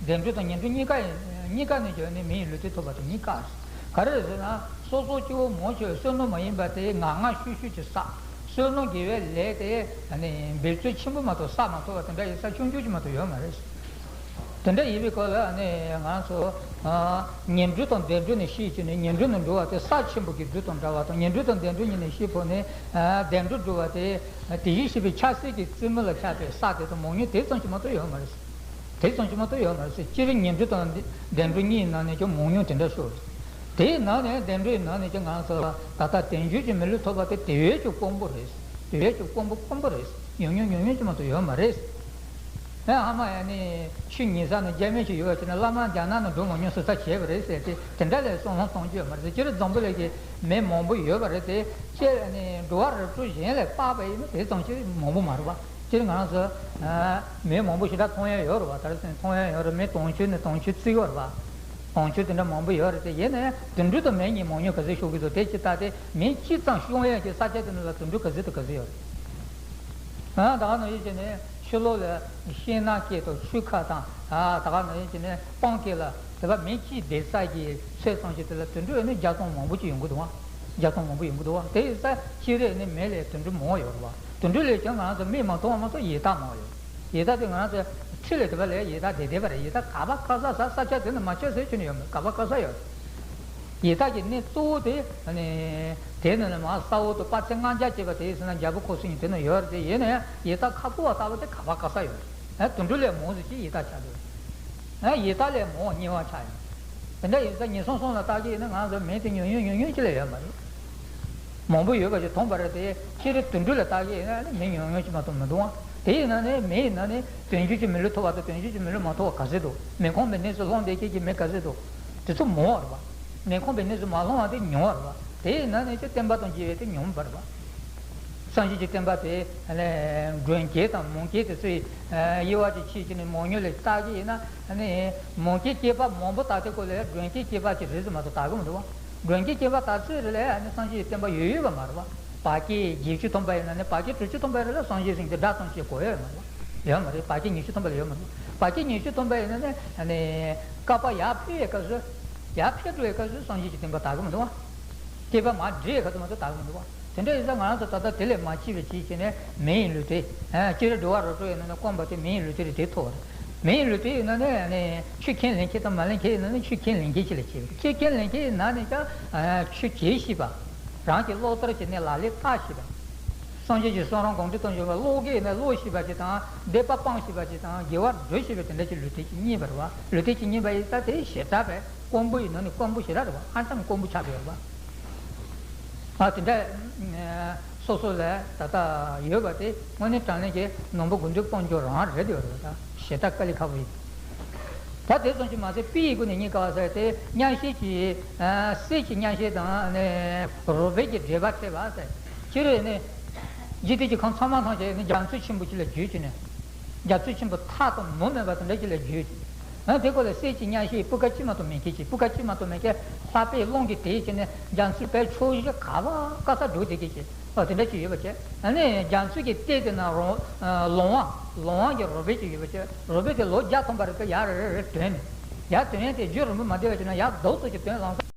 རེད། བདེ་འགྲོ་དང་ངན་འགྲོ་གཉིས་ཀ་ཡིན་གཉིས་ཀ་ནས་ཀྱང་ནི་མི་ཡི་ལུས་རྟེན་ཐོབ་པ་དང་གཉིས་ཀ་རེད། ག་རེ་རེད་ཟེར་ན་སོ་སོ་སྐྱེ་བོ་མང་ཆེ་བ་བསོད་ནམས་མ་ཡིན་པ་དེ་ངང་ངམ་ཤུགས་ཤུགས་ཀྱིས་བསགས། བསོད་ནམས་དགེ་བའི་ལས་དེ་འབད་རྩོལ་ཆེན་པོ་མ་གཏོགས་བསགས་མ་ཐུབ་པ་དེ་འདྲ་ཡིན་ས་ཆུང་ཆུང་ཅིག་མ་གཏོགས་ཡོད་མ་རེད། དེ་འདྲ་ཡིན་པའི་སྐོར་ལ་ནི་ང་ཚོ་ངན་འགྲོ་དང་བདེ་འགྲོ་ནས་ཤེས་བྱས་ནས། ངན་འགྲོ་ནས་འགྲོ་བ་དེ་ས་ཆེན་པོ་གི་རྡུལ་དང་འདྲ་བ་དང་། ངན་འགྲོ་དང་བདེ་འགྲོ་གཉིས་ནས་ཤེས་ཕོད་ནས་བདེ་འགྲོར་འགྲོ་བ་དེ་དེ་བཞིན་གཤེགས་པའི་ཆབ་སྲིད་ཀྱི་རྩེ་མོ་ལ་ཆགས་པའི་ས་དེ་དང་མང་ཉུང་དེ་ཙམ་ཞིག་མ་གཏོགས་ཡོད་མ་རེད། དེ་ཙམ་ཞིག་མ་གཏོགས་ཡོད་མ་རེད་ཟེར། སྤྱིར་ངན་འགྲོ་དང་བདེ་འགྲོ་གཉིས་ནང་ནས་ཀྱང་མང་ཉུང་དེ་འདྲ་ཤོར་རེད། དེའི་ནང་ནས་བདེ་འགྲོའི་ནང་ནས་ཀྱང་ང་ཚོ་ལ་ད་ལྟ་དལ་འབྱོར་གྱི་མི་ལུས་ཐོབ་པ་དེ་དེ་བས་ཀྱང་དཀོན་པོ་རེད། དེ་བས་ཀྱང་དཀོན་པོ་དཀོན་པོ་རེད། ཉུང་ཉུང་ཉུང་ཉུང་ཅིག་མ་གཏོགས་ཡོད་མ་རེད། ཨེ་ཧ་མ་ཡ་ནི་ཆོས་ཉན་ས་ནི་རྒྱ་མི་ཞིག་ཡོད་པ་བྱས་ན་བླ་མ་རྒྱ་ནག་ནས་འགྲོ་མ་མྱོང་ཟུར་ཟ་བྱས་པ་རེད་ཟེར་ཏེ་དེ་འདྲ་ལས་བསམ་བློ་གཏོང་རྒྱུ་ཡོད་མ་རེད། སྤྱིར་འཛམ་བུ་གླིང་གི་མི་མང་པོ་ཡོད་པ་རེད་དེ། སྤྱིར་ནི་འགྲོ་བ་རིགས་དྲུག་གཞན་ལས་དཔག་པ་ཡིན་ན་དེ་ཙམ་ཞིག་མང་པོ་མ་རེད་པ། སྤྱིར་ང་རང་ཚོ་མི་མང་པོ་ཞེ་དྲག་མཐོང་ཡ་ཡོད་རེད་པ། ད་རེས་མཐོང་ཡ་ཡོད་རེད། མི་དུང་ཕྱུར་ནས་དུང་ཕྱུར་བརྩི་ཡོད་རེད་པ། དུང་ཕྱུར་དེ་འདྲ་མང་པོ་ཡོད་རེད་དེ། ཡིན་ན་ཡང་དུད་འགྲོ་དང་མི་གཉིས་མང་ཉུང་ག་ཚོད་ཤོར་གི་འདུག་དེ་ཅི་ལྟ་སྟེ་མི་གཅིག་ཙམ་ཤོང་ཡས་ཀྱི་ས་ཆ་དེ་ནང་ལ་དུད་འགྲོ་ག་ཚོད་དང་ག་ཚོད་ཡོད་རེད། ཨ་ད་ག་ནང་བཞིན་བྱས་ནས་ཕྱི་ལོགས་ལ་ཤིང་ནགས་སྐྱེས་དང་ཆུ་ཁ་དང་། ཨ་ད་ག་ནང་བཞིན་བྱས་ནས་སྤང་སྐྱེས་ལ་དེ་བ་མི་གཅིག་བསྡད་ས་ཀྱི་ཚད་ཙམ་ཞིག་དེ་ལ་དུད་འགྲོ་ནི་བརྒྱ་སྟོང་མང་པོ་ཅིག་ཡོང་གི་འདུག་བ། བརྒྱ་སྟོང་མང་པོ་ཡོང་གི་འདུག་བ། དེ་ཡིན་ཙང་སྤྱིར་ནི་མི་ལས་དུད་འགྲོ་མང་བ་ཡོད་རེད་བ། དུད་འགྲོ་ལས་ཀྱང་ང་རང་ཚོ་མིག་མ་མཐོང་བ་མ་གཏོགས་ཡི་དྭགས་མང་བ་ཡོད། ཡི་དྭགས་དེ་ང་རང་ཚོ་ཁྲི་ལས་དེ་བ་ལས་ཡི་དྭགས་དེ་བསྡད་པ་རེད། ཡི་དྭགས་ག་པ་ག་ས་ས་ས་ཆ་དེ་ནི་མ་ཆགས་ཟེར་ཁྱོན་ནས་ཡོད་མེད། ག་པ་ག་ས་ཡོད་རེད། ཡི་དྭགས་ཀྱི་གནས་གཙོ་བོ་དེ་ནི་དེ་ནི་ནི་མ་ས་འོག་ཏུ་དཔག་ཚད་ལྔ་བརྒྱ་བྱས་པ་དེ་ཡིན་ཟེར་ན་རྒྱལ་པོ་འཁོར་གསུམ་གྱི་དེ་ནི་ཡོད་རེད་དེ། ཡིན་ན་ཡང་ཡི་དྭགས་ཁ་ཕོ་བ་ལྟ་བུ་དེ་ག་པ་ག་ས་ཡོད་རེད། དུད་འགྲོ་ལས་མང་ཟེར་གྱི་ཡི་དྭགས་ཆགས་འདུག་ཡི་དྭགས་ལས་མང་བ་དམྱལ་བ་ཆགས་ཡོད། དེ་འདྲ་ཡིན་ཙང་ངན་སོང་སོང་ལ་བལྟ་གི་ཡིན་ན་ང་ཚོ་མི་དེ་ཉུང་ཉུང་ཉུང་ཉུང་ཅིག་ལས་ཡོད་མ་རེད། མང་པོ་ཡོད་པ་ཞིག་མཐོང་པ་རེད་དེ། སྤྱིར་དུད་འགྲོ་ལ་བལྟ་གི་ཡིན་ན་ནི་མི་ཉུང་ཉུང་ཅིག་མ་གཏོགས་མི་འདུག་ཨང་། དེ་ཡིན་ན་ནི་མི་ཡིན་ན་ནི་དོན་གཅོད་ཀྱི་མི་ལུས་ཐོབ་པ་དང་དོན་གཅོད་ཀྱི་མི་ལུས་མ་ཐོབ་པ་ག་ཚོད་འདུག་མི་ཁོམ་པའི་གནས་སུ་ལྷུང་བསྡད་མཁན་གྱི་མི་ག་ཚོད་འདུག་དེ་ཚོ་མང་བ་རེད་པ། མི་ཁོམ་པའི་གནས་སུ་མ་ལྷུང་བ་དེ་ཉུང་བ་རེད་པ། དེ་ཡིན་ན་ནི་ཅི་བསྟན་པ་དང་འབྱེ་བའི་དེ་ཉུང་བ་རེད་པ། སངས་རྒྱས་ཀྱི་བསྟན་པ་དེ་ནི་མགྲོན་སྐྱེས་དང་མོ་སྐྱེས་དེ་ཚོའི་དབྱེ་བ་དེ་ཕྱེ་བྱས་ནས་མང་ཉུང་ལ་བལྟ་གི་ཡིན་ན་ནི། མོ་སྐྱེས་སྐྱེས་པ་མང་པོ་བལྟ་དེ་སྐོར་ལས་མགྲོན་སྐྱེས་སྐྱེས་པ་ཅིག་རེད་ཟེར་མ་གཏོགས་བལྟ་གི་མི་འདུག་བ། མགྲོན་སྐྱེས་སྐྱེས་པ་བལྟ་ཚོད་རེ་ལ་ནི་སངས་རྒྱས་ཀྱི་བསྟན་པ་ཡོད་ཡོད་པ་མ་རེད་བ། བར་བསྐལ་བརྒྱད་ཅུ་ཐམ་པ་ཡིན་ན་ནི་བར་བསྐལ་དྲུག་ཅུ་ཐམ་པ་རེ་ལ་སངས་རྒྱས་ཟེར་མཁན་དེ་སྒྲ་ཙམ་ཞིག་གོ་ཡོད་མ་རེད་བ། ཡོད་མ་རེད། བར་བསྐལ་ཉི་ཤུ་ཐམ་པ་ལ་ཡོད་མ་རེད། བར་བསྐལ་ཉི་ཤུ་ཐམ་པ་ཡིན་ན་ནི་ནི་བསྐལ་པ་ཡར་འཕེལ་བའི་སྐབས་སུ། ཡར་འཕེལ་འགྲོ་བའི་སྐབས་སུ་སངས་རྒྱས་ཀྱི་བསྟན་པ་དར་གི་མི་འདུག་བ། བསྐལ་པ་མར་འགྲོ་བའི་སྐབས་སུ་མ་གཏོགས་དར་གི་མི་འདུག་བ། དེ་འདྲ་ཡིན་ཙང་ང་རང་ཚོ་ད་ལྟ་དེ་ལས་མ་སྐྱིད་པ་ཅིག་བྱས་ནས་མི་ཡི་ལུས་རྟེན། སྤྱིར་འགྲོ་བ་རིགས་དྲུག་ཡིན་ན་ནི་དཀོན་པ་དེ་མི་ཡི་ལུས་རྟེན་རེད། དེ་ཐོབ་པ་རེད། མི་ཡི་ལུས་རྟེན་ཡིན་ན་ནི་ཆོས་ཁས་ལེན་མཁན་དང་མ་ལེན་མཁན་ཡིན་ན་ནི་ཆོས་ཁས་ལེན་མཁན་ཅིག་ལ་སྐྱེ་བ་རེད། ཆོས་ཁས་ལེན་མཁན་ཡིན་ན་ནི་ཀྱང་ཆོས་བྱེད་ཤེས་པ། རང་གི་བློ་ལྟར་བྱས་ནས་ལག་ལེན་བསྟར་ཤེས་པ། སངས་རྒྱས་ཀྱི་གསུང་རབ་དགོངས་འགྲེལ་དང་འབྱོན་པ་ཀློག་གི་ཡིན་ན་ཀློག་ཤེས་པ་ཅིག་དང་། འདོད་པ་སྤང་ཤེས་པ་ཅིག་དང་། དགེ་བ་སྒྲུབ་ཤེས་པ་དེ་འདྲ་ཅིག་ལུས་རྟེན་ཅིག་རྙེད་པ་རེད་བ། ལུས་རྟེན་ཅིག་རྙེད་པ་ཡིན་ཙང་དེ་ཞེ་དྲག་པས་དཀོན་པོ་ཡིན་ན་ནི་དཀོན་པོ་ཞེ་དྲག་རེད་བ། ཧ་ཅང་དཀོན་པོ་ཆགས་ཡོད་རེད་བ། ཨ་དེ་འདྲ་སོ་སོ་ལ་ད་ལྟ་ཡོད་པ་དེ་དངོས་གནས་དྲང་གནས་ཀྱི་ནོར་བུ་དགུ་འདོད་སྤོང་རྒྱུ་རང་རེད་ཡོད་རེད། ད་ཞེ་དྲག་དཀའ་ལས་ཁག་པོ་ཡིན། ད་དེ་ཙམ་གྱིས་མ་ཟད་དཔེ་ཡི་སྒོ་ནས་རྙེད་དཀའ་བ་ཟེར་དེ་མཉམ་བཞག་གི་ཨ་གསེར་གྱི་མཉམ་བཞག་དང་ནི་རོལ་པའི་གི་འགྲེལ་པ་འཕྲད་པ་ཟེར། སྤྱིར་ནི་འཇིག་རྟེན་གྱི་ཁམས་ཚང་མ་ཐམས་ཅད་ནི་རྒྱ་མཚོ་ཆེན་པོ་ཅིག་ལ་བརྗོད་ཀྱི་ནས། རྒྱ་མཚོ་ཆེན་པོ་མཐའ་དང་མུ་མེད་པ་དེ་འདྲ་ཅིག་ལ་བརྗོད་ཀྱི། ཨ་དེ་སྐོར་ལ་གསེར་གྱི་མཉམ་བཞག་སྤུས་ཀ་གཅིག་མ་གཏོགས་མེད་མཁན་ཅིག་སྤུས་ཀ་གཅིག་མ་གཏོགས་མེད་མཁན་ལྷགས་པའི་རླུང་གིས་དེད་བྱས་ནས་རྒྱ་མཚོའི་བར་ཕྱོགས་བཞི་ག་བ་ག་ས་འགྲོ་བསྡད་མཁན་ཅིག་ཨ་དེ་འདྲ་ཅིག་ཡོད་པ་བྱས། ཨ་ནི་རྒྱ་མཚོ་གི་གཏིང་དེ་ན་རོ་ལོང་བ་ལོང་བ་གི་རོལ་པ་ཅིག་ཡོད་པ་བྱས། རོལ་པ་དེ་ལོ་བརྒྱ་ཐམ་པ་རེ་ལྟར་ཡར་རེ་རེ་རེ་བཏོན་ནས། ཡར་བཏོན་ཡས་དེ་རྒྱུན་རིང་པོ་མ་བསྡད་པ་བྱས་ན་ཡར་རྡོག་ཙམ་ཅིག་བཏོན་ལངས་ས།